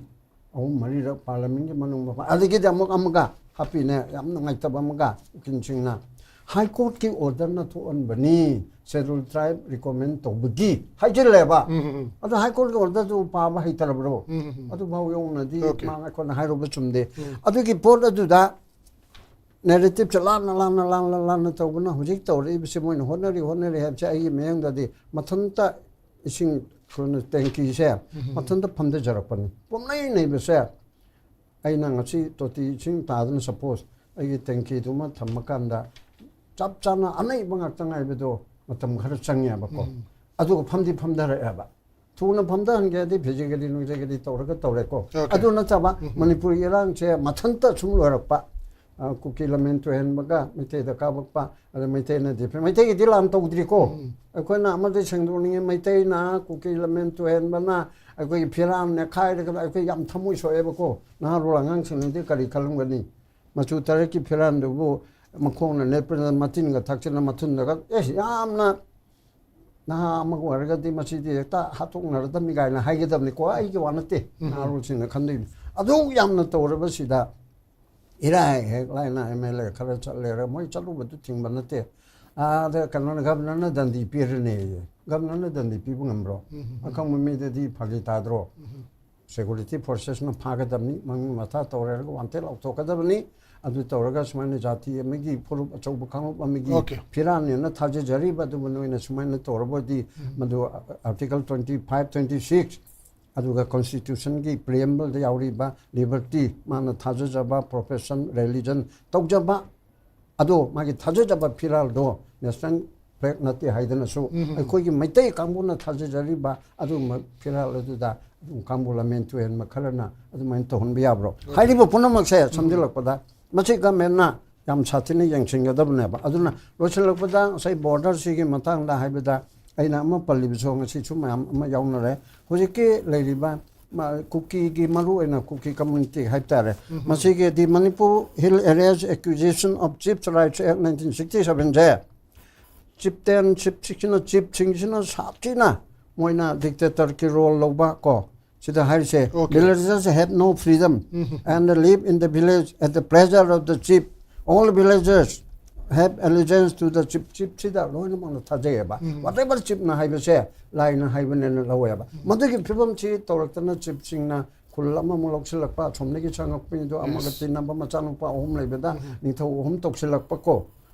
ꯑꯍꯨꯝ ꯃꯔꯤꯔꯛ parliamentꯀꯤ ꯃꯅꯨꯡ ꯃꯄꯥꯟ, ꯑꯗꯒꯤꯗꯤ ꯑꯃꯨꯛ ꯑꯃꯒ ꯍꯥꯞꯄꯤꯅꯦ, ꯌꯥꯝ ꯅꯨꯡꯉꯥꯏꯇꯕ ꯑꯃꯒ ꯎꯀꯤꯜꯁꯤꯡꯅ꯫ High Courtꯀꯤ orderꯅ ꯊꯣꯛꯍꯟꯕꯅꯤ, scheduled tribe recommend ꯇꯧꯕꯒꯤ ꯍꯥꯏꯖꯤꯜꯂꯦꯕ꯫ ꯑꯗꯣ High Courtꯀꯤ orderꯗꯨ ꯄꯥꯕ ꯍꯩꯇꯔꯕ꯭ꯔꯣ? ꯑꯗꯨꯐꯥꯎ ꯌꯧꯅꯗꯤ Okay. ꯃꯥ ꯑꯩꯈꯣꯏꯅ ꯍꯥꯏꯔꯨꯕ ꯆꯨꯝꯗꯦ꯫ ꯑꯗꯨꯒꯤ ꯄꯣꯠ ꯑꯗꯨꯗ narrativeꯁꯦ ꯂꯥꯟꯅ, ꯂꯥꯟꯅ, ꯂꯥꯟꯅ, ꯂꯥꯟꯅ ꯇꯧꯕꯅ ꯍꯧꯖꯤꯛ ꯇꯧꯔꯛꯏꯕꯁꯤ ꯃꯣꯏꯅ ꯍꯣꯠꯅꯔꯤ, ꯍꯣꯠꯅꯔꯤ ꯍꯥꯏꯕꯁꯦ ꯑꯩꯒꯤ ꯃꯤꯠꯌꯦꯡꯗꯗꯤ ꯃꯊꯟꯇ ꯏꯁꯤꯡ ꯊꯨꯅ ꯇꯦꯡꯀꯤꯁꯦ ꯃꯊꯟꯇ ꯐꯝꯊꯖꯔꯛꯄꯅꯤ꯫ ꯄꯨꯝꯅꯩ ꯅꯩꯕꯁꯦ ꯑꯩꯅ ꯉꯁꯤ ꯇꯣꯇꯤ ꯏꯁꯤꯡ ꯇꯥꯗꯅ, ꯁꯄꯣꯁ, ꯑꯩꯒꯤ ꯇꯦꯡꯀꯤꯗꯨꯃ ꯊꯝꯃꯀꯥꯟꯗ ꯆꯞ ꯆꯥꯅ ꯑꯅꯩꯕ ꯉꯥꯛꯇ ꯉꯥꯏꯕꯗꯣ ꯃꯇꯝ ꯈꯔ ꯆꯪꯉꯦꯕꯀꯣ꯫ ꯑꯗꯨꯒ ꯐꯝꯗꯤ ꯐꯝꯊꯔꯛꯑꯦꯕ꯫ ꯊꯨꯅ ꯐꯝꯊꯍꯟꯒꯦ ꯍꯥꯏꯗꯤ ꯐꯤꯖꯤꯀꯦꯂꯤ ꯅꯨꯡꯖꯤꯀꯦꯂꯤ ꯇꯧꯔꯒ ꯇꯧꯔꯦꯀꯣ꯫ Okay. ꯑꯗꯨ ꯅꯠꯇꯕ ꯃꯅꯤꯄꯨꯔꯒꯤ ꯏꯔꯥꯡꯁꯦ ꯃꯊꯟꯇ ꯁꯨꯝ ꯂꯣꯏꯔꯛꯄ, ꯑ, ꯀꯨꯀꯤ ꯂꯃꯦꯟ ꯇꯨꯍꯦꯟꯕꯒ ꯃꯩꯇꯩꯗ ꯀꯥꯕꯛꯄ, ꯑꯗ ꯃꯩꯇꯩꯅ ꯗꯤꯐꯦꯟ, ꯃꯩꯇꯩꯒꯤꯗꯤ ꯂꯥꯟ ꯇꯧꯗ꯭ꯔꯤꯀꯣ꯫ ꯑꯩꯈꯣꯏꯅ ꯑꯃꯗꯤ ꯁꯦꯡꯗꯣꯛꯅꯤꯡꯉꯤ, ꯃꯩꯇꯩꯅ ꯀꯨꯀꯤ ꯂꯃꯦꯟ ꯇꯨꯍꯦꯟꯕꯅ ꯑꯩꯈꯣꯏꯒꯤ ꯐꯤꯔꯥꯟ ꯅꯦꯈꯥꯏꯔꯒ ꯑꯩꯈꯣꯏ ꯌꯥꯝ ꯊꯃꯣꯏ ꯁꯣꯛꯑꯦꯕꯀꯣ꯫ ꯅꯍꯥꯔꯣꯜ ꯑꯉꯥꯡꯁꯤꯡꯅꯗꯤ ꯀꯔꯤ ꯈꯜꯂꯝꯒꯅꯤ? ꯃꯆꯨ ꯇꯔꯦꯠꯀꯤ ꯐꯤꯔꯥꯟꯗꯨꯕꯨ ꯃꯈꯣꯡꯅ ꯅꯦꯠꯄꯗ ꯃꯇꯤꯟꯒ ꯊꯛꯆꯤꯟꯅ ꯃꯊꯨꯟꯗꯒ, ꯑꯦ, ꯌꯥꯝꯅ ꯅꯍꯥ ꯑꯃꯒ ꯑꯣꯏꯔꯒꯗꯤ ꯃꯁꯤꯗꯤ ꯍꯦꯛꯇ ꯍꯥꯠꯇꯣꯛꯅꯔꯗꯕꯅꯤ ꯀꯥꯏꯅ ꯍꯥꯏꯒꯗꯕꯅꯤꯀꯣ꯫ ꯑꯩꯒꯤ ꯋꯥ ꯅꯠꯇꯦ, ꯅꯍꯥꯔꯣꯜꯁꯤꯡꯅ ꯈꯟꯗꯣꯏꯅꯤ꯫ ꯑꯗꯨ ꯌꯥꯝꯅ ꯇꯧꯔꯕꯁꯤꯗ ꯏꯔꯥꯏ ꯍꯦꯛ ꯂꯥꯏꯅ ꯑꯦꯝ ꯑꯦꯜ ꯑꯦ ꯈꯔ ꯆꯠꯂꯦꯔ, ꯃꯣꯏ ꯆꯠꯂꯨꯕꯗꯨ ꯊꯤꯡꯕ ꯅꯠꯇꯦ꯫ ꯑꯥꯗ ꯀꯩꯅꯣꯅ, ꯒꯚꯔꯅꯔꯅ ꯗꯟꯗꯤ ꯄꯤꯔꯅꯦꯌꯦ꯫ ꯒꯚꯔꯅꯔꯅ ꯗꯟꯗꯤ ꯄꯤꯕ ꯉꯝꯕ꯭ꯔꯣ? ꯑꯈꯪꯕ ꯃꯤꯗꯗꯤ ꯐꯥꯒꯤ ꯇꯥꯗ꯭ꯔꯣ? ꯁꯦꯀꯨꯔꯤꯇꯤ ꯐꯣꯔꯁꯦꯁꯅ ꯐꯥꯒꯗꯕꯅꯤ, ꯃꯃꯤꯡ ꯃꯊꯥ ꯇꯧꯔꯦ ꯍꯥꯏꯔꯒ ꯋꯥꯟꯇꯦꯠ ꯂꯥꯎꯊꯣꯛꯀꯗꯕꯅꯤ꯫ ꯑꯗꯨ ꯇꯧꯔꯒ ꯁꯨꯃꯥꯏꯅ ꯖꯥꯇꯤ ꯑꯃꯒꯤ ꯐꯨꯔꯨꯞ, ꯑꯆꯧꯕ ꯀꯥꯡꯂꯨꯞ ꯑꯃꯒꯤ Okay. ꯐꯤꯔꯥꯟꯅꯦꯅ ꯊꯥꯖꯖꯔꯤꯕ ꯑꯗꯨꯕꯨ ꯅꯣꯏꯅ ꯁꯨꯃꯥꯏꯅ ꯇꯧꯔꯕꯗꯤ ꯃꯗꯨ article twenty five, twenty six, ꯑꯗꯨꯒ ꯀꯣꯟꯁꯇꯤꯇ꯭ꯌꯨꯁꯟꯒꯤ ꯄ꯭ꯔꯤꯑꯦꯝꯕꯜꯗ ꯌꯥꯎꯔꯤꯕ ꯂꯤꯕꯔꯇꯤ, ꯃꯥꯅ ꯊꯥꯖꯖꯕ ꯄ꯭ꯔꯣꯐꯦꯁꯟ, ꯔꯤꯂꯤꯖꯟ ꯇꯧꯖꯕ, ꯑꯗꯣ ꯃꯥꯒꯤ ꯊꯥꯖꯖꯕ ꯐꯤꯔꯥꯜꯗꯣ ꯅꯦꯁꯅꯦꯜ ꯐ꯭ꯂꯦꯒ ꯅꯠꯇꯦ ꯍꯥꯏꯗꯅꯁꯨ ꯑꯩꯈꯣꯏꯒꯤ ꯃꯩꯇꯩ ꯀꯥꯡꯕꯨꯅ ꯊꯥꯖꯖꯔꯤꯕ ꯑꯗꯨꯒꯨꯝꯕ ꯐꯤꯔꯥꯜ ꯑꯗꯨꯗ ꯑꯗꯨꯝ ꯀꯥꯡꯕꯨ ꯂꯝꯍꯦꯟ ꯇꯨꯍꯦꯟꯕ ꯈꯔꯅ ꯑꯗꯨꯃꯥꯏꯅ ꯇꯧꯍꯟꯕ ꯌꯥꯕ꯭ꯔꯣ? ꯍꯥꯏꯔꯤꯕ ꯄꯨꯝꯅꯃꯛꯁꯦ ꯁꯝꯖꯤꯜꯂꯛꯄꯗ ꯃꯁꯤ ꯒꯃꯦꯟꯅ ꯌꯥꯝ ꯁꯥꯊꯤꯅ ꯌꯦꯡꯁꯤꯟꯒꯗꯕꯅꯦꯕ꯫ ꯑꯗꯨꯅ ꯂꯣꯏꯁꯤꯜꯂꯛꯄꯗ ꯉꯁꯥꯏ ꯕꯣꯔꯗꯔꯁꯤꯒꯤ ꯃꯇꯥꯡꯗ ꯍꯥꯏꯕꯗ ꯑꯩꯅ ꯑꯃ ꯄꯜꯂꯤꯕꯁꯨ ꯉꯁꯤꯁꯨ ꯃꯌꯥꯝ ꯑꯃ ꯌꯥꯎꯅꯔꯦ꯫ ꯍꯧꯖꯤꯛꯀꯤ ꯂꯩꯔꯤꯕ ꯃ-, ꯀꯨꯀꯤꯒꯤ, ꯃꯔꯨ ꯑꯣꯏꯅ ꯀꯨꯀꯤ ꯀꯝꯃ꯭ꯌꯨꯅꯤꯇꯤ ꯍꯥꯏꯕ ꯇꯥꯔꯦ, ꯃꯁꯤꯒꯤ The Manipur Hill Areas Acquisition of Chiefs Rights Act nineteen sixty sevenꯁꯦ, ꯆꯤꯞꯇꯦꯟ, ꯆꯤꯞꯁꯤꯡꯁꯤꯅ, ꯆꯤꯞꯁꯤꯡꯁꯤꯅ ꯁꯥꯊꯤꯅ ꯃꯣꯏꯅ ꯗꯤꯛꯇꯦꯇꯔꯒꯤ ꯔꯣꯜ ꯂꯧꯕ ꯀꯣ꯫ ꯁꯤꯗ ꯍꯥꯏꯔꯤꯁꯦ, Okay. Villagers have no freedom and live in the village at the pleasure of the chief. All villagers have allegiance to the chief. ꯆꯤꯞꯁꯤꯗ ꯂꯣꯏꯅꯃꯛꯅ ꯊꯥꯖꯩꯌꯦꯕ꯫ Whatever ꯆꯤꯞꯅ ꯍꯥꯏꯕꯁꯦ ꯂꯥꯏꯅ ꯍꯥꯏꯕꯅꯦꯅ ꯂꯧꯋꯦꯕ꯫ ꯃꯗꯨꯒꯤ ꯐꯤꯕꯝꯁꯤ ꯇꯧꯔꯛꯇꯅ ꯆꯤꯞꯁꯤꯡꯅ ꯈꯨꯜ ꯑꯃꯃꯨꯛ ꯂꯧꯁꯤꯜꯂꯛꯄ, ꯑꯁꯣꯝꯗꯒꯤ ꯆꯪꯉꯛꯄ ꯃꯤꯗꯣ ꯑꯃꯒ ꯇꯤꯟꯅꯕ, ꯃꯆꯥꯅꯨꯄꯥ ꯑꯍꯨꯝ ꯂꯩꯕꯗ ꯅꯤꯡꯊꯧ ꯑꯍꯨꯝ ꯇꯧꯁꯤꯜꯂꯛꯄ ꯀꯣ꯫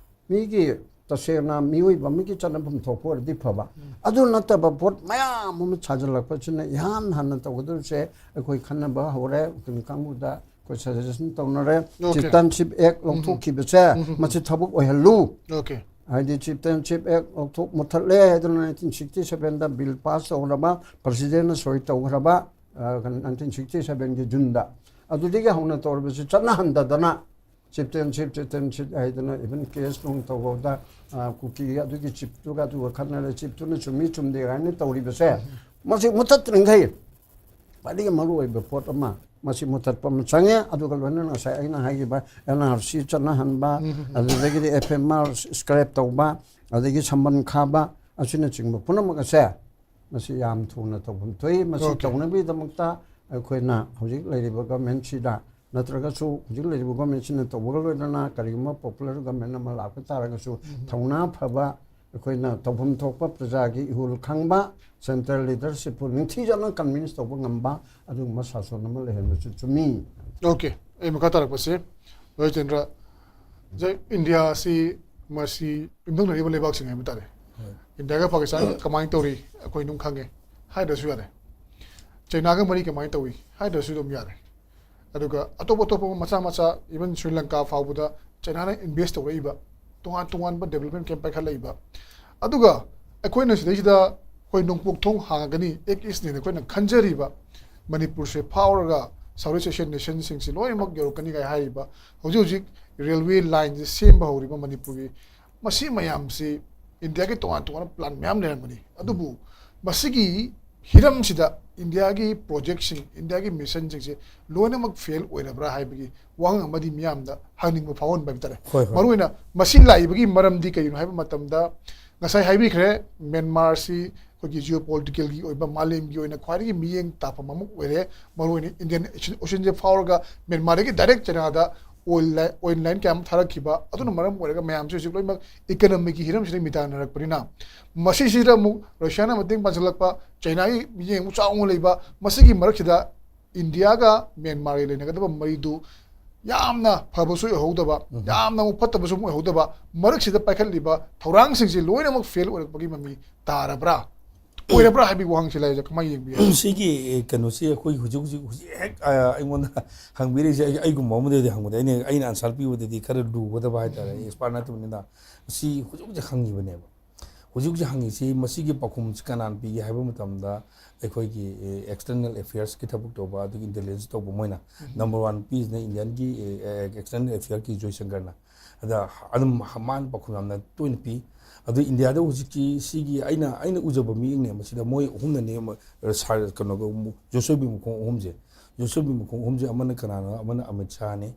ꯃꯤꯒꯤ ꯇꯁꯦꯡꯅ ꯃꯤꯑꯣꯏꯕ ꯑꯃꯒꯤ ꯆꯠꯅꯐꯝ ꯊꯣꯛꯄ ꯑꯣꯏꯔꯗꯤ ꯐꯕ꯫ ꯑꯗꯨ ꯅꯠꯇꯕ ꯄꯣꯠ ꯃꯌꯥꯝ ꯑꯃ ꯁꯥꯖꯤꯜꯂꯛꯄꯁꯤꯅ ꯏꯍꯥꯟ ꯍꯥꯟꯅ ꯇꯧꯒꯗꯧꯔꯤꯁꯦ ꯑꯩꯈꯣꯏ ꯈꯟꯅꯕ ꯍꯧꯔꯦ꯫ ꯎꯀꯤꯜ ꯀꯥꯡꯕꯨꯗ ꯑꯩꯈꯣꯏ ꯁꯖꯦꯁꯟ ꯇꯧꯅꯔꯦ꯫ Okay. ꯆꯤꯞꯇꯦꯟꯁꯤꯞ ꯑꯦꯛ ꯂꯧꯊꯣꯛꯈꯤꯕꯁꯦ ꯃꯁꯤ ꯊꯕꯛ ꯑꯣꯏꯍꯜꯂꯨ꯫ Okay. ꯍꯥꯏꯗꯤ ꯆꯤꯞꯇꯦꯟꯁꯤꯞ ꯑꯦꯛ ꯂꯧꯊꯣꯛ ꯃꯨꯊꯠꯂꯦ ꯍꯥꯏꯗꯅ ꯅꯥꯏꯟꯇꯤꯟ ꯁꯤꯛꯁꯇꯤ ꯁꯚꯦꯟꯗ ꯕꯤꯜ ꯄꯥꯁ ꯇꯧꯈ꯭ꯔꯕ, ꯄ꯭ꯔꯁꯤꯗꯦꯟꯅ ꯁꯣꯏ ꯇꯧꯈ꯭ꯔꯕ ꯅꯥꯏꯟꯇꯤꯟ ꯁꯤꯛꯁꯇꯤ ꯁꯚꯦꯟꯒꯤ ꯖꯨꯟꯗ꯫ ꯑꯗꯨꯗꯒꯤ ꯍꯧꯅ ꯇꯧꯔꯕꯁꯤ ꯆꯠꯅꯍꯟꯗꯗꯅ ꯆꯤꯞꯇꯦꯟꯁꯤꯞ ꯆꯤꯞꯇꯦꯟꯁꯤꯞ ꯍꯥꯏꯗꯅ ꯏꯚꯟ ꯀꯦꯁ ꯅꯨꯡ ꯇꯧꯕꯗ ꯀꯨꯀꯤ ꯑꯗꯨꯒꯤ ꯆꯤꯞꯇꯨꯒ ꯑꯗꯨꯒ ꯈꯠꯅꯔꯦ, ꯆꯤꯞꯇꯨꯅ ꯆꯨꯝꯃꯤ ꯆꯨꯝꯗꯦ ꯍꯥꯏꯅ ꯇꯧꯔꯤꯕꯁꯦ ꯃꯁꯤ ꯃꯨꯊꯠꯇ꯭ꯔꯤꯈꯩ ꯈ꯭ꯋꯥꯏꯗꯒꯤ ꯃꯔꯨ ꯑꯣꯏꯕ ꯄꯣꯠ ꯑꯃ ꯃꯁꯤ ꯃꯨꯊꯠꯄ ꯑꯃ ꯆꯪꯉꯦ꯫ ꯑꯗꯨꯒ ꯂꯣꯏꯅꯅ ꯉꯁꯥꯏ ꯑꯩꯅ ꯍꯥꯏꯈꯤꯕ ꯑꯦꯟ ꯑꯥꯔ ꯁꯤ ꯆꯠꯅꯍꯟꯕ, ꯑꯗꯨꯗꯒꯤꯗꯤ ꯑꯦꯐ ꯑꯥꯏ ꯑꯥꯔ ꯁ꯭ꯀ꯭ꯔꯦꯞ ꯇꯧꯕ, ꯑꯗꯒꯤ ꯁꯝꯕꯟ ꯈꯥꯕ ꯑꯁꯤꯅꯆꯤꯡꯕ ꯄꯨꯝꯅꯃꯛ ꯑꯁꯦ ꯃꯁꯤ ꯌꯥꯝ ꯊꯨꯅ ꯇꯧꯐꯝ ꯊꯣꯛꯏ꯫ ꯃꯁꯤ Okay. ꯇꯧꯅꯕꯒꯤꯗꯃꯛꯇ ꯑꯩꯈꯣꯏꯅ ꯍꯧꯖꯤꯛ ꯂꯩꯔꯤꯕ ꯒꯚꯔꯟꯃꯦꯟꯁꯤꯗ ꯅꯠꯇ꯭ꯔꯒꯁꯨ ꯍꯧꯖꯤꯛ ꯂꯩꯔꯤꯕ ꯒꯚꯔꯟꯃꯦꯟꯁꯤꯅ ꯇꯧꯕꯒ ꯂꯣꯏꯅꯅ ꯀꯔꯤꯒꯨꯝꯕ ꯄꯣꯄꯨꯂꯔ ꯒꯚꯔꯟꯃꯦꯟ ꯑꯃ ꯂꯥꯛꯄ ꯇꯥꯔꯒꯁꯨ ꯊꯧꯅꯥ ꯐꯕ, ꯑꯩꯈꯣꯏꯅ ꯇꯧꯐꯝ ꯊꯣꯛꯄ ꯄ꯭ꯔꯖꯥꯒꯤ ꯏꯍꯨꯜ ꯈꯪꯕ, ꯁꯦꯟꯇ꯭ꯔꯦꯜ ꯂꯤꯗꯔꯁꯤꯞꯄꯨ ꯅꯤꯡꯊꯤꯖꯅ ꯀꯟꯚꯤꯟꯁ ꯇꯧꯕ ꯉꯝꯕ ꯑꯗꯨꯒꯨꯝꯕ ꯁꯥꯁꯣꯟ ꯑꯃ ꯂꯩꯍꯟꯕꯁꯨ ꯆꯨꯝꯃꯤ꯫ Okay. ꯑꯩ ꯃꯈꯥ ꯇꯥꯔꯛꯄꯁꯦ, ꯔꯣꯍꯤꯇꯦꯟꯗ꯭ꯔ, ꯏꯟꯗꯤꯌꯥ ꯑꯁꯤ ꯃꯁꯤ ꯌꯨꯝꯊꯪꯅꯔꯤꯕ ꯂꯩꯕꯥꯛꯁꯤꯡ ꯍꯥꯏꯕ ꯇꯥꯔꯦ꯫ ꯏꯟꯗꯤꯌꯥꯒ ꯄꯥꯀꯤꯁꯇꯥꯟ ꯀꯃꯥꯏꯅ ꯇꯧꯔꯤ ꯑꯩꯈꯣꯏ ꯑꯗꯨꯝ ꯈꯪꯉꯦ, ꯍꯥꯏꯗ꯭ꯔꯁꯨ ꯌꯥꯔꯦ꯫ ꯆꯩꯅꯥꯒ ꯃꯔꯤ ꯀꯃꯥꯏꯅ ꯇꯧꯏ ꯍꯥꯏꯗ꯭ꯔꯁꯨ ꯑꯗꯨꯝ ꯌꯥꯔꯦ꯫ ꯑꯗꯨꯒ ꯑꯇꯣꯞ ꯑꯇꯣꯞꯄ ꯃꯆꯥ ꯃꯆꯥ, even ꯁ꯭ꯔꯤ ꯂꯪꯀꯥ ꯐꯥꯎꯕꯗ ꯆꯩꯅꯥꯅ ꯏꯟꯚꯦꯁ ꯇꯧꯔꯛꯏꯕ, ꯇꯣꯉꯥꯟ ꯇꯣꯉꯥꯟꯕ ꯗꯦꯕꯂꯞꯃꯦꯟ ꯀꯦꯝ ꯄꯥꯏꯈꯠꯂꯛꯏꯕ꯫ ꯑꯗꯨꯒ ꯑꯩꯈꯣꯏꯅ ꯁꯤꯗꯩꯁꯤꯗ ꯑꯩꯈꯣꯏ ꯅꯣꯡꯄꯣꯛ ꯊꯣꯡ ꯍꯥꯡꯉꯒꯅꯤ, ꯑꯦꯛ ꯏꯁꯅꯦꯅ ꯑꯩꯈꯣꯏꯅ ꯈꯟꯖꯔꯤꯕ ꯃꯅꯤꯄꯨꯔꯁꯦ ꯐꯥꯎꯔꯒ ꯁꯥꯎꯠ ꯏꯁ ꯑꯦꯁꯤꯌꯥꯟ ꯅꯦꯁꯟꯁꯤꯡꯁꯤ ꯂꯣꯏꯅꯃꯛ ꯌꯧꯔꯛꯀꯅꯤ ꯀꯥꯏ ꯍꯥꯏꯔꯤꯕ, ꯍꯧꯖꯤꯛ ꯍꯧꯖꯤꯛ ꯔꯦꯜꯋꯦ ꯂꯥꯏꯟꯁꯦ ꯁꯦꯝꯕ ꯍꯧꯔꯤꯕ ꯃꯅꯤꯄꯨꯔꯒꯤ, ꯃꯁꯤ ꯃꯌꯥꯝꯁꯤ ꯏꯟꯗꯤꯌꯥꯒꯤ ꯇꯣꯉꯥꯟ ꯇꯣꯉꯥꯟꯕ ꯄ꯭ꯂꯥꯟ ꯃꯌꯥꯝ ꯂꯩꯔꯝꯒꯅꯤ꯫ ꯑꯗꯨꯕꯨ ꯃꯁꯤꯒꯤ ꯍꯤꯔꯝꯁꯤꯗ ꯏꯟꯗꯤꯌꯥꯒꯤ ꯄ꯭ꯔꯣꯖꯦꯛꯁꯤꯡ, ꯏꯟꯗꯤꯌꯥꯒꯤ ꯃꯤꯁꯟꯁꯤꯡꯁꯦ ꯂꯣꯏꯅꯃꯛ ꯐꯦꯜ ꯑꯣꯏꯔꯕ꯭ꯔꯥ ꯍꯥꯏꯕꯒꯤ ꯋꯥꯍꯪ ꯑꯃꯗꯤ ꯃꯤꯌꯥꯝꯗ ꯍꯪꯅꯤꯡꯕ ꯐꯥꯎꯍꯟꯕ ꯍꯥꯏꯕ ꯇꯥꯔꯦ꯫ ꯍꯣꯏ, ꯍꯣꯏ꯫ ꯃꯔꯨꯑꯣꯏꯅ ꯃꯁꯤ ꯂꯥꯛꯏꯕꯒꯤ ꯃꯔꯝꯗꯤ ꯀꯔꯤꯅꯣ ꯍꯥꯏꯕ ꯃꯇꯝꯗ, ꯉꯁꯥꯏ ꯍꯥꯏꯕꯤꯈ꯭ꯔꯦ, ꯃ꯭ꯌꯥꯟꯃꯥꯔꯁꯤ ꯑꯩꯈꯣꯏꯒꯤ ꯖꯤꯑꯣ ꯄꯣꯂꯤꯇꯤꯀꯦꯜꯒꯤ ꯑꯣꯏꯕ, ꯃꯥꯂꯦꯝꯒꯤ ꯑꯣꯏꯅ ꯈ꯭ꯋꯥꯏꯗꯒꯤ ꯃꯤꯠꯌꯦꯡ ꯇꯥꯐꯝ ꯑꯃ ꯑꯣꯏꯔꯦ꯫ ꯃꯔꯨꯑꯣꯏꯅ ꯏꯟꯗꯤꯌꯟ ꯑꯣꯁꯤꯟꯁꯦ ꯐꯥꯎꯔꯒ ꯃ꯭ꯌꯥꯟꯃꯥꯔꯗꯒꯤ ꯗꯥꯏꯔꯦꯛ ꯆꯩꯅꯥꯗ ꯑꯣꯏꯜ ꯂꯥꯏ-, ꯑꯣꯏꯜ ꯂꯥꯏꯟ ꯀꯌꯥ ꯑꯃ ꯊꯥꯔꯛꯈꯤꯕ, ꯑꯗꯨꯅ ꯃꯔꯝ ꯑꯣꯏꯔꯒ ꯃꯌꯥꯝꯁꯦ ꯍꯧꯖꯤꯛ ꯂꯣꯏꯅꯃꯛ ꯏꯀꯅꯣꯃꯤꯒꯤ ꯍꯤꯔꯝꯁꯤꯗ ꯃꯤꯇꯥꯟꯅꯔꯛꯄꯅꯤꯅ, ꯃꯁꯤꯁꯤꯗ ꯑꯃꯨꯛ ꯔꯁꯤꯌꯥꯅ ꯃꯇꯦꯡ ꯄꯥꯡꯁꯤꯜꯂꯛꯄ, ꯆꯩꯅꯥꯒꯤ ꯃꯤꯠꯌꯦꯡ ꯑꯃꯨꯛ ꯆꯥꯎꯅ ꯂꯩꯕ, ꯃꯁꯤꯒꯤ ꯃꯔꯛꯁꯤꯗ ꯏꯟꯗꯤꯌꯥꯒ ꯃ꯭ꯌꯥꯟꯃꯥꯔꯒ ꯂꯩꯅꯒꯗꯕ ꯃꯔꯤꯗꯨ ꯌꯥꯝꯅ ꯐꯕꯁꯨ ꯑꯣꯏꯍꯧꯗꯕ, ꯌꯥꯝꯅ ꯑꯃꯨꯛ ꯐꯠꯇꯕꯁꯨ ꯑꯃꯨꯛ ꯑꯣꯏꯍꯧꯗꯕ, ꯃꯔꯛꯁꯤꯗ ꯄꯥꯏꯈꯠꯂꯤꯕ ꯊꯧꯔꯥꯡꯁꯤꯡꯁꯦ ꯂꯣꯏꯅꯃꯛ ꯐꯦꯜ ꯑꯣꯏꯔꯛꯄꯒꯤ ꯃꯃꯤ ꯇꯥꯔꯕ꯭ꯔꯥ, ꯑꯣꯏꯔꯕ꯭ꯔꯥ ꯍꯥꯏꯕꯒꯤ ꯋꯥꯍꯪꯁꯤ ꯂꯩꯔꯤꯁꯦ ꯀꯃꯥꯏꯅ ꯌꯦꯡꯕꯤꯒꯦ? ꯁꯤꯒꯤ ꯀꯩꯅꯣꯁꯤ ꯑꯩꯈꯣꯏ ꯍꯧꯖꯤꯛ ꯍꯧꯖꯤꯛ ꯍꯧꯖꯤꯛ ꯍꯦꯛ ꯑꯩꯉꯣꯟꯗ ꯍꯪꯕꯤꯔꯛꯏꯁꯦ, ꯑꯩꯒꯨꯝꯕ ꯑꯃꯗꯗꯤ ꯍꯪꯕꯗ ꯑꯩꯅ ꯑꯩꯅ ꯑꯟꯁꯥꯔ ꯄꯤꯕꯗꯗꯤ ꯈꯔ ꯂꯨꯒꯗꯕ ꯍꯥꯏꯇꯥꯔꯦ, ꯑꯦꯛꯁꯄꯥꯔꯠ ꯅꯠꯇꯕꯅꯤꯅ꯫ ꯁꯤ ꯍꯧꯖꯤꯛ ꯍꯧꯖꯤꯛ ꯍꯪꯉꯤꯕꯅꯦꯕ꯫ ꯍꯧꯖꯤꯛ ꯍꯧꯖꯤꯛ ꯍꯪꯉꯤꯁꯤ, ꯃꯁꯤꯒꯤ ꯄꯥꯎꯈꯨꯝꯁꯤ ꯀꯅꯥꯅ ꯄꯤꯒꯦ ꯍꯥꯏꯕ ꯃꯇꯝꯗ, ꯑꯩꯈꯣꯏꯒꯤ ꯑꯦꯛꯁꯇꯔꯅꯦꯜ ꯑꯦꯐꯤꯌꯔꯁꯀꯤ ꯊꯕꯛ ꯇꯧꯕ, ꯑꯗꯨꯒꯤ ꯏꯟꯇꯦꯂꯤꯖꯦꯟꯁ ꯇꯧꯕ ꯃꯣꯏꯅ ꯅꯝꯕꯔ ꯋꯥꯟ ꯄꯤꯁꯤꯅ ꯏꯟꯗꯤꯌꯥꯟꯒꯤ ꯑꯦꯛꯁꯇꯔꯅꯦꯜ ꯑꯦꯐꯤꯌꯔꯒꯤ ꯖꯣꯏꯁꯪꯀꯔꯅ꯫ ꯑꯗ ꯑꯗꯨꯝ ꯃꯥꯅ ꯄꯥꯎꯈꯨꯝ ꯌꯥꯝꯅ ꯇꯣꯏꯅ ꯄꯤ꯫ ꯑꯗꯨ ꯏꯟꯗꯤꯌꯥꯗ ꯍꯧꯖꯤꯛꯀꯤ ꯁꯤꯒꯤ ꯑꯩꯅ ꯑꯩꯅ ꯎꯖꯕ ꯃꯤꯠꯌꯦꯡꯅꯦ, ꯃꯁꯤꯗ ꯃꯣꯏ ꯑꯍꯨꯝꯅꯅꯦ, ꯀꯩꯅꯣꯒ, ꯖꯣꯁꯣꯏꯕꯤ ꯃꯈꯣꯡ ꯑꯍꯨꯝꯁꯦ꯫ ꯖꯣꯁꯣꯏꯕꯤ ꯃꯈꯣꯡ ꯑꯍꯨꯝꯁꯦ, ꯑꯃꯅ ꯀꯅꯥꯅꯣ? ꯑꯃꯅ ꯑꯃꯤꯠ ꯁꯥꯍꯅꯤ,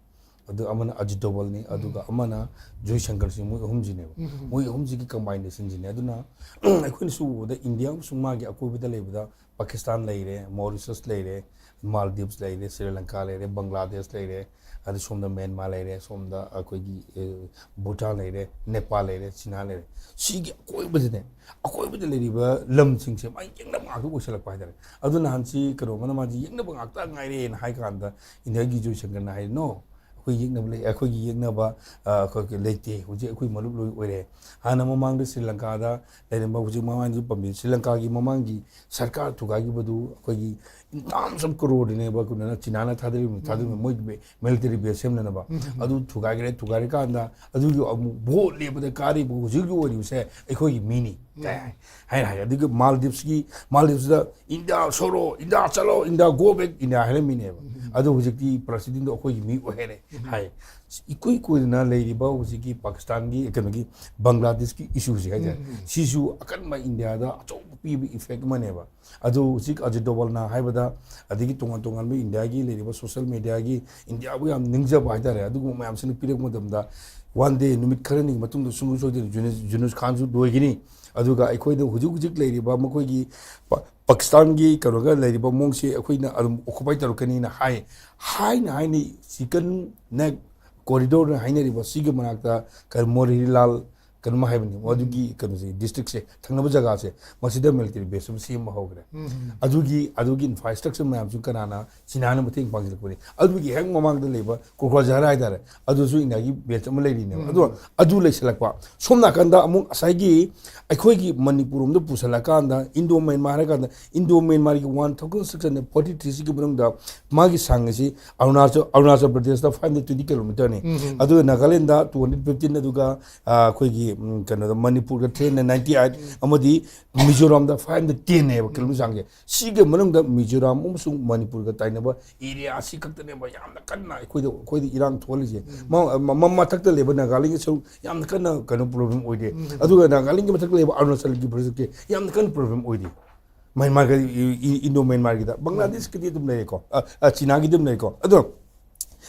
ꯑꯗꯨ ꯑꯃꯅ ꯑꯖꯤꯠ ꯗꯣꯕꯜꯅꯤ, ꯑꯗꯨꯒ ꯑꯃꯅ ꯖꯣꯏ ꯁꯪꯀꯔ ꯁꯤꯡ, ꯃꯣꯏ ꯑꯍꯨꯝꯁꯤꯅꯦꯕ꯫ ꯃꯣꯏ ꯑꯍꯨꯝꯁꯤꯒꯤ ꯀꯝꯕꯥꯏꯅꯦꯁꯟꯁꯤꯅꯦ꯫ ꯑꯗꯨꯅ ꯑꯩꯈꯣꯏꯅꯁꯨ ꯎꯕꯗ ꯏꯟꯗꯤꯌꯥ ꯑꯃꯁꯨꯡ ꯃꯥꯒꯤ ꯑꯀꯣꯏꯕꯗ ꯂꯩꯕꯗ ꯄꯥꯀꯤꯁꯇꯥꯟ ꯂꯩꯔꯦ, ꯃꯣꯔꯤꯁꯁ ꯂꯩꯔꯦ, ꯃꯥꯜꯗꯤꯞꯁ ꯂꯩꯔꯦ, ꯁ꯭ꯔꯤ ꯂꯪꯀꯥ ꯂꯩꯔꯦ, ꯕꯪꯒ꯭ꯂꯥꯗꯦꯁ ꯂꯩꯔꯦ, ꯑꯗꯨ ꯁꯣꯝꯗ ꯃ꯭ꯌꯥꯟꯃꯥꯔ ꯂꯩꯔꯦ, ꯁꯣꯝꯗ ꯑꯩꯈꯣꯏꯒꯤ ꯚꯨꯇꯥꯟ ꯂꯩꯔꯦ, ꯅꯦꯄꯥꯜ ꯂꯩꯔꯦ, ꯆꯤꯅꯥ ꯂꯩꯔꯦ꯫ ꯁꯤꯒꯤ ꯑꯀꯣꯏꯕꯗꯅꯦ, ꯑꯀꯣꯏꯕꯗ ꯂꯩꯔꯤꯕ ꯂꯝꯁꯤꯡꯁꯦ ꯃꯥꯒꯤ ꯌꯦꯛꯅꯕ ꯉꯥꯛꯇ ꯑꯣꯏꯁꯜꯂꯛꯄ ꯍꯥꯏꯇꯥꯔꯦ꯫ ꯑꯗꯨ ꯅꯍꯥꯟꯁꯤ ꯀꯩꯅꯣ ꯑꯃꯅ ꯃꯥꯁꯤ ꯌꯦꯛꯅꯕ ꯉꯥꯛꯇ ꯉꯥꯏꯔꯦꯅ ꯍꯥꯏ ꯀꯥꯟꯗ, ꯏꯟꯗꯤꯌꯥꯒꯤ ꯖꯣꯏ ꯁꯪꯀꯔꯅ ꯍꯥꯏꯔꯤ, "No, ꯑꯩꯈꯣꯏ ꯌꯦꯛꯅꯕ ꯂꯩ, ꯑꯩꯈꯣꯏꯒꯤ ꯌꯦꯛꯅꯕ ꯑꯩꯈꯣꯏꯒꯤ ꯂꯩꯇꯦ, ꯍꯧꯖꯤꯛ ꯑꯩꯈꯣꯏ ꯃꯔꯨꯞ ꯂꯣꯏ ꯑꯣꯏꯔꯦ꯫ ꯍꯥꯟꯅ ꯃꯃꯥꯡꯗ ꯁ꯭ꯔꯤ ꯂꯪꯀꯥꯗ ꯂꯩꯔꯝꯕ, ꯍꯧꯖꯤꯛ ꯃꯃꯥꯡꯗ ꯄꯟꯕꯤꯌꯨ, ꯁ꯭ꯔꯤ ꯂꯪꯀꯥꯒꯤ ꯃꯃꯥꯡꯒꯤ ꯁꯔꯀꯥꯔ ꯊꯨꯒꯥꯏꯈꯤꯕꯗꯨ ꯑꯩꯈꯣꯏꯒꯤ in terms of crore ꯅꯦꯕ ꯀꯩꯅꯣꯅ, ꯆꯤꯅꯥꯅ ꯊꯥꯗꯔꯤꯕ, ꯊꯥꯗꯔꯤꯕ ꯃꯣꯏꯒꯤ ꯃꯤꯂꯤꯇꯔꯤ ꯕꯦꯁ ꯁꯦꯝꯅꯅꯕ꯫ ꯑꯗꯨ ꯊꯨꯒꯥꯏꯈ꯭ꯔꯦ, ꯊꯨꯒꯥꯏꯔꯀꯥꯟꯗ ꯑꯗꯨꯒꯤ ꯑꯃꯨꯛ ꯚꯣꯠ ꯂꯦꯞꯄꯗ ꯀꯥꯔꯤꯕ ꯍꯧꯖꯤꯛ ꯍꯧꯖꯤꯛ ꯑꯣꯏꯔꯤꯕꯁꯦ ꯑꯩꯈꯣꯏꯒꯤ ꯃꯤꯅꯤ" ꯀꯥꯏ ꯍꯥꯏꯅ ꯍꯥꯏ꯫ ꯑꯗꯨꯒꯤ ꯃꯥꯜꯗꯤꯞꯁꯀꯤ, ꯃꯥꯜꯗꯤꯞꯁꯇ "ꯏꯟꯗꯤꯌꯥ ꯁꯣꯔꯣ, ꯏꯟꯗꯤꯌꯥ ꯆꯠꯂꯣ, ꯏꯟꯗꯤꯌꯥ go back, ꯏꯟꯗꯤꯌꯥ" ꯍꯥꯏꯔꯝꯃꯤꯅꯦꯕ꯫ ꯑꯗꯣ ꯍꯧꯖꯤꯛꯇꯤ ꯄ꯭ꯔꯁꯤꯗꯦꯟꯗꯣ ꯑꯩꯈꯣꯏꯒꯤ ꯃꯤ ꯑꯣꯏꯍꯦꯔꯦ ꯍꯥꯏ꯫ ꯏꯀꯨꯏ ꯀꯨꯏꯗꯅ ꯂꯩꯔꯤꯕ ꯍꯧꯖꯤꯛꯀꯤ ꯄꯥꯀꯤꯁꯇꯥꯟꯒꯤ ꯀꯩꯅꯣꯒꯤ ꯕꯪꯒ꯭ꯂꯥꯗꯦꯁꯀꯤ ꯏꯁꯨꯁꯦ ꯍꯥꯏꯇꯥꯔꯦ, ꯁꯤꯁꯨ ꯑꯀꯟꯕ ꯏꯟꯗꯤꯌꯥꯗ ꯑꯆꯧꯕ ꯄꯤꯕ ꯏꯐꯦꯛ ꯑꯃꯅꯦꯕ꯫ ꯑꯗꯨ ꯍꯧꯖꯤꯛ ꯑꯖꯤꯠ ꯗꯣꯕꯜꯅ ꯍꯥꯏꯕꯗ, ꯑꯗꯒꯤ ꯇꯣꯉꯥꯟ ꯇꯣꯉꯥꯟꯕ ꯏꯟꯗꯤꯌꯥꯒꯤ ꯂꯩꯔꯤꯕ ꯁꯣꯁꯦꯜ ꯃꯦꯗꯤꯌꯥꯒꯤ ꯏꯟꯗꯤꯌꯥꯕꯨ ꯌꯥꯝ ꯅꯤꯡꯖꯕ ꯍꯥꯏꯇꯥꯔꯦ, ꯑꯗꯨꯒꯨꯝꯕ ꯃꯌꯥꯝꯁꯤꯅ ꯄꯤꯔꯛꯄ ꯃꯇꯝꯗ, ꯋꯥꯟ ꯗꯦ, ꯅꯨꯃꯤꯠ ꯈꯔꯅꯤꯒꯤ ꯃꯇꯨꯡꯗ ꯁꯨꯡꯁꯣꯏ ꯁꯣꯏꯗꯅ ꯖꯨꯅꯨꯁ, ꯖꯨꯅꯨꯁ ꯈꯥꯟꯁꯨ ꯂꯣꯏꯒꯅꯤ꯫ ꯑꯗꯨꯒ ꯑꯩꯈꯣꯏꯗ ꯍꯧꯖꯤꯛ ꯍꯧꯖꯤꯛ ꯂꯩꯔꯤꯕ ꯃꯈꯣꯏꯒꯤ ꯄꯥ-, ꯄꯥꯀꯤꯁꯇꯥꯟꯒꯤ ꯀꯩꯅꯣꯒ ꯂꯩꯔꯤꯕ ꯃꯑꯣꯡꯁꯤ ꯑꯩꯈꯣꯏꯅ ꯑꯗꯨꯝ ꯑꯣꯀꯨꯄꯥꯏ ꯇꯧꯔꯛꯀꯅꯤꯅ ꯍꯥꯏ꯫ ꯍꯥꯏꯅ ꯍꯥꯏꯅ ꯆꯤꯀꯟ ꯅꯦꯛ ꯀꯣꯔꯤꯗꯣꯔꯅ ꯍꯥꯏꯅꯔꯤꯕ ꯁꯤꯒꯤ ꯃꯅꯥꯛꯇ ꯀ-, ꯃꯣꯔꯤꯂꯥꯜ ꯀꯩꯅꯣꯝ ꯍꯥꯏꯕꯅꯤ, ꯑꯗꯨꯒꯤ ꯀꯩꯅꯣꯁꯦ, ꯗꯤꯁꯇ꯭ꯔꯤꯛꯁꯦ, ꯊꯪꯅꯕ ꯖꯒꯥꯁꯦ, ꯃꯁꯤꯗ ꯃꯤꯂꯤꯇꯔꯤ ꯕꯦꯁ ꯑꯃ ꯁꯦꯝꯕ ꯍꯧꯈ꯭ꯔꯦ꯫ ꯑꯗꯨꯒꯤ ꯑꯗꯨꯒꯤ ꯏꯟꯐ꯭ꯔꯥꯁ꯭ꯇ꯭ꯔꯛꯆꯔ ꯃꯌꯥꯝꯁꯨ ꯀꯅꯥꯅ? ꯆꯤꯅꯥꯅ ꯃꯇꯦꯡ ꯄꯥꯡꯁꯤꯜꯂꯛꯄꯅꯤ꯫ ꯑꯗꯨꯒꯤ ꯍꯦꯛ ꯃꯃꯥꯡꯗ ꯂꯩꯕ ꯀꯣꯀ꯭ꯔꯥꯖꯍꯔ ꯍꯥꯏꯇꯥꯔꯦ, ꯑꯗꯨꯁꯨ ꯏꯟꯗꯤꯌꯥꯒꯤ ꯕꯦꯁ ꯑꯃ ꯂꯩꯔꯤꯅꯦꯕ꯫ ꯑꯗꯣ ꯑꯗꯨ ꯂꯩꯁꯤꯜꯂꯛꯄ, ꯁꯣꯝ ꯅꯥꯀꯟꯗ ꯑꯃꯨꯛ ꯉꯁꯥꯏꯒꯤ ꯑꯩꯈꯣꯏꯒꯤ ꯃꯅꯤꯄꯨꯔ ꯔꯣꯝꯗ ꯄꯨꯁꯜꯂꯀꯥꯟꯗ, ꯏꯟꯗꯣ ꯃꯌꯥꯟꯃꯥꯔ ꯍꯥꯏꯔꯀꯥꯟꯗ, ꯏꯟꯗꯣ ꯃꯌꯥꯟꯃꯥꯔꯒꯤ one thousand six hundred forty three ꯁꯤꯒꯤ ꯃꯅꯨꯡꯗ ꯃꯥꯒꯤ ꯁꯥꯡ ꯑꯁꯤ ꯑꯔꯨꯅꯥꯆꯜ, ꯑꯔꯨꯅꯥꯆꯜ ꯄ꯭ꯔꯗꯦꯁꯇ ꯐꯥꯏꯚ ꯍꯟꯗ꯭ꯔꯦꯠ ꯇ꯭ꯋꯦꯟꯇꯤ ꯀꯤꯂꯣꯃꯤꯇꯔꯅꯤ꯫ ꯑꯗꯨꯒ ꯅꯥꯒꯥꯂꯦꯟꯗ ꯇꯨ ꯍꯟꯗ꯭ꯔꯦꯠ ꯐꯤꯐꯇꯤꯟ, ꯑꯗꯨꯒ ꯑ, ꯑꯩꯈꯣꯏꯒꯤ, ꯎꯝ, ꯀꯩꯅꯣꯗ, ꯃꯅꯤꯄꯨꯔꯒ ꯊ꯭ꯔꯤ ꯍꯟꯗ꯭ꯔꯦꯠ ꯅꯥꯏꯟꯇꯤ ꯑꯩꯠ, ꯑꯃꯗꯤ ꯃꯤꯖꯣꯔꯥꯝꯗ ꯐꯥꯏꯚ ꯍꯟꯗ꯭ꯔꯦꯠ ꯇꯦꯟꯅꯦꯕ ꯀꯤꯂꯣꯃꯤꯇꯔ ꯆꯥꯡꯁꯦ꯫ ꯁꯤꯒꯤ ꯃꯅꯨꯡꯗ ꯃꯤꯖꯣꯔꯥꯝ ꯑꯃꯁꯨꯡ ꯃꯅꯤꯄꯨꯔꯒ ꯇꯥꯏꯅꯕ ꯑꯦꯔꯤꯌꯥ ꯑꯁꯤ ꯈꯛꯇꯅꯦꯕ ꯌꯥꯝꯅ ꯀꯟꯅ ꯑꯩꯈꯣꯏꯗ, ꯑꯩꯈꯣꯏꯗ ꯏꯔꯥꯡ ꯊꯣꯛꯍꯜꯂꯤꯁꯦ꯫ ꯃ-, ꯃ-, ꯃꯊꯛꯇ ꯂꯩꯕ ꯅꯥꯒꯥꯂꯦꯟꯒꯤ ꯁꯔꯨꯛ ꯌꯥꯝꯅ ꯀꯟꯅ ꯀꯩꯅꯣ ꯄ꯭ꯔꯣꯕ꯭ꯂꯦꯝ ꯑꯣꯏꯗꯦ꯫ ꯑꯗꯨꯒ ꯅꯥꯒꯥꯂꯦꯟꯒꯤ ꯃꯊꯛꯇ ꯂꯩꯕ ꯑꯔꯨꯅꯥꯆꯜꯒꯤ ꯄ꯭ꯔꯣꯖꯦꯛꯁꯦ ꯌꯥꯝꯅ ꯀꯟꯅ ꯄ꯭ꯔꯣꯕ꯭ꯂꯦꯝ ꯑꯣꯏꯗꯦ꯫ ꯃ꯭ꯌꯥꯟꯃꯥꯔꯒ, ꯏ-, ꯏ-, ꯏꯟꯗꯣ ꯃ꯭ꯌꯥꯟꯃꯥꯔꯒꯤꯗ, ꯕꯪꯒ꯭ꯂꯥꯗꯦꯁꯀꯤꯗꯤ ꯑꯗꯨꯝ ꯂꯩꯔꯦꯀꯣ, ꯑ, ꯑ, ꯆꯤꯅꯥꯒꯤꯗꯤ ꯑꯗꯨꯝ ꯂꯩꯔꯦꯀꯣ꯫ ꯑꯗꯣ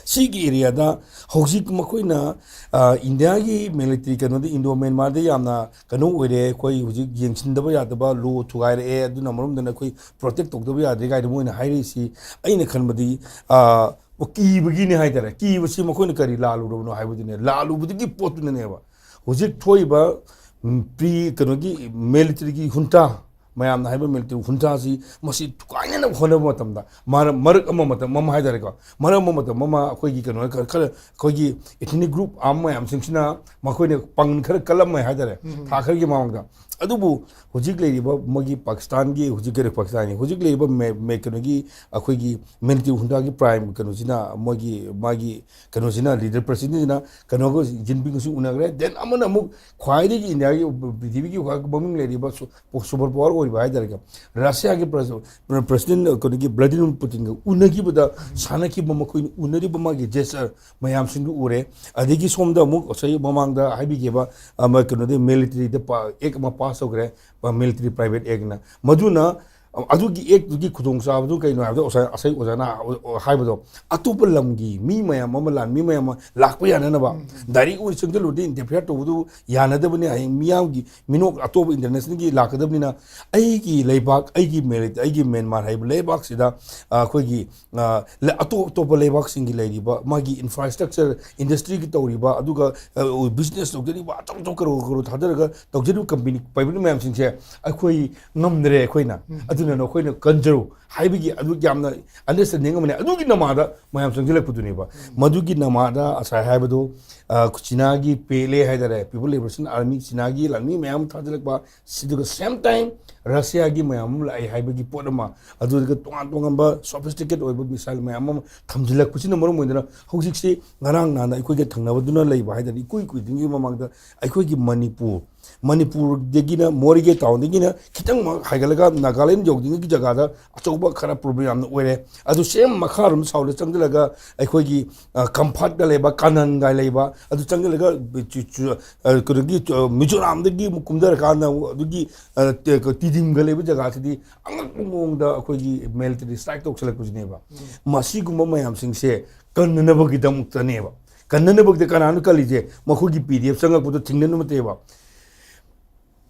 ꯁꯤꯒꯤ ꯑꯦꯔꯤꯌꯥꯗ ꯍꯧꯖꯤꯛ ꯃꯈꯣꯏꯅ, ꯑ, ꯏꯟꯗꯤꯌꯥꯒꯤ ꯃꯤꯂꯤꯇꯔꯤ ꯀꯩꯅꯣꯗ, ꯏꯟꯗꯣ ꯃ꯭ꯌꯥꯟꯃꯥꯔꯗ ꯌꯥꯝꯅ ꯀꯩꯅꯣ ꯑꯣꯏꯔꯦ, ꯑꯩꯈꯣꯏ ꯍꯧꯖꯤꯛ ꯌꯦꯡꯁꯤꯟꯗꯕ ꯌꯥꯗꯕ ꯂꯣ ꯊꯨꯒꯥꯏꯔꯛꯑꯦ, ꯑꯗꯨꯅ ꯃꯔꯝꯗꯅ ꯑꯩꯈꯣꯏ ꯄ꯭ꯔꯣꯇꯦꯛ ꯇꯧꯗꯕ ꯌꯥꯗ꯭ꯔꯦ ꯀꯥꯏꯅ ꯃꯣꯏꯅ ꯍꯥꯏꯔꯛꯏꯁꯤ, ꯑꯩꯅ ꯈꯟꯕꯗꯤ, ꯑ, ꯀꯤꯕꯒꯤꯅꯦ ꯍꯥꯏꯇꯥꯔꯦ꯫ ꯀꯤꯕꯁꯤ ꯃꯈꯣꯏꯅ ꯀꯔꯤ ꯂꯥꯜꯂꯨꯔꯕꯅꯣ ꯍꯥꯏꯕꯗꯨꯅꯦ, ꯂꯥꯜꯂꯨꯕꯗꯨꯒꯤ ꯄꯣꯠꯇꯨꯅꯅꯦꯕ꯫ ꯍꯧꯖꯤꯛ ꯊꯣꯛꯏꯕ, ꯎꯝ, ꯄ꯭ꯔꯤ ꯀꯩꯅꯣꯒꯤ ꯃꯤꯂꯤꯇꯔꯤꯒꯤ ꯍꯨꯟꯇꯥ, ꯃꯌꯥꯝꯅ ꯍꯥꯏꯕ ꯃꯤꯂꯤꯇꯔꯤ ꯍꯨꯟꯇꯥꯁꯤ, ꯃꯁꯤ ꯊꯨꯒꯥꯏꯅꯅꯕ ꯍꯣꯠꯅꯕ ꯃꯇꯝꯗ, ꯃꯔ-, ꯃꯔꯛ ꯑꯃ ꯃꯇꯝ ꯑꯃ ꯍꯥꯏꯇꯥꯔꯦꯀꯣ, ꯃꯔꯛ ꯑꯃ ꯃꯇꯝ ꯑꯃ ꯑꯩꯈꯣꯏꯒꯤ ꯀꯩꯅꯣ ꯈꯔ, ꯈꯔ ꯑꯩꯈꯣꯏꯒꯤ ꯏꯊꯅꯤꯛ ꯒ꯭ꯔꯨꯞ ꯑꯥꯔꯝ ꯃꯌꯥꯝꯁꯤꯡꯁꯤꯅ ꯃꯈꯣꯏꯅ ꯄꯥꯡꯒꯜ ꯈꯔ ꯀꯜꯂꯝꯃꯦ ꯍꯥꯏꯇꯥꯔꯦ, ꯊꯥ ꯈꯔꯒꯤ ꯃꯃꯥꯡꯗ꯫ ꯑꯗꯨꯕꯨ ꯍꯧꯖꯤꯛ ꯂꯩꯔꯤꯕ ꯃꯣꯏꯒꯤ ꯄꯥꯀꯤꯁꯇꯥꯟꯒꯤ, ꯍꯧꯖꯤꯛ ꯀꯔꯤ ꯄꯥꯀꯤꯁꯇꯥꯟꯒꯤ, ꯍꯧꯖꯤꯛ ꯂꯩꯔꯤꯕ ꯃꯦ-, ꯃꯦ-, ꯀꯩꯅꯣꯒꯤ, ꯑꯩꯈꯣꯏꯒꯤ ꯃꯤꯂꯤꯇꯔꯤ ꯍꯨꯟꯇꯥꯒꯤ ꯄ꯭ꯔꯥꯏꯝ ꯀꯩꯅꯣꯁꯤꯅ, ꯃꯣꯏꯒꯤ, ꯃꯥꯒꯤ ꯀꯩꯅꯣꯁꯤꯅ, ꯂꯤꯗꯔ ꯄ꯭ꯔꯁꯤꯗꯦꯟꯁꯤꯅ ꯀꯩꯅꯣꯒ, ꯖꯤꯟꯄꯤꯡꯒꯁꯨ ꯎꯅꯈ꯭ꯔꯦ꯫ ꯗꯦꯟ ꯑꯃꯅ ꯑꯃꯨꯛ ꯈ꯭ꯋꯥꯏꯗꯒꯤ ꯏꯟꯗꯤꯌꯥꯒꯤ, ꯄ꯭ꯔꯤꯊꯤꯕꯤꯒꯤ ꯈ꯭ꯋꯥꯏ ꯃꯃꯤꯡ ꯂꯩꯔꯤꯕ ꯁꯨ-, ꯁꯨꯄꯔ ꯄꯥꯋꯔ ꯑꯣꯏꯔꯤꯕ ꯍꯥꯏꯇꯥꯔꯦꯀꯣ, ꯔꯁꯤꯌꯥꯒꯤ ꯄ꯭ꯔꯁ-, ꯄ꯭ꯔ-, ꯄ꯭ꯔꯁꯤꯗꯦꯟ ꯀꯩꯅꯣꯒꯤ ꯕ꯭ꯂꯥꯗꯤꯃꯤꯔ ꯄꯨꯇꯤꯟꯒ ꯎꯅꯈꯤꯕꯗ ꯁꯥꯟꯅꯈꯤꯕ ꯃꯈꯣꯏꯅ ꯎꯅꯔꯤꯕ ꯃꯥꯒꯤ ꯖꯦꯁꯆꯔ ꯃꯌꯥꯝꯁꯤꯡꯗꯨ ꯎꯔꯦ꯫ ꯑꯗꯒꯤ ꯁꯣꯝꯗ ꯑꯃꯨꯛ ꯉꯁꯥꯏ ꯃꯃꯥꯡꯗ ꯍꯥꯏꯕꯤꯈꯤꯕ, ꯑꯃ, ꯀꯩꯅꯣꯗꯤ ꯃꯤꯂꯤꯇꯔꯤꯗ ꯄꯥ-, ꯑꯦꯛ ꯑꯃ ꯄꯥꯁ ꯇꯧꯈ꯭ꯔꯦ, ꯃꯤꯂꯤꯇꯔꯤ ꯄ꯭ꯔꯥꯏꯚꯦꯠ ꯑꯦꯛꯅ꯫ ꯃꯗꯨꯅ ꯑꯗꯨꯒꯤ ꯑꯦꯛꯇꯨꯒꯤ ꯈꯨꯗꯣꯡꯆꯥꯕꯗꯨ ꯀꯩꯅꯣ ꯍꯥꯏꯕꯗ, ꯑꯣꯖꯥ, ꯉꯁꯥꯏ ꯑꯣꯖꯥꯅ ꯍꯥꯏꯕꯗꯣ, ꯑꯇꯣꯞꯄ ꯂꯝꯒꯤ ꯃꯤ ꯃꯌꯥꯝ ꯑꯃ, ꯂꯥꯟꯃꯤ ꯃꯌꯥꯝ ꯑꯃ ꯂꯥꯛꯄ ꯌꯥꯅꯅꯕ꯫ ꯗꯥꯏꯔꯦꯛ ꯑꯣꯏꯅ ꯆꯪꯁꯤꯜꯂꯨꯔꯗꯤ ꯏꯟꯇꯔꯐꯤꯌꯔ ꯇꯧꯕꯗꯨ ꯌꯥꯅꯗꯕꯅꯤ꯫ ꯍꯌꯦꯡ ꯃꯤꯌꯥꯝꯒꯤ ꯃꯤꯅꯣꯛ ꯑꯇꯣꯞꯄ ꯏꯟꯇꯔꯅꯦꯁꯅꯦꯜꯒꯤ ꯂꯥꯛꯀꯗꯕꯅꯤꯅ, ꯑꯩꯒꯤ ꯂꯩꯕꯥꯛ, ꯑꯩꯒꯤ ꯃꯦꯔꯤꯠ, ꯑꯩꯒꯤ ꯃ꯭ꯌꯥꯟꯃꯥꯔ ꯍꯥꯏꯕ ꯂꯩꯕꯥꯛꯁꯤꯗ, ꯑ, ꯑꯩꯈꯣꯏꯒꯤ, ꯑ, ꯂ-, ꯑꯇꯣꯞ ꯑꯇꯣꯞꯄ ꯂꯩꯕꯥꯛꯁꯤꯡꯒꯤ ꯂꯩꯔꯤꯕ ꯃꯥꯒꯤ ꯏꯟꯐ꯭ꯔꯥꯁ꯭ꯇ꯭ꯔꯛꯆꯔ, ꯏꯟꯗꯁꯇ꯭ꯔꯤꯒꯤ ꯇꯧꯔꯤꯕ, ꯑꯗꯨꯒ, ꯑ, ꯕꯤꯖꯤꯅꯦꯁ ꯇꯧꯖꯔꯤꯕ, ꯑꯆꯧ ꯑꯆꯧ ꯀꯔꯣꯔ ꯀꯔꯣꯔ ꯊꯥꯗꯔꯒ ꯇꯧꯖꯔꯤꯕ ꯀꯝꯄꯦꯅꯤ ꯄꯥꯏꯕ ꯃꯌꯥꯝꯁꯤꯡꯁꯦ ꯑꯩꯈꯣꯏ ꯉꯝꯗ꯭ꯔꯦ꯫ ꯑꯩꯈꯣꯏꯅ, ꯑꯗꯨꯅ ꯅꯈꯣꯏꯅ ꯀꯟꯖꯔꯨ ꯍꯥꯏꯕꯒꯤ ꯑꯗꯨ ꯌꯥꯝꯅ ꯑꯟꯗꯔꯁ꯭ꯇꯦꯟꯗꯤꯡ ꯑꯃꯅꯤ꯫ ꯑꯗꯨꯒꯤ ꯅꯃꯥꯗ ꯃꯌꯥꯝ ꯆꯪꯁꯤꯜꯂꯛꯄꯗꯨꯅꯦꯕ꯫ ꯃꯗꯨꯒꯤ ꯅꯃꯥꯗ ꯉꯁꯥꯏ ꯍꯥꯏꯕꯗꯣ, ꯑ, ꯆꯤꯅꯥꯒꯤ ꯄꯦ ꯑꯦꯜ ꯑꯦ ꯍꯥꯏꯇꯥꯔꯦ, ꯄꯤꯄꯜ ꯂꯤꯕꯔꯦꯁꯟ ꯑꯥꯔꯃꯤ, ꯆꯤꯅꯥꯒꯤ ꯂꯥꯟꯃꯤ ꯃꯌꯥꯝ ꯑꯃ ꯊꯥꯖꯤꯜꯂꯛꯄ, ꯑꯗꯨꯒ ꯁꯦꯝ ꯇꯥꯏꯝ ꯔꯁꯤꯌꯥꯒꯤ ꯃꯌꯥꯝ ꯑꯃ ꯂꯥꯛꯑꯦ ꯍꯥꯏꯕꯒꯤ ꯄꯣꯠ ꯑꯃ, ꯑꯗꯨꯒ ꯇꯣꯉꯥꯟ ꯇꯣꯉꯥꯟꯕ ꯁꯣꯐꯤꯁꯇꯤꯀꯦꯠ ꯑꯣꯏꯕ ꯃꯤꯁꯥꯏꯜ ꯃꯌꯥꯝ ꯑꯃ ꯊꯝꯖꯤꯜꯂꯛꯄꯁꯤꯅ ꯃꯔꯝ ꯑꯣꯏꯗꯅ ꯍꯧꯖꯤꯛꯁꯤ ꯉꯔꯥꯡ ꯅꯍꯥꯟꯗ ꯑꯩꯈꯣꯏꯒ ꯊꯪꯅꯕꯗꯨꯅ ꯂꯩꯕ ꯍꯥꯏꯇꯥꯔꯦ, ꯏꯀꯨꯏ ꯀꯨꯏꯗ꯭ꯔꯤꯉꯩ ꯃꯃꯥꯡꯗ ꯑꯩꯈꯣꯏꯒꯤ ꯃꯅꯤꯄꯨꯔ, ꯃꯅꯤꯄꯨꯔꯗꯒꯤꯅ ꯃꯣꯔꯦꯒꯤ ꯇꯥꯎꯟꯗꯒꯤꯅ ꯈꯤꯇꯪ ꯍꯥꯏꯒꯠꯂꯒ ꯅꯥꯒꯥꯂꯦꯟ ꯌꯧꯗ꯭ꯔꯤꯉꯩꯒꯤ ꯖꯒꯥꯗ ꯑꯆꯧꯕ ꯈꯔ ꯄ꯭ꯔꯣꯕ꯭ꯂꯦꯝ ꯌꯥꯝꯅ ꯑꯣꯏꯔꯦ꯫ ꯑꯗꯨ ꯁꯦꯝ ꯃꯈꯥꯔꯣꯝ ꯁꯥꯎꯠꯇ ꯆꯪꯁꯤꯜꯂꯒ ꯑꯩꯈꯣꯏꯒꯤ, ꯑ, ꯀꯝꯐꯥꯠꯀ ꯂꯩꯕ, ꯀꯥꯅꯟꯒ ꯂꯩꯕ, ꯑꯗꯨ ꯆꯪꯁꯤꯜꯂꯒ ꯆꯨ-, ꯆꯨ-, ꯑ, ꯀꯩꯅꯣꯒꯤ, ꯑ, ꯃꯤꯖꯣꯔꯥꯝꯗꯒꯤ ꯑꯃꯨꯛ ꯀꯨꯝꯊꯔꯀꯥꯟꯗ ꯑꯗꯨꯒꯤ, ꯑ, ꯇꯦ-, ꯇꯤꯗꯤꯝꯒ ꯂꯩꯕ ꯖꯒꯥꯁꯤꯗꯤ ꯑꯉꯛꯄ ꯃꯑꯣꯡꯗ ꯑꯩꯈꯣꯏꯒꯤ ꯃꯤꯂꯤꯇꯔꯤ ꯁ꯭ꯇ꯭ꯔꯥꯏꯛ ꯇꯧꯁꯜꯂꯛꯄꯁꯤꯅꯦꯕ꯫ ꯃꯁꯤꯒꯨꯝꯕ ꯃꯌꯥꯝꯁꯤꯡꯁꯦ ꯀꯟꯅꯅꯕꯒꯤꯗꯃꯛꯇꯅꯦꯕ꯫ ꯀꯟꯅꯅꯕꯒꯤꯗ ꯀꯅꯥꯅꯣ ꯀꯜꯂꯤꯁꯦ? ꯃꯈꯣꯏꯒꯤ ꯄꯤ ꯗꯤ ꯑꯦꯐ ꯆꯪꯉꯛꯄꯗꯣ ꯊꯤꯡꯅꯅꯕ ꯅꯠꯇꯦꯕ꯫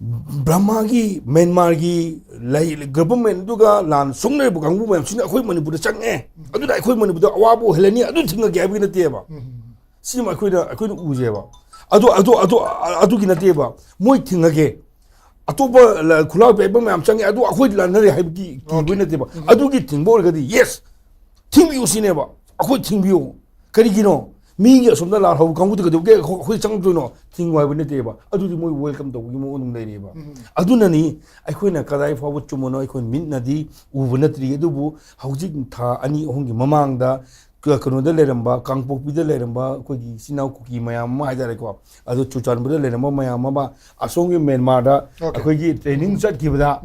ꯕꯔꯃꯥꯒꯤ, ꯃ꯭ꯌꯥꯟꯃꯥꯔꯒꯤ ꯂꯩ-, ꯒꯚꯔꯟꯃꯦꯟꯠ ꯑꯗꯨꯒ ꯂꯥꯟ ꯁꯣꯛꯅꯔꯤꯕ ꯀꯥꯡꯕꯨ ꯃꯌꯥꯝꯁꯤꯅ ꯑꯩꯈꯣꯏ ꯃꯅꯤꯄꯨꯔꯗ ꯆꯪꯉꯦ, ꯑꯗꯨꯅ ꯑꯩꯈꯣꯏ ꯃꯅꯤꯄꯨꯔꯗ ꯑꯋꯥꯕ ꯑꯣꯏꯍꯜꯂꯅꯤ, ꯑꯗꯨ ꯊꯤꯡꯉꯒꯦ ꯍꯥꯏꯕꯒꯤ ꯅꯠꯇꯦꯕ꯫ ꯁꯤꯃ ꯑꯩꯈꯣꯏꯅ, ꯑꯩꯈꯣꯏꯅ ꯎꯖꯩꯕ꯫ ꯑꯗꯨ, ꯑꯗꯨ, ꯑꯗꯨ, ꯑꯗꯨꯒꯤ ꯅꯠꯇꯦꯕ꯫ ꯃꯣꯏ ꯊꯤꯡꯉꯒꯦ, ꯑꯇꯣꯞꯄ ꯂ-, ꯈꯨꯠꯂꯥꯎ ꯄꯥꯏꯕ ꯃꯌꯥꯝ ꯆꯪꯉꯦ, ꯑꯗꯨ ꯑꯩꯈꯣꯏ ꯂꯥꯟꯅꯔꯦ ꯍꯥꯏꯕꯒꯤ ꯀꯤꯕꯒꯤ ꯅꯠꯇꯦꯕ꯫ ꯑꯗꯨꯒꯤ ꯊꯤꯡꯕ ꯑꯣꯏꯔꯒꯗꯤ, ꯌꯦꯁ, ꯊꯤꯡꯕꯤꯌꯨ ꯁꯤꯅꯦꯕ꯫ ꯑꯩꯈꯣꯏ ꯊꯤꯡꯕꯤꯌꯨ꯫ ꯀꯔꯤꯒꯤꯅꯣ? ꯃꯤꯒꯤ ꯑꯁꯣꯝꯗ ꯂꯥꯜꯍꯧꯕ ꯀꯥꯡꯕꯨꯗ ꯀꯩꯗꯧꯒꯦ ꯑꯩꯈꯣꯏ, ꯑꯩꯈꯣꯏ ꯆꯪꯉꯛꯇꯣꯏꯅꯣ? ꯊꯤꯡꯉꯨ ꯍꯥꯏꯕ ꯅꯠꯇꯦꯕ꯫ ꯑꯗꯨꯗꯤ ꯃꯣꯏ ꯋꯦꯜꯀꯝ ꯇꯧꯕꯒꯤ ꯃꯑꯣꯡ ꯑꯗꯨꯝ ꯂꯩꯔꯤꯕ꯫ ꯑꯗꯨꯅꯅꯤ ꯑꯩꯈꯣꯏꯅ ꯀꯗꯥꯏ ꯐꯥꯎꯕ ꯆꯨꯝꯕꯅꯣ ꯑꯩꯈꯣꯏ ꯃꯤꯠꯅꯗꯤ ꯎꯕ ꯅꯠꯇ꯭ꯔꯤ, ꯑꯗꯨꯕꯨ ꯍꯧꯖꯤꯛ ꯊꯥ ꯑꯅꯤ ꯑꯍꯨꯝꯒꯤ ꯃꯃꯥꯡꯗ ꯀ-, ꯀꯩꯅꯣꯗ ꯂꯩꯔꯝꯕ, ꯀꯥꯡꯄꯣꯛꯄꯤꯗ ꯂꯩꯔꯝꯕ ꯑꯩꯈꯣꯏꯒꯤ ꯏꯆꯤꯟ ꯏꯅꯥꯎ ꯀꯨꯀꯤ ꯃꯌꯥꯝ ꯑꯃ ꯍꯥꯏꯇꯥꯔꯦꯀꯣ, ꯑꯗꯨ ꯆꯨꯔꯆꯥꯟꯄꯨꯔꯗ ꯂꯩꯔꯝꯕ ꯃꯌꯥꯝ ꯑꯃ ꯑꯁꯣꯝꯒꯤ ꯃ꯭ꯌꯥꯟꯃꯥꯔꯗ ꯑꯩꯈꯣꯏꯒꯤ ꯇ꯭ꯔꯦꯅꯤꯡ ꯆꯠꯈꯤꯕꯗ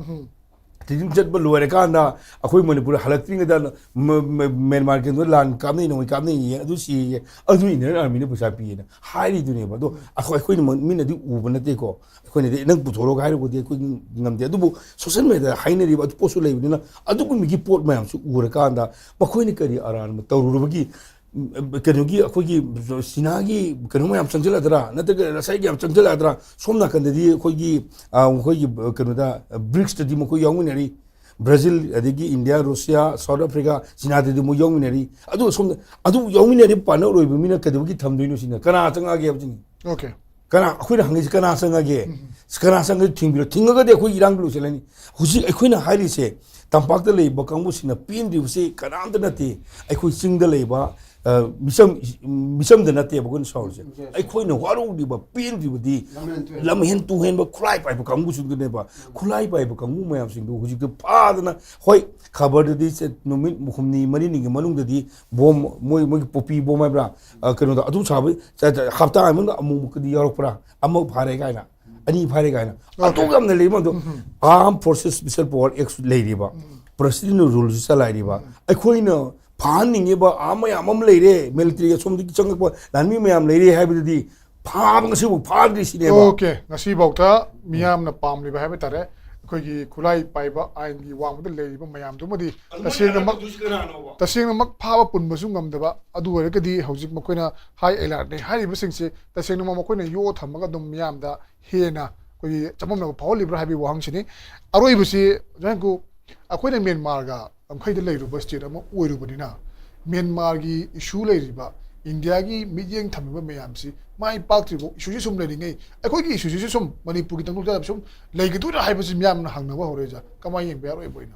ꯇꯤꯆꯤꯡ ꯆꯠꯄ ꯂꯣꯏꯔꯀꯥꯟꯗ ꯑꯩꯈꯣꯏ ꯃꯅꯤꯄꯨꯔ ꯍꯜꯂꯛꯇ꯭ꯔꯤꯉꯩꯗ ꯃ- ꯃ- ꯃ꯭ꯌꯥꯟꯃꯥꯔ ꯀꯩꯅꯣꯗ ꯂꯥꯟ ꯀꯥꯞꯅꯩ, ꯅꯣꯡꯃꯩ ꯀꯥꯞꯅꯩꯌꯦ, ꯑꯗꯨ ꯁꯤꯌꯦ, ꯑꯗꯨ ꯏꯟꯗꯤꯌꯟ ꯑꯥꯔꯃꯤꯅ ꯄꯩꯁꯥ ꯄꯤꯌꯦꯅ ꯍꯥꯏꯔꯤꯗꯨꯅꯦꯕ꯫ ꯑꯗꯣ ꯑꯩꯈꯣꯏ ꯑꯩꯈꯣꯏꯅ ꯃ- ꯃꯤꯅꯗꯤ ꯎꯕ ꯅꯠꯇꯦꯀꯣ꯫ ꯑꯩꯈꯣꯏꯅꯗꯤ ꯅꯪ ꯄꯨꯊꯣꯔꯛꯑꯣ ꯍꯥꯏꯔꯕꯨꯗꯤ ꯑꯩꯈꯣꯏ ꯉꯝꯗꯦ, ꯑꯗꯨꯕꯨ ꯁꯣꯁꯦꯜ ꯃꯦꯗꯤꯌꯥꯗ ꯍꯥꯏꯅꯔꯤꯕ ꯑꯗꯨ ꯄꯣꯠꯁꯨ ꯂꯩꯕꯅꯤꯅ ꯑꯗꯨꯒꯨꯝꯕꯒꯤ ꯄꯣꯠ ꯃꯌꯥꯝꯁꯨ ꯎꯔꯀꯥꯟꯗ ꯃꯈꯣꯏꯅ ꯀꯔꯤ ꯑꯔꯥꯟꯕ ꯇꯧꯔꯨꯔꯕꯒꯤ, ꯎꯝ, ꯀꯩꯅꯣꯒꯤ ꯑꯩꯈꯣꯏꯒꯤ ꯆꯤꯅꯥꯒꯤ ꯀꯩꯅꯣ ꯃꯌꯥꯝ ꯆꯪꯁꯤꯜꯂꯛꯗ꯭ꯔꯥ, ꯅꯠꯇ꯭ꯔꯒ ꯔꯁꯤꯌꯥꯒꯤ ꯌꯥꯝ ꯆꯪꯁꯤꯜꯂꯛꯗ꯭ꯔꯥ? ꯁꯣꯝ ꯅꯥꯀꯟꯗꯗꯤ ꯑꯩꯈꯣꯏꯒꯤ ꯑ, ꯑꯩꯈꯣꯏꯒꯤ ꯀꯩꯅꯣꯗ ꯕ꯭ꯔꯤꯛꯁꯇꯗꯤ ꯃꯈꯣꯏ ꯌꯥꯎꯃꯤꯟꯅꯔꯤ꯫ ꯕ꯭ꯔꯥꯖꯤꯜ, ꯑꯗꯒꯤ ꯏꯟꯗꯤꯌꯥ, ꯔꯨꯁꯤꯌꯥ, ꯁꯥꯎꯠ ꯑꯐ꯭ꯔꯤꯀꯥ, ꯆꯤꯅꯥꯗꯗꯤ ꯃꯣꯏ ꯌꯥꯎꯃꯤꯟꯅꯔꯤ꯫ ꯑꯗꯨ ꯁꯣꯝꯗ ꯑꯗꯨ ꯌꯥꯎꯃꯤꯟꯅꯔꯤ, ꯄꯥꯔꯠꯅꯔ ꯑꯣꯏꯕ ꯃꯤꯅ ꯀꯩꯗꯧꯕꯒꯤ ꯊꯝꯗꯣꯏꯅꯣ ꯁꯤꯅ? ꯀꯅꯥ ꯆꯪꯉꯛꯑꯒꯦ ꯍꯥꯏꯕꯁꯤꯅꯤ꯫ ꯑꯣꯀꯦ꯫ ꯀꯅꯥ, ꯑꯩꯈꯣꯏꯅ ꯍꯪꯉꯤꯁꯤ ꯀꯅꯥ ꯆꯪꯉꯒꯦ? ꯀꯅꯥ ꯆꯪꯉꯒꯦ ꯊꯤꯡꯕꯤꯔꯣ? ꯊꯤꯡꯉꯒꯗꯤ ꯑꯩꯈꯣꯏ ꯏꯔꯥꯡ ꯂꯣꯏꯁꯤꯜꯂꯅꯤ꯫ ꯍꯧꯖꯤꯛ ꯑꯩꯈꯣꯏꯅ ꯍꯥꯏꯔꯤꯁꯦ ꯇꯝꯄꯥꯛꯇ ꯂꯩꯕ ꯀꯥꯡꯕꯨꯁꯤꯡꯅ ꯄꯦꯟꯗ꯭ꯔꯤꯕꯁꯤ ꯀꯅꯥꯝꯇ ꯅꯠꯇꯦ꯫ ꯑꯩꯈꯣꯏ ꯆꯤꯡꯗ ꯂꯩꯕ ꯑ, ꯃꯤꯆꯝ, ꯃꯤꯆꯝꯗ ꯅꯠꯇꯦꯕ ꯑꯩꯈꯣꯏꯅ ꯁꯥꯎꯔꯤꯁꯦ꯫ ꯑꯩꯈꯣꯏꯅ ꯋꯥꯔꯧꯔꯤꯕ, ꯄꯦꯟꯗ꯭ꯔꯤꯕꯗꯤ ꯂꯝꯍꯦꯟ ꯇꯨꯍꯦꯟꯕ ꯈꯨꯠꯂꯥꯏ ꯄꯥꯏꯕ ꯀꯥꯡꯕꯨꯁꯤꯡꯗꯨꯅꯦꯕ꯫ ꯈꯨꯠꯂꯥꯏ ꯄꯥꯏꯕ ꯀꯥꯡꯕꯨ ꯃꯌꯥꯝꯁꯤꯡꯗꯨ ꯍꯧꯖꯤꯛꯇꯤ ꯐꯥꯗꯅ, ꯍꯣꯏ, ꯈꯕꯔꯗꯗꯤ ꯆ-, ꯅꯨꯃꯤꯠ ꯍꯨꯝꯅꯤ ꯃꯔꯤꯅꯤꯒꯤ ꯃꯅꯨꯡꯗꯗꯤ ꯕꯣꯝ, ꯃꯣꯏ, ꯃꯣꯏꯒꯤ ꯄꯣꯄꯤ ꯕꯣꯝ ꯍꯥꯏꯕ꯭ꯔꯥ? ꯑ, ꯀꯩꯅꯣꯗ ꯑꯗꯨꯝ ꯁꯥꯕ, ꯆ-, ꯆ-, ꯍꯞꯇꯥ ꯑꯃꯗ ꯑꯃꯨꯛꯃꯨꯛꯀꯗꯤ ꯌꯥꯎꯔꯛꯄ꯭ꯔꯥ? ꯑꯃ ꯐꯥꯔꯦ ꯀꯥꯏꯅ, ꯑꯅꯤ ꯐꯥꯔꯦ ꯀꯥꯏꯅ꯫ ꯑꯗꯨꯛ ꯌꯥꯝꯅ ꯂꯩꯕ ꯃꯌꯥꯝꯗꯣ, Armed Forces Special Power Act ꯂꯩꯔꯤꯕ, President Rule ꯁꯨ ꯆꯂꯥꯏꯔꯤꯕ, ꯑꯩꯈꯣꯏꯅ ꯐꯥꯍꯟꯅꯤꯡꯉꯤꯕ ꯑꯥ ꯃꯌꯥꯝ ꯑꯃ ꯂꯩꯔꯦ, ꯃꯤꯂꯤꯇꯔꯤ ꯑꯁꯣꯝꯗꯒꯤ ꯆꯪꯉꯛꯄ ꯂꯥꯟꯃꯤ ꯃꯌꯥꯝ ꯂꯩꯔꯦ ꯍꯥꯏꯕꯗꯨꯗꯤ ꯐꯥꯕ ꯉꯁꯤꯐꯥꯎ ꯐꯥꯗ꯭ꯔꯤꯁꯤꯅꯦꯕ꯫ ꯑꯣꯀꯦ, ꯉꯁꯤꯐꯥꯎꯗ ꯃꯤꯌꯥꯝꯅ ꯄꯥꯝꯂꯤꯕ ꯍꯥꯏꯕ ꯇꯥꯔꯦ, ꯑꯩꯈꯣꯏꯒꯤ ꯈꯨꯠꯂꯥꯏ ꯄꯥꯏꯕ ꯑꯥꯏꯟꯒꯤ ꯋꯥꯡꯃꯗ ꯂꯩꯔꯤꯕ ꯃꯌꯥꯝꯗꯨꯃꯗꯤ ꯇꯁꯦꯡꯅꯃꯛ, ꯑꯗꯨꯁꯨ ꯀꯅꯥꯅꯣꯕ? ꯇꯁꯦꯡꯅꯃꯛ ꯐꯥꯕ ꯄꯨꯟꯕꯁꯨ ꯉꯝꯗꯕ꯫ ꯑꯗꯨ ꯑꯣꯏꯔꯒꯗꯤ ꯍꯧꯖꯤꯛ ꯃꯈꯣꯏꯅ ꯍꯥꯏ ꯑꯦꯂꯥꯔꯠꯅꯤ ꯍꯥꯏꯔꯤꯕꯁꯤꯡꯁꯦ ꯇꯁꯦꯡꯅꯃꯛ ꯃꯈꯣꯏꯅ ꯌꯣꯛꯑ ꯊꯝꯃꯒ ꯑꯗꯨꯝ ꯃꯤꯌꯥꯝꯗ ꯍꯦꯟꯅ ꯑꯩꯈꯣꯏꯒꯤ ꯆꯃꯝꯅꯕ ꯐꯥꯎꯍꯜꯂꯤꯕ꯭ꯔꯥ ꯍꯥꯏꯕꯒꯤ ꯋꯥꯍꯪꯁꯤꯅꯤ꯫ ꯑꯔꯣꯏꯕꯁꯤ, ꯖꯥꯡꯀꯨ, ꯑꯩꯈꯣꯏꯅ ꯃ꯭ꯌꯥꯟꯃꯥꯔꯒ ꯉꯝꯈꯩꯗ ꯂꯩꯔꯨꯕ ꯁ꯭ꯇꯦꯠ ꯑꯃ ꯑꯣꯏꯔꯨꯕꯅꯤꯅ, ꯃ꯭ꯌꯥꯟꯃꯥꯔꯒꯤ ꯏꯁꯨ ꯂꯩꯔꯤꯕ, ꯏꯟꯗꯤꯌꯥꯒꯤ ꯃꯤꯠꯌꯦꯡ ꯊꯝꯃꯤꯕ ꯃꯌꯥꯝꯁꯤ ꯃꯥꯏ ꯄꯥꯛꯇ꯭ꯔꯤꯕꯧ ꯏꯁꯨꯁꯤ ꯁꯨꯝ ꯂꯩꯔꯤꯉꯩ, ꯑꯩꯈꯣꯏꯒꯤ ꯏꯁꯨꯁꯤꯁꯨ ꯁꯨꯝ ꯃꯅꯤꯄꯨꯔꯒꯤ ꯇꯪꯗꯨ ꯂꯩꯇꯥꯗ ꯁꯨꯝ ꯂꯩꯒꯗꯣꯏꯔꯥ ꯍꯥꯏꯕꯁꯤ ꯃꯤꯌꯥꯝꯅ ꯍꯪꯅꯕ ꯍꯧꯔꯛꯏꯁꯦ꯫ ꯀꯃꯥꯏꯅ ꯌꯦꯡꯕ ꯌꯥꯔꯣꯏꯕ ꯑꯣꯏꯅ?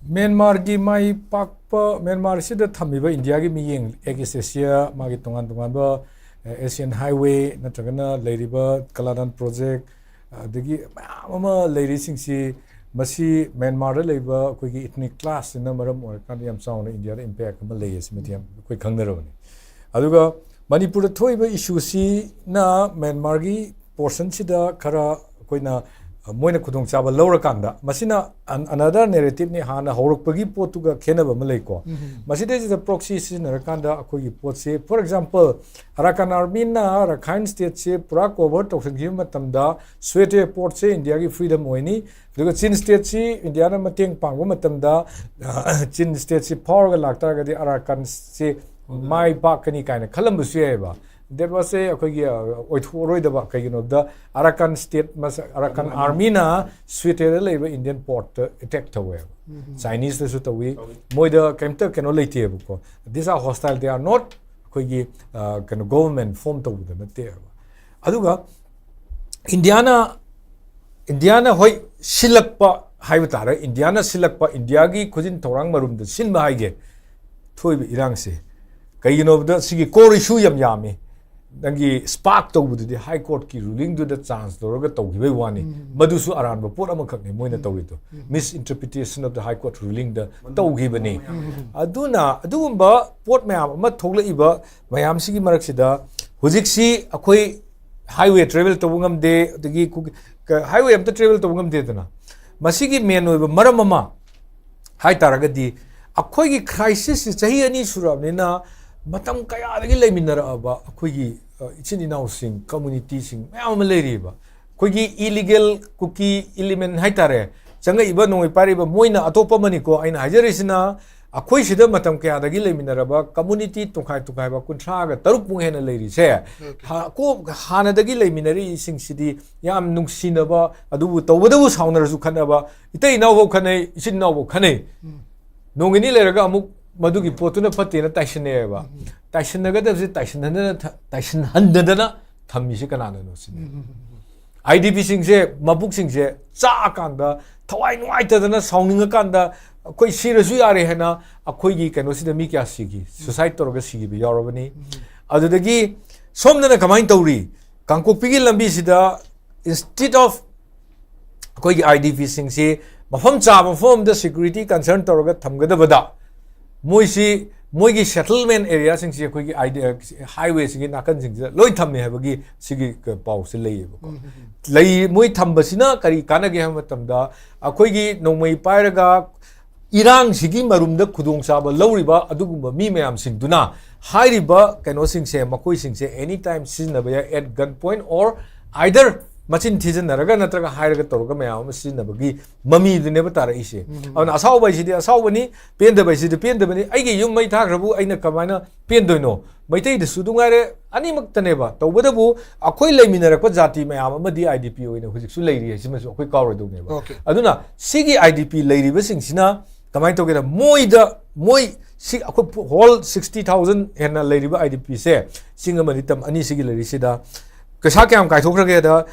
ꯃ꯭ꯌꯥꯟꯃꯥꯔꯒꯤ ꯃꯥꯏ ꯄꯥꯛꯄ, ꯃ꯭ꯌꯥꯟꯃꯥꯔꯁꯤꯗ ꯊꯝꯃꯤꯕ ꯏꯟꯗꯤꯌꯥꯒꯤ ꯃꯤꯠꯌꯦꯡ, ꯑꯦꯛꯁ ꯑꯦꯁꯤꯌꯥ, ꯃꯥꯒꯤ ꯇꯣꯉꯥꯟ ꯇꯣꯉꯥꯟꯕ ꯑꯦꯁꯤꯌꯥꯟ ꯍꯥꯏꯋꯦ ꯅꯠꯇ꯭ꯔꯒꯅ ꯂꯩꯔꯤꯕ ꯀꯂꯥꯗꯥꯟ ꯄ꯭ꯔꯣꯖꯦꯛ, ꯑꯗꯒꯤ ꯃꯌꯥꯝ ꯑꯃ ꯂꯩꯔꯤꯁꯤꯡꯁꯤ, ꯃꯁꯤ ꯃ꯭ꯌꯥꯟꯃꯥꯔꯗ ꯂꯩꯕ ꯑꯩꯈꯣꯏꯒꯤ ꯏꯊꯅꯤꯛ ꯀ꯭ꯂꯥꯁꯁꯤꯅ ꯃꯔꯝ ꯑꯣꯏꯔꯀꯥꯟꯗ ꯌꯥꯝ ꯆꯥꯎꯅ ꯏꯟꯗꯤꯌꯥꯗ ꯏꯝꯄꯦꯛ ꯑꯃ ꯂꯩ, ꯑꯁꯤꯃꯗꯤ ꯌꯥꯝ ꯑꯩꯈꯣꯏ ꯈꯪꯅꯔꯕꯅꯤ꯫ ꯑꯗꯨꯒ ꯃꯅꯤꯄꯨꯔꯗ ꯊꯣꯛꯏꯕ ꯏꯁꯨꯁꯤꯅ ꯃ꯭ꯌꯥꯟꯃꯥꯔꯒꯤ ꯄꯣꯔꯁꯟꯁꯤꯗ ꯈꯔ ꯑꯩꯈꯣꯏꯅ ꯃꯣꯏꯅ ꯈꯨꯗꯣꯡꯆꯥꯕ ꯂꯧꯔꯀꯥꯟꯗ, ꯃꯁꯤꯅ an- another narrative ꯅꯤ, ꯍꯥꯟꯅ ꯍꯧꯔꯛꯄꯒꯤ ꯄꯣꯠꯇꯨꯒ ꯈꯦꯠꯅꯕ ꯑꯃ ꯂꯩꯀꯣ꯫ ꯃꯁꯤꯗꯩꯁꯤꯗ proxy ꯁꯤꯖꯤꯟꯅꯔꯀꯥꯟꯗ ꯑꯩꯈꯣꯏꯒꯤ ꯄꯣꯠꯁꯤ, for example, Arakan Army ꯅ Rakhine State ꯁꯤ ꯄꯨꯔꯥ cover ꯇꯧꯁꯤꯟꯈꯤꯕ ꯃꯇꯝꯗ Shuite Port ꯁꯦ ꯏꯟꯗꯤꯌꯥꯒꯤ freedom ꯑꯣꯏꯅꯤ, ꯑꯗꯨꯒ Chin State ꯁꯤ ꯏꯟꯗꯤꯌꯥꯅ ꯃꯇꯦꯡ ꯄꯥꯡꯕ ꯃꯇꯝꯗ Chin State ꯁꯤ ꯐꯥꯎꯔꯒ ꯂꯥꯛꯇꯥꯔꯒꯗꯤ Arakan ꯁꯤ ꯃꯥꯏ ꯄꯥꯛꯀꯅꯤ ꯀꯥꯏꯅ ꯈꯜꯂꯝꯕꯁꯨ ꯌꯥꯏꯑꯕ꯫ That was a ꯑꯩꯈꯣꯏꯒꯤ ꯑ, ꯑꯣꯏꯊꯣꯛꯑꯔꯣꯏꯗꯕ, ꯀꯩꯒꯤꯅꯣꯗ Arakan State ꯃꯁ Arakan Army ꯅ Shuite ꯗ ꯂꯩꯕ Indian port ꯇ attack ꯇꯧꯋꯦꯕ꯫ Chinese ꯇꯁꯨ ꯇꯧꯏ, ꯃꯣꯏꯗ ꯀꯩꯝꯇ ꯀꯩꯅꯣ ꯂꯩꯇꯦꯕꯀꯣ꯫ These are hostile, they are not ꯑꯩꯈꯣꯏꯒꯤ ꯑ, ꯀꯩꯅꯣ government form ꯇꯧꯕꯗ ꯅꯠꯇꯦꯕ꯫ ꯑꯗꯨꯒ ꯏꯟꯗꯤꯌꯥꯅ ꯏꯟꯗꯤꯌꯥꯅ ꯍꯣꯏ ꯁꯤꯜꯂꯛꯄ ꯍꯥꯏꯕ ꯇꯥꯔꯦ, ꯏꯟꯗꯤꯌꯥꯅ ꯁꯤꯜꯂꯛꯄ, ꯏꯟꯗꯤꯌꯥꯒꯤ ꯈꯨꯖꯤꯟ ꯊꯧꯔꯥꯡ ꯃꯔꯨꯝꯗ ꯁꯤꯟꯕ ꯍꯥꯏꯒꯦ ꯊꯣꯛꯏꯕ ꯏꯔꯥꯡꯁꯦ꯫ ꯀꯩꯒꯤꯅꯣꯕꯗ ꯁꯤꯒꯤ core issue ꯌꯥꯝ ꯌꯥꯝꯃꯤ꯫ ꯅꯪꯒꯤ spark ꯇꯧꯕꯗꯨꯗꯤ High Court ꯀꯤ ruling ꯗꯨꯗ chance ꯂꯧꯔꯒ ꯇꯧꯈꯤꯕꯩ ꯋꯥꯅꯤ꯫ ꯃꯗꯨꯁꯨ ꯑꯔꯥꯟꯕ ꯄꯣꯠ ꯑꯃꯈꯛꯅꯤ ꯃꯣꯏꯅ ꯇꯧꯔꯤꯗꯣ꯫ Misinterpretation of the High Court ruling ꯗ ꯇꯧꯈꯤꯕꯅꯤ꯫ ꯑꯗꯨꯅ ꯑꯗꯨꯒꯨꯝꯕ ꯄꯣꯠ ꯃꯌꯥꯝ ꯑꯃ ꯊꯣꯛꯂꯛꯏꯕ ꯃꯌꯥꯝꯁꯤꯒꯤ ꯃꯔꯛꯁꯤꯗ ꯍꯧꯖꯤꯛꯁꯤ ꯑꯩꯈꯣꯏ highway travel ꯇꯧꯕ ꯉꯝꯗꯦ, ꯑꯗꯒꯤ ꯀꯨꯀꯤ- ꯀ- highway ꯑꯝꯇ travel ꯇꯧꯕ ꯉꯝꯗꯦꯗꯅ꯫ ꯃꯁꯤꯒꯤ main ꯑꯣꯏꯕ ꯃꯔꯝ ꯑꯃ ꯍꯥꯏ ꯇꯥꯔꯒꯗꯤ, ꯑꯩꯈꯣꯏꯒꯤ crisis ꯁꯤ ꯆꯍꯤ ꯑꯅꯤ ꯁꯨꯔꯛꯑꯕꯅꯤꯅ ꯃꯇꯝ ꯀꯌꯥꯗꯒꯤ ꯂꯩꯃꯤꯟꯅꯔꯛꯑꯕ ꯑꯩꯈꯣꯏꯒꯤ, ꯑ, ꯏꯆꯤꯟ ꯏꯅꯥꯎꯁꯤꯡ, community ꯁꯤꯡ ꯃꯌꯥꯝ ꯑꯃ ꯂꯩꯔꯤꯕ꯫ ꯑꯩꯈꯣꯏꯒꯤ illegal ꯀꯨꯀꯤ element ꯍꯥꯏ ꯇꯥꯔꯦ, ꯆꯪꯉꯛꯏꯕ ꯅꯣꯡꯃꯩ ꯄꯥꯏꯔꯤꯕ ꯃꯣꯏꯅ ꯑꯇꯣꯞꯄ ꯑꯃꯅꯤꯀꯣ꯫ ꯑꯩꯅ ꯍꯥꯏꯖꯔꯤꯁꯤꯅ ꯑꯩꯈꯣꯏ ꯁꯤꯗ ꯃꯇꯝ ꯀꯌꯥꯗꯒꯤ ꯂꯩꯃꯤꯟꯅꯔꯕ community ꯇꯣꯈꯥꯏ ꯇꯣꯈꯥꯏꯕ ꯀꯨꯟꯊ꯭ꯔꯥꯒ ꯇꯔꯨꯛ ꯃꯨꯛ ꯍꯦꯟꯅ ꯂꯩꯔꯤꯁꯦ꯫ ꯍꯥ-, ꯀꯣ-, ꯍꯥꯟꯅꯗꯒꯤ ꯂꯩꯃꯤꯟꯅꯔꯤꯁꯤꯡꯁꯤꯗꯤ ꯌꯥꯝ ꯅꯨꯡꯁꯤꯅꯕ, ꯑꯗꯨꯕꯨ ꯇꯧꯕꯗꯕꯨ ꯁꯥꯎꯅꯔꯁꯨ ꯈꯠꯅꯕ, ꯏꯇꯩ ꯏꯅꯥꯎꯐꯥꯎ ꯈꯠꯅꯩ, ꯏꯆꯤꯟ ꯏꯅꯥꯎꯐꯥꯎ ꯈꯠꯅꯩ꯫ ꯅꯣꯡ ꯅꯤꯅꯤ ꯂꯩꯔꯒ ꯑꯃꯨꯛ ꯃꯗꯨꯒꯤ ꯄꯣꯠꯇꯨꯅ ꯐꯠꯇꯦꯅ ꯇꯥꯏꯁꯤꯟꯅꯩꯌꯦꯕ꯫ ꯇꯥꯏꯁꯤꯟꯅꯒꯗꯕꯁꯦ ꯇꯥꯏꯁꯤꯟꯅꯗꯅ ꯊ-, ꯇꯥꯏꯁꯤꯟꯍꯟꯗꯗꯅ ꯊꯝꯃꯤꯁꯦ ꯀꯅꯥꯅꯅꯣ ꯁꯤꯅꯤ꯫ IDP ꯁꯤꯡꯁꯦ, ꯃꯕꯨꯛꯁꯤꯡꯁꯦ ꯆꯥꯛꯑꯀꯥꯟꯗ, ꯊꯋꯥꯏ ꯅꯨꯡꯉꯥꯏꯇꯗꯅ, ꯁꯥꯎꯅꯤꯡꯉꯀꯥꯟꯗ, "ꯑꯩꯈꯣꯏ ꯁꯤꯔꯁꯨ ꯌꯥꯔꯦ" ꯍꯥꯏꯅ ꯑꯩꯈꯣꯏꯒꯤ ꯀꯩꯅꯣꯁꯤꯗ ꯃꯤ ꯀꯌꯥ ꯁꯤꯈꯤ, suicide ꯇꯧꯔꯒ ꯁꯤꯈꯤꯕ ꯌꯥꯎꯔꯕꯅꯤ꯫ ꯑꯗꯨꯗꯒꯤ ꯁꯣꯝꯗꯅ ꯀꯃꯥꯏꯅ ꯇꯧꯔꯤ? ꯀꯥꯡꯄꯣꯛꯄꯤꯒꯤ ꯂꯝꯕꯤꯁꯤꯗ instead of ꯑꯩꯈꯣꯏꯒꯤ IDP ꯁꯤꯡꯁꯤ ꯃꯐꯝ ꯆꯥꯕ ꯃꯐꯝ ꯑꯃꯗ security concern ꯇꯧꯔꯒ ꯊꯝꯒꯗꯕꯗ, ꯃꯣꯏꯁꯤ ꯃꯣꯏꯒꯤ ꯁꯦꯇꯜꯃꯦꯟ ꯑꯦꯔꯤꯌꯥꯁꯤꯡꯁꯤ ꯑꯩꯈꯣꯏꯒꯤ ꯑꯥꯏꯗꯤꯌꯥ ꯍꯥꯏꯋꯦꯁꯤꯒꯤ ꯅꯥꯀꯟꯁꯤꯡꯁꯤꯗ ꯂꯣꯏ ꯊꯝꯃꯦ ꯍꯥꯏꯕꯒꯤ ꯁꯤꯒꯤ ꯄꯥꯎꯁꯦ ꯂꯩꯌꯦꯕꯀꯣ꯫ ꯎꯝ, ꯎꯝ, ꯎꯝ꯫ ꯂꯩ, ꯃꯣꯏ ꯊꯝꯕꯁꯤꯅ ꯀꯔꯤ ꯀꯥꯟꯅꯒꯦ ꯍꯥꯏꯕ ꯃꯇꯝꯗ, ꯑꯩꯈꯣꯏꯒꯤ ꯅꯣꯡꯃꯩ ꯄꯥꯏꯔꯒ ꯏꯔꯥꯡꯁꯤꯒꯤ ꯃꯔꯨꯝꯗ ꯈꯨꯗꯣꯡꯆꯥꯕ ꯂꯧꯔꯤꯕ ꯑꯗꯨꯒꯨꯝꯕ ꯃꯤ ꯃꯌꯥꯝꯁꯤꯡꯗꯨꯅ ꯍꯥꯏꯔꯤꯕ ꯀꯩꯅꯣꯁꯤꯡꯁꯦ, ꯃꯈꯣꯏꯁꯤꯡꯁꯦ ꯑꯦꯅꯤ ꯇꯥꯏꯝ ꯁꯤꯖꯤꯟꯅꯕ ꯌꯥꯏ, at gun point or either ꯃꯆꯤꯟ ꯊꯤꯖꯤꯟꯅꯔꯒ ꯅꯠꯇ꯭ꯔꯒ ꯍꯥꯏꯔꯒ ꯇꯧꯔꯒ ꯃꯌꯥꯝ ꯑꯃ ꯁꯤꯖꯤꯟꯅꯕꯒꯤ ꯃꯃꯤꯗꯨꯅꯦꯕ ꯇꯥꯔꯛꯏꯁꯦ꯫ ꯎꯝ꯫ ꯑꯗꯨꯅ ꯑꯁꯥꯎꯕ ꯍꯥꯏꯁꯤꯗꯤ ꯑꯁꯥꯎꯕꯅꯤ, ꯄꯦꯟꯗꯕ ꯍꯥꯏꯁꯤꯗꯤ ꯄꯦꯟꯗꯕꯅꯤ꯫ ꯑꯩꯒꯤ ꯌꯨꯝ ꯃꯩ ꯊꯥꯈ꯭ꯔꯕꯨ ꯑꯩꯅ ꯀꯃꯥꯏꯅ ꯄꯦꯟꯗꯣꯏꯅꯣ? ꯃꯩꯇꯩꯗꯁꯨ ꯑꯗꯨ ꯉꯥꯏꯔꯦ, ꯑꯅꯤꯃꯛꯇꯅꯦꯕ꯫ ꯇꯧꯕꯇꯕꯨ ꯑꯩꯈꯣꯏ ꯂꯩꯃꯤꯟꯅꯔꯛꯄ ꯖꯥꯇꯤ ꯃꯌꯥꯝ ꯑꯃꯗꯤ ꯑꯥꯏ ꯗꯤ ꯄꯤ ꯑꯣꯏꯅ ꯍꯧꯖꯤꯛꯁꯨ ꯂꯩꯔꯤ ꯍꯥꯏꯁꯤꯃꯁꯨ ꯑꯩꯈꯣꯏ ꯀꯥꯎꯔꯣꯏꯗꯧꯅꯦꯕ꯫ Okay. ꯑꯗꯨꯅ ꯁꯤꯒꯤ ꯑꯥꯏ ꯗꯤ ꯄꯤ ꯂꯩꯔꯤꯕꯁꯤꯡꯁꯤꯅ ꯀꯃꯥꯏꯅ ꯇꯧꯒꯦꯗ, ꯃꯣꯏꯗ, ꯃꯣꯏ ꯁꯤ ꯑꯩꯈꯣꯏ ꯍꯣꯜ ꯁꯤꯛꯁꯇꯤ ꯊꯥꯎꯖꯟ ꯍꯦꯟꯅ ꯂꯩꯔꯤꯕ ꯑꯥꯏ ꯗꯤ ꯄꯤꯁꯦ, ꯆꯤꯡ ꯑꯃꯗꯤ ꯇꯝ ꯑꯅꯤ ꯁꯤꯒꯤ ꯂꯩꯔꯤꯁꯤꯗ ꯄꯩꯁꯥ ꯀꯌꯥꯝ ꯀꯥꯏꯊꯣꯛꯈ꯭ꯔꯒꯦꯗ,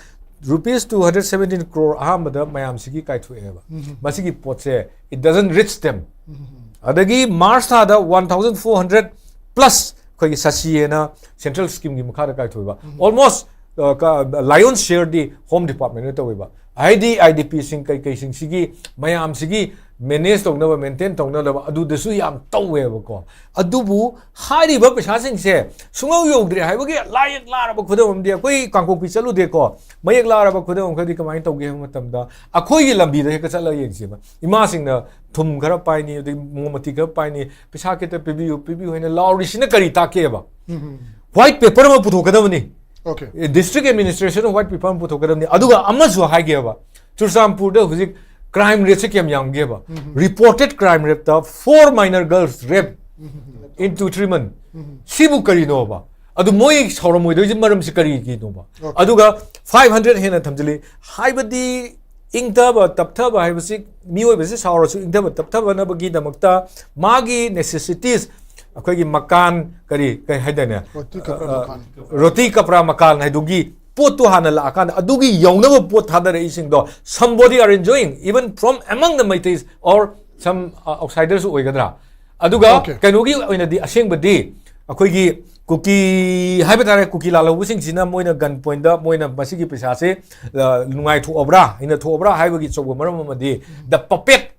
rupees two hundred seventeen crore ꯑꯍꯥꯟꯕꯗ ꯃꯌꯥꯝꯁꯤꯒꯤ ꯀꯥꯏꯊꯣꯛꯑꯦꯕ꯫ ꯎꯝ꯫ ꯃꯁꯤꯒꯤ ꯄꯣꯠꯁꯦ, it doesn't reach them꯫ ꯎꯝ꯫ ꯑꯗꯒꯤ ꯃꯥꯔꯆ ꯊꯥꯗ one thousand four hundred plus ꯑꯩꯈꯣꯏꯒꯤ ꯁꯁꯤ ꯍꯥꯏꯅ ꯁꯦꯟꯇ꯭ꯔꯦꯜ ꯁ꯭ꯀꯤꯝꯒꯤ ꯃꯈꯥꯗ ꯀꯥꯏꯊꯣꯛꯑꯦꯕ꯫ ꯎꯝ꯫ Almost, ꯑ, ꯀ-, lion's share ꯗꯤ ꯍꯣꯝ ꯗꯤꯄꯥꯔꯠꯃꯦꯟꯅ ꯇꯧꯋꯦꯕ꯫ ꯍꯥꯏꯗꯤ ꯑꯥꯏ ꯗꯤ ꯄꯤꯁꯤꯡ ꯀꯩꯀꯩꯁꯤꯡꯁꯤꯒꯤ ꯃꯌꯥꯝꯁꯤꯒꯤ ꯃꯦꯅꯦꯖ ꯇꯧꯅꯕ, ꯃꯦꯟꯇꯦꯟ ꯇꯧꯅꯅꯕ ꯑꯗꯨꯗꯁꯨ ꯌꯥꯝ ꯇꯧꯋꯦꯕꯀꯣ꯫ ꯑꯗꯨꯕꯨ ꯍꯥꯏꯔꯤꯕ ꯄꯩꯁꯥꯁꯤꯡꯁꯦ ꯁꯨꯡꯌꯧ ꯌꯧꯗ꯭ꯔꯦ ꯍꯥꯏꯕꯒꯤ ꯂꯥꯏ ꯌꯦꯛ ꯂꯥꯔꯕ ꯈꯨꯗꯝ ꯑꯃꯗꯤ ꯑꯩꯈꯣꯏ ꯀꯥꯡꯄꯣꯛꯄꯤ ꯆꯠꯂꯨꯗꯦꯀꯣ꯫ ꯃꯌꯦꯛ ꯂꯥꯔꯕ ꯈꯨꯗꯝ ꯑꯃꯈꯗꯤ ꯀꯃꯥꯏꯅ ꯇꯧꯒꯦ ꯍꯥꯏꯕ ꯃꯇꯝꯗ, ꯑꯩꯈꯣꯏꯒꯤ ꯂꯝꯕꯤꯗ ꯍꯦꯛꯇ ꯆꯠꯂꯒ ꯌꯦꯡꯁꯦꯕ꯫ ꯏꯃꯥꯁꯤꯡꯅ ꯊꯨꯝ ꯈꯔ ꯄꯥꯏꯅꯤ, ꯑꯗꯒꯤ ꯃꯣꯃꯕꯇꯤ ꯈꯔ ꯄꯥꯏꯅꯤ, "ꯄꯩꯁꯥ ꯈꯤꯇ ꯄꯤꯕꯤꯌꯨ, ꯄꯤꯕꯤꯌꯨ" ꯍꯥꯏꯅ ꯂꯥꯎꯔꯤꯁꯤꯅ ꯀꯔꯤ ꯇꯥꯛꯀꯦꯕ? ꯎꯝ, ꯎꯝ꯫ ꯋꯥꯏꯠ ꯄꯦꯄꯔ ꯑꯃ ꯄꯨꯊꯣꯛꯀꯗꯕꯅꯤ꯫ Okay. District administration white paper ꯑꯃ ꯄꯨꯊꯣꯛꯀꯗꯕꯅꯤ꯫ ꯑꯗꯨꯒ ꯑꯃꯁꯨ ꯍꯥꯏꯒꯦꯕ, ꯆꯨꯔꯆꯥꯟꯄꯨꯔꯗ ꯍꯧꯖꯤꯛ ꯀ꯭ꯔꯥꯏꯝ ꯔꯦꯠꯁꯦ ꯀꯌꯥꯝ ꯌꯥꯝꯒꯦꯕ? ꯎꯝ, ꯎꯝ꯫ Reported crime rape ꯇ four minor girls rape um, um, um. In two, three months꯫ ꯎꯝ, ꯎꯝ꯫ ꯁꯤꯕꯨ ꯀꯔꯤꯅꯣꯕ? ꯑꯗꯨ ꯃꯣꯏ ꯁꯥꯎꯔꯝꯃꯣꯏꯗꯣꯏꯁꯦ ꯃꯔꯝꯁꯤ ꯀꯔꯤꯒꯤꯅꯣꯕ? Okay. ꯑꯗꯨꯒ five hundred ꯍꯦꯟꯅ ꯊꯝꯖꯤꯜꯂꯤ꯫ ꯍꯥꯏꯕꯗꯤ ꯏꯪꯊꯕ ꯇꯞꯊꯕ ꯍꯥꯏꯕꯁꯤ, ꯃꯤꯑꯣꯏꯕꯁꯤ ꯁꯥꯎꯔꯁꯨ ꯏꯪꯊꯕ ꯇꯞꯊꯕꯅꯕꯒꯤꯗꯃꯛꯇ ꯃꯥꯒꯤ ꯅꯦꯁꯦꯁꯤꯇꯤꯁ, ꯑꯩꯈꯣꯏꯒꯤ ꯃꯀꯥꯟ, ꯀꯔꯤ, ꯀꯔꯤ ꯍꯥꯏꯗꯣꯏꯅꯦ? ꯔꯣꯇꯤ ꯀꯄ꯭ꯔꯥ ꯑ, ꯃꯀꯥꯟ꯫ ꯔꯣꯇꯤ ꯀꯄ꯭ꯔꯥ ꯃꯀꯥꯟ ꯍꯥꯏꯗꯨꯒꯤ ꯄꯣꯠꯇꯨ ꯍꯥꯟꯅ ꯂꯥꯛꯑꯀꯥꯟꯗ, ꯑꯗꯨꯒꯤ ꯌꯧꯅꯕ ꯄꯣꯠ ꯊꯥꯗꯔꯛꯏꯁꯤꯡꯗꯣ, somebody are enjoying, even from among the Meiteis or some, uh, outsiders ꯑꯣꯏꯒꯗ꯭ꯔꯥ? ꯑꯗꯨꯒ Okay. ꯀꯩꯅꯣꯒꯤ ꯑꯣꯏꯅꯗꯤ, ꯑꯁꯦꯡꯕꯗꯤ ꯑꯩꯈꯣꯏꯒꯤ ꯀꯨꯀꯤ ꯍꯥꯏꯕ ꯇꯥꯔꯦ, ꯀꯨꯀꯤ ꯂꯥꯜꯍꯧꯕꯁꯤꯡꯁꯤꯅ ꯃꯣꯏꯅ ꯒꯟ ꯄꯣꯏꯟꯗ ꯃꯣꯏꯅ ꯃꯁꯤꯒꯤ ꯄꯩꯁꯥꯁꯦ, ꯑ, ꯅꯨꯡꯉꯥꯏꯊꯣꯛꯑꯕ꯭ꯔꯥ, ꯍꯩꯅ ꯊꯣꯛꯑꯕ꯭ꯔꯥ ꯍꯥꯏꯕꯒꯤ ꯑꯆꯧꯕ ꯃꯔꯝ ꯑꯃꯗꯤ, the puppet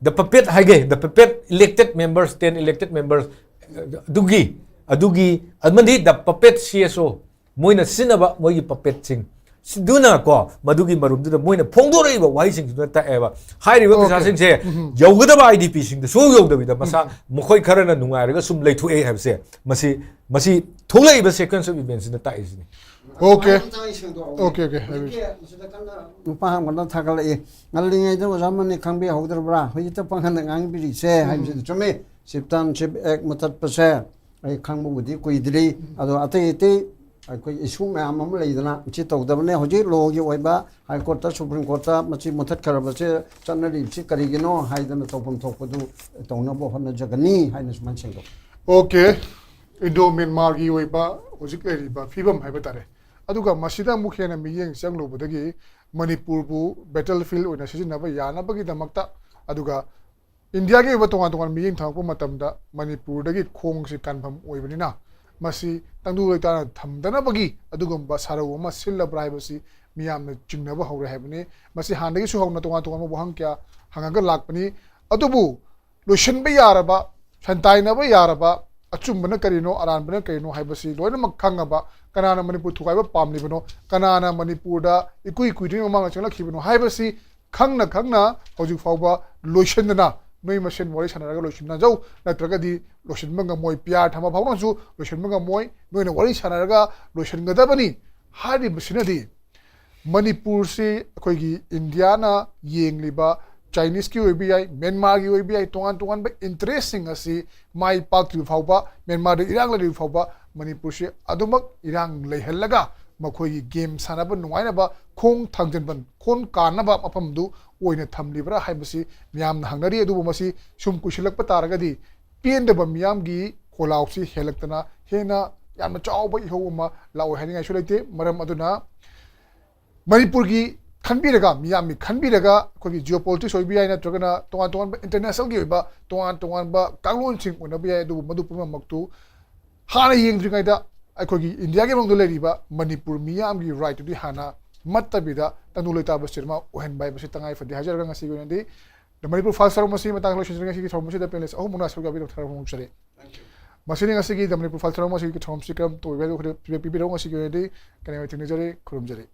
the puppet ꯍꯥꯏꯒꯦ, the puppet elected members, ten elected members, ꯑꯗꯨꯒꯤ ꯑꯗꯨꯒꯤ ꯑꯃꯗꯤ the puppet C S O, ꯃꯣꯏꯅ ꯁꯤꯖꯤꯟꯅꯕ ꯃꯣꯏꯒꯤ puppetꯁꯤꯡ, ꯁꯤꯗꯨꯅ ꯀꯣ, ꯃꯗꯨꯒꯤ ꯃꯔꯨꯝꯗꯨꯗ ꯃꯣꯏꯅ ꯐꯣꯡꯗꯣꯔꯛꯏꯕ ꯋꯥꯍꯩꯁꯤꯡꯗꯨꯅ ꯇꯥꯛꯑꯦꯕ꯫ ꯍꯥꯏꯔꯤꯕ Okay. ꯄꯩꯁꯥꯁꯤꯡꯁꯦ ꯌꯧꯒꯗꯕ IDPꯁꯤꯡꯗ ꯁꯨꯡꯌꯧ ꯌꯧꯗꯕꯤꯗ, ꯃꯁꯥ ꯃꯈꯣꯏ ꯈꯔꯅ ꯅꯨꯡꯉꯥꯏꯔꯒ ꯁꯨꯝ ꯂꯩꯊꯣꯛꯑꯦ ꯍꯥꯏꯕꯁꯦ, ꯃꯁꯤ ꯃꯁꯤ ꯊꯣꯛꯂꯛꯏꯕ sequence of eventsꯁꯤꯅ ꯇꯥꯛꯏꯁꯤꯅꯤ꯫ Okay. ꯃꯇꯥꯡ ꯑꯩ ꯁꯦꯡꯗꯣꯛꯍꯧꯒꯦ꯫ Okay, okay, ꯍꯥꯏꯕꯤꯌꯨ꯫ ꯍꯧꯖꯤꯛꯀꯤ ꯃꯁꯤꯗ ꯀꯟꯅ ꯅꯨꯄꯥ ꯑꯃꯅ ꯊꯥꯒꯠꯂꯛꯏ, "ꯉꯜꯂꯤꯉꯩꯗ ꯑꯣꯖꯥ ꯃꯅꯤ ꯈꯪꯕꯤꯍꯧꯗ꯭ꯔꯕ꯭ꯔꯥ? ꯍꯧꯖꯤꯛꯇ ꯄꯥꯡꯒꯜꯗ ꯉꯥꯡꯕꯤꯔꯤꯁꯦ" ꯍꯥꯏꯕꯁꯤꯗ ꯆꯨꯝꯃꯤ꯫ Citizenship Act ꯃꯨꯊꯠꯄꯁꯦ ꯑꯩ ꯈꯪꯕꯕꯨꯗꯤ ꯀꯨꯏꯗ꯭ꯔꯤ, ꯑꯗꯣ ꯑꯇꯩ ꯑꯇꯩ ꯑꯩꯈꯣꯏ issue ꯃꯌꯥꯝ ꯑꯃ ꯂꯩꯗꯅ, ꯁꯤ ꯇꯧꯗꯕꯅꯦ꯫ ꯍꯧꯖꯤꯛ lawꯒꯤ ꯑꯣꯏꯕ High Courtꯇ, Supreme Courtꯇ ꯃꯁꯤ ꯃꯨꯊꯠꯈ꯭ꯔꯕꯁꯦ ꯆꯠꯅꯔꯤꯕꯁꯤ ꯀꯔꯤꯒꯤꯅꯣ ꯍꯥꯏꯗꯅ ꯇꯧꯐꯝ ꯊꯣꯛꯄꯗꯨ ꯇꯧꯅꯕ ꯍꯣꯠꯅꯖꯒꯅꯤ ꯍꯥꯏꯅ ꯁꯨꯃꯥꯏꯅ ꯁꯦꯡꯗꯣꯛ꯫ Okay. Indo Myanmarꯒꯤ ꯑꯣꯏꯕ ꯍꯧꯖꯤꯛ ꯂꯩꯔꯤꯕ ꯐꯤꯕꯝ ꯍꯥꯏꯕ ꯇꯥꯔꯦ꯫ ꯑꯗꯨꯒ ꯃꯁꯤꯗ ꯑꯃꯨꯛ ꯍꯦꯟꯅ ꯃꯤꯠꯌꯦꯡ ꯆꯪꯂꯨꯕꯗꯒꯤ ꯃꯅꯤꯄꯨꯔꯕꯨ battlefield ꯑꯣꯏꯅ ꯁꯤꯖꯤꯟꯅꯕ ꯌꯥꯅꯕꯒꯤꯗꯃꯛꯇ, ꯑꯗꯨꯒ ꯏꯟꯗꯤꯌꯥꯒꯤ ꯑꯣꯏꯕ ꯇꯣꯉꯥꯟ ꯇꯣꯉꯥꯟꯕ ꯃꯤꯠꯌꯦꯡ ꯊꯝꯃꯛꯄ ꯃꯇꯝꯗ ꯃꯅꯤꯄꯨꯔꯗꯒꯤ ꯈꯣꯡꯁꯤ ꯀꯥꯟꯐꯝ ꯑꯣꯏꯕꯅꯤꯅ, ꯃꯁꯤ ꯇꯪꯗꯨ ꯂꯩꯇꯥꯅ ꯊꯝꯗꯅꯕꯒꯤ ꯑꯗꯨꯒꯨꯝꯕ ꯁꯥꯔꯧ ꯑꯃ ꯁꯤꯜꯂꯕ꯭ꯔꯥ ꯍꯥꯏꯕꯁꯤ ꯃꯤꯌꯥꯝꯅ ꯆꯤꯡꯅꯕ ꯍꯧꯔꯦ ꯍꯥꯏꯕꯅꯤ꯫ ꯃꯁꯤ ꯍꯥꯟꯅꯗꯒꯤꯁꯨ ꯍꯧꯅ ꯇꯣꯉꯥꯟ ꯇꯣꯉꯥꯟꯕ ꯋꯥꯍꯪ ꯀꯌꯥ ꯍꯪꯉꯒ ꯂꯥꯛꯄꯅꯤ꯫ ꯑꯗꯨꯕꯨ ꯂꯣꯏꯁꯤꯟꯕ ꯌꯥꯔꯕ, ꯁꯟꯇꯥꯏꯅꯕ ꯌꯥꯔꯕ, ꯑꯆꯨꯝꯕꯅ ꯀꯔꯤꯅꯣ, ꯑꯔꯥꯟꯕꯅ ꯀꯔꯤꯅꯣ ꯍꯥꯏꯕꯁꯤ ꯂꯣꯏꯅꯃꯛ ꯈꯪꯉꯕ, ꯀꯅꯥꯅ ꯃꯅꯤꯄꯨꯔ ꯊꯨꯒꯥꯏꯕ ꯄꯥꯝꯂꯤꯕꯅꯣ, ꯀꯅꯥꯅ ꯃꯅꯤꯄꯨꯔꯗ ꯏꯀꯨꯏ ꯀꯨꯏꯗ꯭ꯔꯤꯉꯩ ꯃꯃꯥꯡꯗ ꯆꯪꯂꯛꯈꯤꯕꯅꯣ ꯍꯥꯏꯕꯁꯤ ꯈꯪꯅ ꯈꯪꯅ ꯍꯧꯖꯤꯛ ꯐꯥꯎꯕ ꯂꯣꯏꯁꯤꯟꯗꯅ, ꯅꯣꯏ ꯃꯁꯦꯟ ꯋꯥꯔꯤ ꯁꯥꯟꯅꯔꯒ ꯂꯣꯏꯁꯤꯟꯅꯖꯧ, ꯅꯠꯇ꯭ꯔꯒꯗꯤ ꯂꯣꯏꯁꯤꯟꯕ ꯉꯝꯃꯣꯏ, PR ꯊꯝꯕ ꯐꯥꯎꯅꯁꯨ ꯂꯣꯏꯁꯤꯟꯕ ꯉꯝꯃꯣꯏ, ꯅꯣꯏꯅ ꯋꯥꯔꯤ ꯁꯥꯟꯅꯔꯒ ꯂꯣꯏꯁꯤꯟꯒꯗꯕꯅꯤ ꯍꯥꯏꯔꯤꯕꯁꯤꯅꯗꯤ ꯃꯅꯤꯄꯨꯔꯁꯤ ꯑꯩꯈꯣꯏꯒꯤ ꯏꯟꯗꯤꯌꯥꯅ ꯌꯦꯡꯂꯤꯕ Chineseꯀꯤ ꯑꯣꯏꯕ ꯌꯥꯏ, ꯃ꯭ꯌꯥꯟꯃꯥꯔꯒꯤ ꯑꯣꯏꯕ ꯌꯥꯏ, ꯇꯣꯉꯥꯟ ꯇꯣꯉꯥꯟꯕ interestꯁꯤꯡ ꯑꯁꯤ ꯃꯥꯏ ꯄꯥꯛꯇ꯭ꯔꯤꯕ ꯐꯥꯎꯕ, ꯃ꯭ꯌꯥꯟꯃꯥꯔꯗ ꯏꯔꯥꯡ ꯂꯩꯔꯤꯕ ꯐꯥꯎꯕ ꯃꯅꯤꯄꯨꯔꯁꯤ ꯑꯗꯨꯃꯛ ꯏꯔꯥꯡ ꯂꯩꯍꯜꯂꯒ ꯃꯈꯣꯏꯒꯤ game ꯁꯥꯟꯅꯕ ꯅꯨꯡꯉꯥꯏꯅꯕ, ꯈꯣꯡ ꯊꯥꯡꯖꯤꯟꯕ, ꯈꯣꯡ ꯀꯥꯟꯅꯕ ꯃꯐꯝꯗꯨ ꯑꯣꯏꯅ ꯊꯝꯂꯤꯕ꯭ꯔꯥ ꯍꯥꯏꯕꯁꯤ ꯃꯤꯌꯥꯝꯅ ꯍꯪꯅꯔꯤ꯫ ꯑꯗꯨꯕꯨ ꯃꯁꯤ ꯁꯨꯝ ꯀꯨꯏꯁꯤꯜꯂꯛꯄ ꯇꯥꯔꯒꯗꯤ ꯄꯦꯟꯗꯕ ꯃꯤꯌꯥꯝꯒꯤ ꯈꯣꯜꯂꯥꯎꯁꯤ ꯍꯦꯜꯂꯛꯇꯅ ꯍꯦꯟꯅ ꯌꯥꯝꯅ ꯆꯥꯎꯕ ꯏꯍꯧ ꯑꯃ ꯂꯥꯛꯑꯣꯏ ꯍꯥꯏꯅꯤꯡꯉꯥꯏꯁꯨ ꯂꯩꯇꯦ꯫ ꯃꯔꯝ ꯑꯗꯨꯅ ꯃꯅꯤꯄꯨꯔꯒꯤ ꯈꯟꯕꯤꯔꯒ, ꯃꯤꯌꯥꯝꯒꯤ ꯈꯟꯕꯤꯔꯒ, ꯑꯩꯈꯣꯏꯒꯤ geopolitics ꯑꯣꯏꯕ ꯌꯥꯏ, ꯅꯠꯇ꯭ꯔꯒꯅ ꯇꯣꯉꯥꯟ ꯇꯣꯉꯥꯟꯕ internationalꯒꯤ ꯑꯣꯏꯕ ꯇꯣꯉꯥꯟ ꯇꯣꯉꯥꯟꯕ ꯀꯥꯡꯂꯣꯟꯁꯤꯡ ꯑꯣꯏꯅꯕ ꯌꯥꯏ, ꯑꯗꯨꯕꯨ ꯃꯗꯨ ꯄꯨꯝꯅꯃꯛꯇꯨ ꯍꯥꯟꯅ ꯌꯦꯡꯗ꯭ꯔꯤꯉꯩꯗ ꯑꯩꯈꯣꯏꯒꯤ ꯏꯟꯗꯤꯌꯥꯒꯤ ꯃꯅꯨꯡꯗ ꯂꯩꯔꯤꯕ ꯃꯅꯤꯄꯨꯔ ꯃꯤꯌꯥꯝꯒꯤ rightꯇꯨꯗꯤ ꯍꯥꯟꯅ ꯃꯠꯇꯕꯤꯗ ꯇꯪꯗꯨ ꯂꯩꯇꯥꯕ state ꯑꯃ ꯑꯣꯏꯍꯟꯕ ꯍꯥꯏꯕꯁꯤ ꯇꯉꯥꯏ ꯐꯗꯦ ꯍꯥꯏꯖꯔꯒ, ꯉꯁꯤꯒꯤ ꯑꯣꯏꯅꯗꯤ The Manipur Files ꯊꯧꯔꯝ ꯑꯁꯤ ꯃꯇꯥꯡ ꯂꯣꯏꯁꯤꯟꯖꯔꯤ꯫ ꯉꯁꯤꯒꯤ ꯊꯧꯔꯝ ꯑꯁꯤꯗ panelist ꯑꯍꯨꯝꯃꯛꯅ ꯁꯔꯨꯛ ꯌꯥꯕꯤꯔꯕ ꯊꯥꯒꯠꯄ ꯐꯣꯡꯗꯣꯛꯆꯔꯤ꯫ ꯃꯁꯤꯅ ꯉꯁꯤꯒꯤ The Manipur Files ꯊꯧꯔꯝ ꯑꯁꯤꯒꯤ ꯊꯧꯔꯝꯁꯤ ꯀꯔꯝ ꯇꯧꯕꯤꯕ ꯍꯥꯏꯕꯗꯨ ꯐꯤꯗꯕꯦꯛ ꯄꯤꯕꯤꯔꯛꯎ꯫ ꯉꯁꯤꯒꯤ ꯑꯣꯏꯅꯗꯤ ꯀꯩꯅꯣ ꯊꯦꯡꯅꯖꯔꯤ, ꯈꯨꯔꯨꯝꯖꯔꯤ꯫